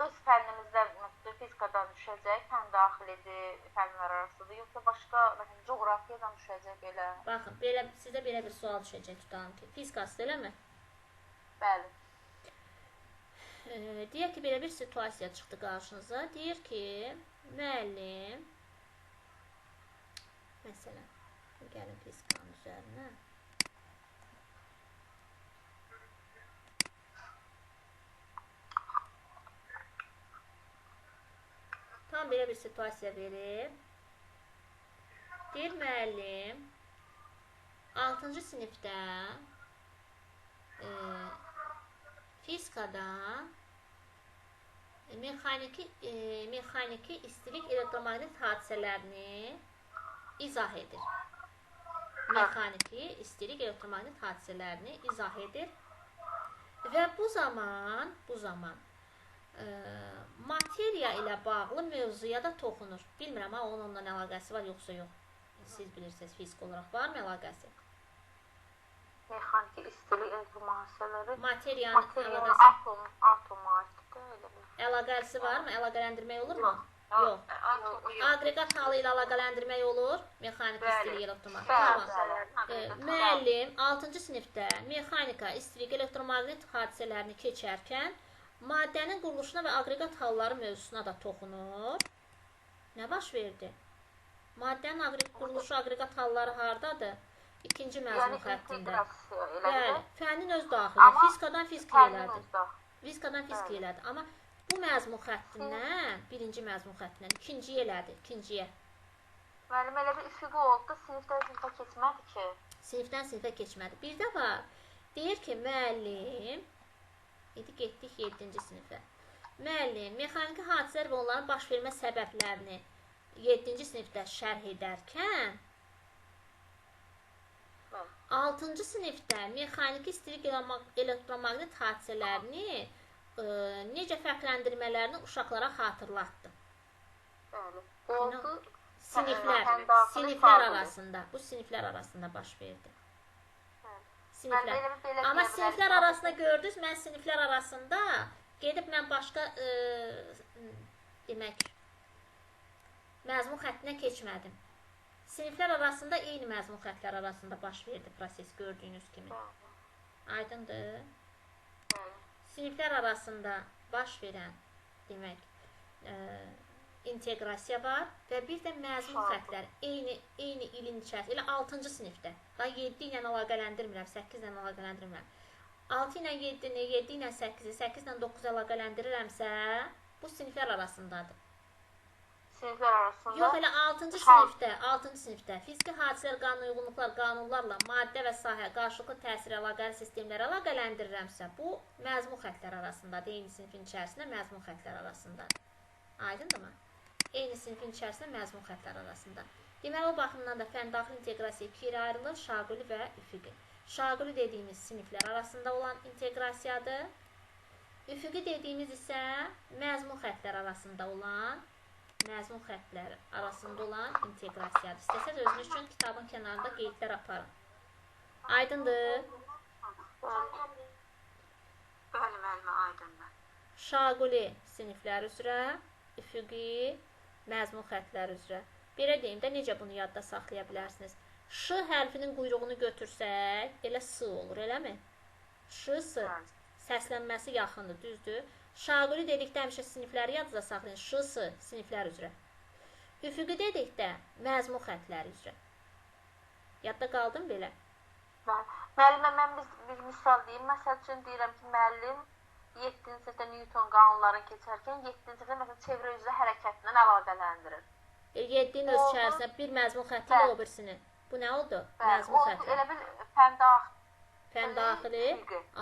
öz fənnimizdə, fizikadan düşəcək, fən daxilidir, fənlər arasıdır, yoxsa başqa, məsələn, coğrafiyadan düşəcək belə? Baxın, belə, sizə belə bir sual düşəcək, tutalım ki, fizikasıdır, eləmi? Bəli. Deyək ki, belə bir situasiya çıxdı qarşınıza. Deyir ki, müəllim, məsələn, gəlin fizikanın üzərinə. Tam belə bir situasiya verib. Deyir, müəllim, 6-cı sinifdə fizikada mexaniki istilik elektromaqnit hadisələrini izah edir. Mexaniki istilik elektromaqnit hadisələrini izah edir. Və bu zaman materiya ilə bağlı mövzuya da toxunur. Bilmirəm, ha, onun onunla əlaqəsi var, yoxsa yox. Siz bilirsiniz, fizik olaraq varmı əlaqəsi? Mexaniki istilik elektromaqnit hadisələri materiyanın atoma aiddir, elə bir. Əlaqəsi varmı? Əlaqələndirmək olurmu? Yox. Aqreqat halı ilə əlaqələndirmək olur? Mexaniki istilik elektromaqnit. Tamam. Müəllim 6-cı sinifdə mexanika istilik elektromaqnit hadisələrini keçərkən maddənin quruluşuna və aqreqat halları mövzusuna da toxunur. Nə baş verdi? Maddənin quruluşu, aqreqat halları hardadır? İkinci məzmun xəttində. Bəli, fənnin öz daxilində. Fizikadan fizika elədi. Fizikadan fizika elədi. Amma bu məzmun xəttindən, birinci məzmun xəttindən ikinciyə elədi, ikinciyə. Müəllim, elə bir üfüqü oldu, sinifdən sinifə keçmədi ki. Sinifdən sinifə keçmədi. Bir də var, deyir ki, müəllim, İdi getdik 7-ci sinifə. Müəllim, mexaniki hadisələr və onların baş vermə səbəblərini 7-ci sinifdə şərh edərkən 6-cı sinifdə mexaniki istilik elektromaqnit hadisələrini necə fərqləndirmələrini uşaqlara xatırlatdı. Bəli. Oldu. Siniflər arasında, bu siniflər arasında baş verdi. Siniflər. Amma siniflər arasında gördünüz, mən siniflər arasında gedib mən başqa demək məzmun xəttinə keçmədim. Siniflər arasında eyni məzmun xəttləri arasında baş verdi proses gördüyünüz kimi. Aydındır? Siniflər arasında baş verən demək inteqrasiya var və bir də məzmun xəttləri eyni ilin içərisində, elə 6-cı sinifdə. Daha 7 ilə əlaqələndirmirəm, 8 ilə əlaqələndirmirəm. 6 ilə 7-ni, 7 ilə 8-i, 8 ilə 9-u əlaqələndirirəmsə, bu siniflər arasındadır. Siniflər arasında? Yox, elə 6-cı sinifdə, 6-cı sinifdə fiziki hadisələr, qanunuyğunluqlar, qanunlarla maddə və sahə, qarşılıqlı təsir əlaqəli sistemləri əlaqələndirirəmsə, bu məzmun xəttləri arasındadır. Eyni sinifin içərisində məzmun xəttləri arasındadır. Aydındırmı? Eyni sinifin içərisində məzmun xəttləri arasında. Deməli, o baxımdan da fən daxili inteqrasiya iki yerə ayrılır, şaquli və üfüqi. Şaquli dediyimiz siniflər arasında olan inteqrasiyadır. Üfüqi dediyimiz isə məzmun xəttləri arasında olan inteqrasiyadır. İstəsəz özünüz üçün kitabın kənarında qeydlər aparın. Aydındır? Bəli, müəllimə, aydındır. Şaquli siniflər üzrə, üfüqi məzmun xəttləri üzrə. Belə deyim də, necə bunu yadda saxlaya bilərsiniz? Ş hərfinin quyruğunu götürsək, elə S olur, eləmi? Ş, S. Səslənməsi yaxındır, düzdür? Şaquli dedikdə həmişə sinifləri yadda saxlayın. Ş, S siniflər üzrə. Üfüqi dedikdə məzmun xəttləri üzrə. Yadda qaldım belə? Müəllimə, mən bir misal deyim. Məsəl üçün deyirəm ki, müəllim 7-ci sinifdə Newton qanunlarını keçərkən 7-ci sinifdə məsələn çevrə üzrə hərəkətindən əlaqələndirir. 7-nin öz içərisində bir məzmun xətti ilə o birisini. Bu nə oldu? Məzmun xətti. Elə bil fən daxili. Fən daxili.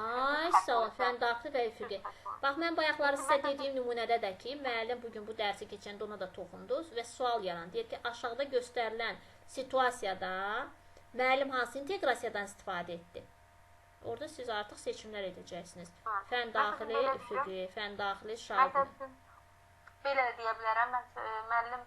Ay, sağ ol. Fən daxili və üfüqi. Bax, mən bayaqları sizə dediyim nümunədə də ki, müəllim bugün bu dərsi keçəndə ona da toxundu və sual yarandı. Deyir ki, aşağıda göstərilən situasiyada müəllim hansı inteqrasiyadan istifadə etdi? Orada siz artıq seçimlər edəcəksiniz. Fən daxili, üfüqi, fən daxili, şaquli. Belə deyə bilərəm, müəllim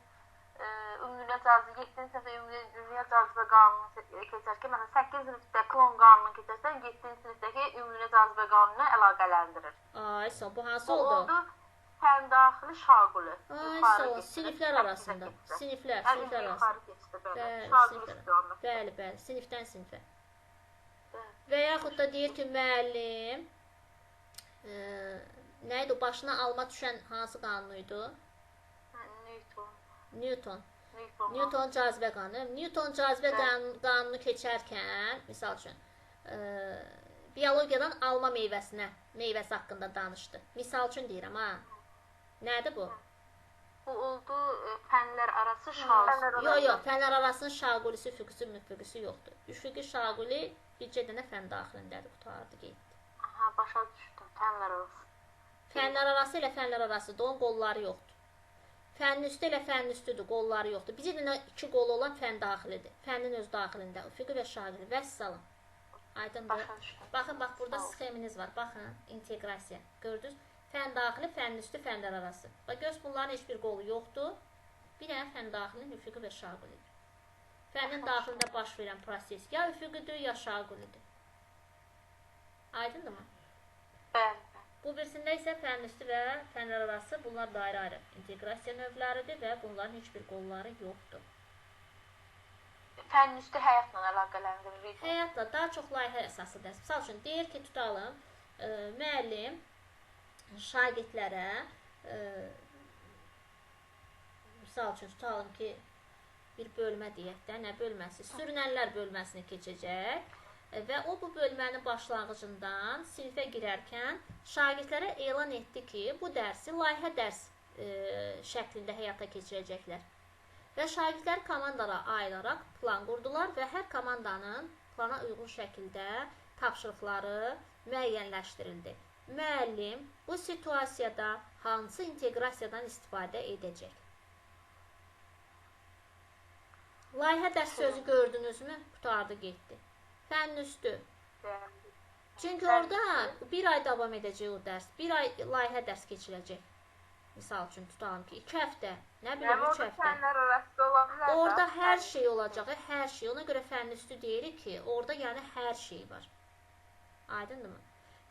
ümumiyyət cazibə, 7-ci sinifdə ümumiyyət cazibə qanunu keçərkən, məsələn, 8-ci sinifdə klon qanunu keçərsən, 7-ci sinifdəki ümumiyyət cazibə qanunu əlaqələndirir. Ay, sağ ol, bu hansı oldu? Bu oldu fən daxili şaquli. Ay, sağ ol, siniflər arasında. Siniflər, siniflər arasında. Bəli, bəli, sinifdən sinifə. Və yaxud da deyir ki, müəllim, nə idi o, başına alma düşən hansı qanunu idi? Newton. Newton. Newton cazibə qanunu. Newton cazibə qanunu keçərkən, misal üçün, biologiyadan alma meyvəsi haqqında danışdı. Misal üçün deyirəm, ha. Nədir bu? Bu oldu fənlər arası şaquli. Yox, yox, fənlər arasının şaqulisi, üfüqisi, müfüqisi yoxdur. Üfüqi, şaquli bircə dənə fən daxilindədir, qurtardı, getdi. Aha, başa düşdüm, fənlər arası. Fənlər arası elə fənlər arasıdır, onun qolları yoxdur. Fənnin üstü elə fənnin üstüdür, qolları yoxdur. Bircə dənə iki qolu olan fən daxilidir. Fənnin öz daxilində, üfüqi və şaquli. Vəssalam. Aydındır. Baxın, bax, burada sxeminiz var. Baxın, inteqrasiya. Gördünüz? Fən daxili, fənnin üstü, fənlər arası. Bax, göz, bunların heç bir qolu yoxdur. Bir dənə fən daxilinin üfüqi və şaqulidir. Fənnin daxilində baş verən proses ya üfüqidir, ya şaqulidir. Aydındırmı? Bəli. Bu birisində isə fənnin üstü və fənlər arası bunlar da ayrı-ayrı inteqrasiya növləridir və bunların heç bir qolları yoxdur. Fənnin üstü həyatla əlaqələndirilir. Həyatla daha çox layihə əsaslı dərs. Misal üçün, deyir ki, tutalım, müəllim şagirdlərə, misal üçün, tutalım ki, bir bölmə deyək də, nə bölməsi? Sürünənlər bölməsini keçəcək və o bu bölmənin başlanğıcından sinifə girərkən şagirdlərə elan etdi ki, bu dərsi layihə dərs şəklində həyata keçirəcəklər. Və şagirdlər komandalara ayrılaraq plan qurdular və hər komandanın plana uyğun şəkildə tapşırıqları müəyyənləşdirildi. Müəllim bu situasiyada hansı inteqrasiyadan istifadə edəcək? Layihə dərs sözü gördünüzmü? Qurtardı, getdi. Fənnin üstü. Çünki orada bir ay davam edəcək o dərs. Bir ay layihə dərs keçiriləcək. Misal üçün, tutalım ki, 2 həftə, nə bilim, 3 həftə. Fənlər arası ola bilər. Orada hər şey olacaq, hər şey. Ona görə fənnin üstü deyirik ki, orada yəni hər şey var. Aydındırmı?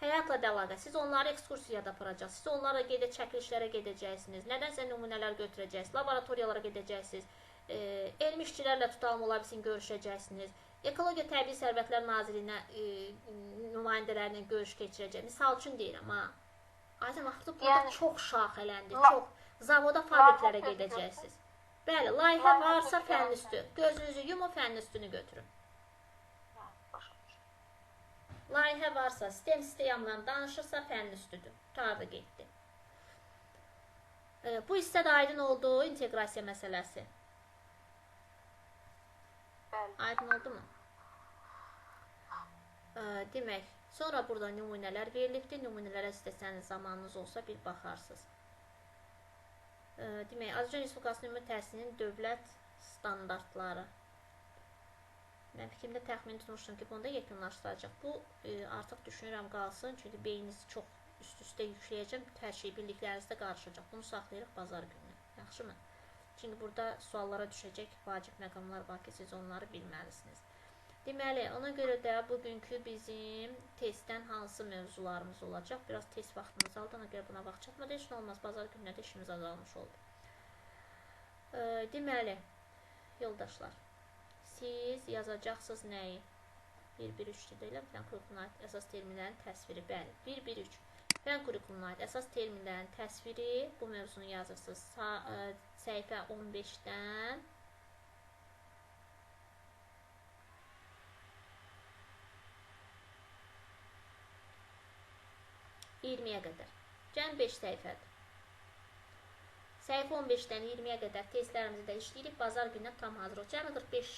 Həyatla da əlaqə. Siz onları ekskursiyada aparacaqsınız. Siz onlarla gedə çəkilişlərə gedəcəksiniz. Nədənsə nümunələr götürəcəksiniz. Laboratoriyalara gedəcəksiniz. Elmi işçilərlə tutalım ola bilsin görüşəcəksiniz. Ekologiya Təbii Sərvətlər Nazirliyinə nümayəndələrlə görüş keçirəcək. Misal üçün deyirəm ha. Aydın artıq burada Yəni, çox şaxələndi, çox. Zavoda, fabriklərə gedəcəksiniz. Bəli, layihə varsa fənn üstü. Gözünüzü yumun, fənn üstünü götürün. Layihə varsa, sistem sistemlə danışırsa fənn üstüdür. Qurtardı, getdi. Bu hissə də aydın oldu inteqrasiya məsələsi. Bəli. Aydın oldu mu? Demək, sonra burada nümunələr verilibdir. Nümunələrə istəsəniz zamanınız olsa bir baxarsınız. Demək, Azərbaycan Respublikasının ümumi təhsilinin dövlət standartları. Mən fikrimdə təxmin tutmuşdum ki, bunu da yekunlaşdıracaq. Bu, artıq düşünürəm qalsın, çünki beyninizi çox üst-üstə yükləyəcəm, hər şey bildiklərinizdə qarışacaq. Bunu saxlayırıq bazar gününə. Yaxşımı? Çünki burada suallara düşəcək vacib məqamlar var ki, siz onları bilməlisiniz. Deməli, ona görə də bugünkü bizim testdən hansı mövzularımız olacaq? Biraz test vaxtımız aldı, ona görə buna vaxt çatmadı. Heç nə olmaz, bazar gününə də işimiz azalmış oldu. Deməli, yoldaşlar, siz yazacaqsınız nəyi? 1-1-3-dür deyiləm, fən kurikuluna aid əsas terminlərin təsviri. Bəli, 1-1-3. Fən kurikuluna aid əsas terminlərin təsviri, bu mövzunu yazırsınız səhifə 15-dən 20-yə qədər. Cəm 5 səhifədir. Səhifə 15-dən 20-yə qədər testlərimizi də işləyirik. Bazar gününə tam hazır olacaq. Cəmi 45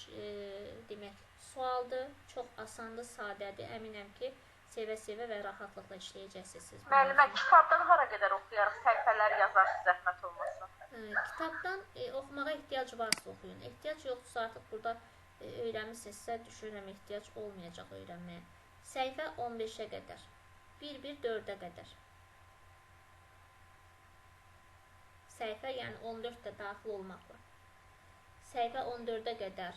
demək sualdır. Çox asandır, sadədir. Əminəm ki, sevə-sevə və rahatlıqla işləyəcəksiniz siz. Müəllimə, kitabdan hara qədər oxuyarıq? Səhifələr yazarsınız, zəhmət olmasa. Kitabdan oxumağa ehtiyac varsa oxuyun. Ehtiyac yoxdursa artıq burada öyrənmisinizsə, düşünürəm ehtiyac olmayacaq öyrənməyə. Səhifə 15-ə qədər. 1-1-4-ə qədər. Səhifə, yəni 14 də daxil olmaqla. Səhifə 14-ə qədər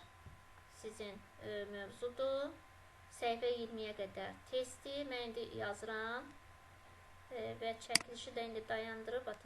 sizin mövzudur. Səhifə 20-yə qədər testi. Mən indi yazıram və çəkilişi də indi dayandırıb atacağım.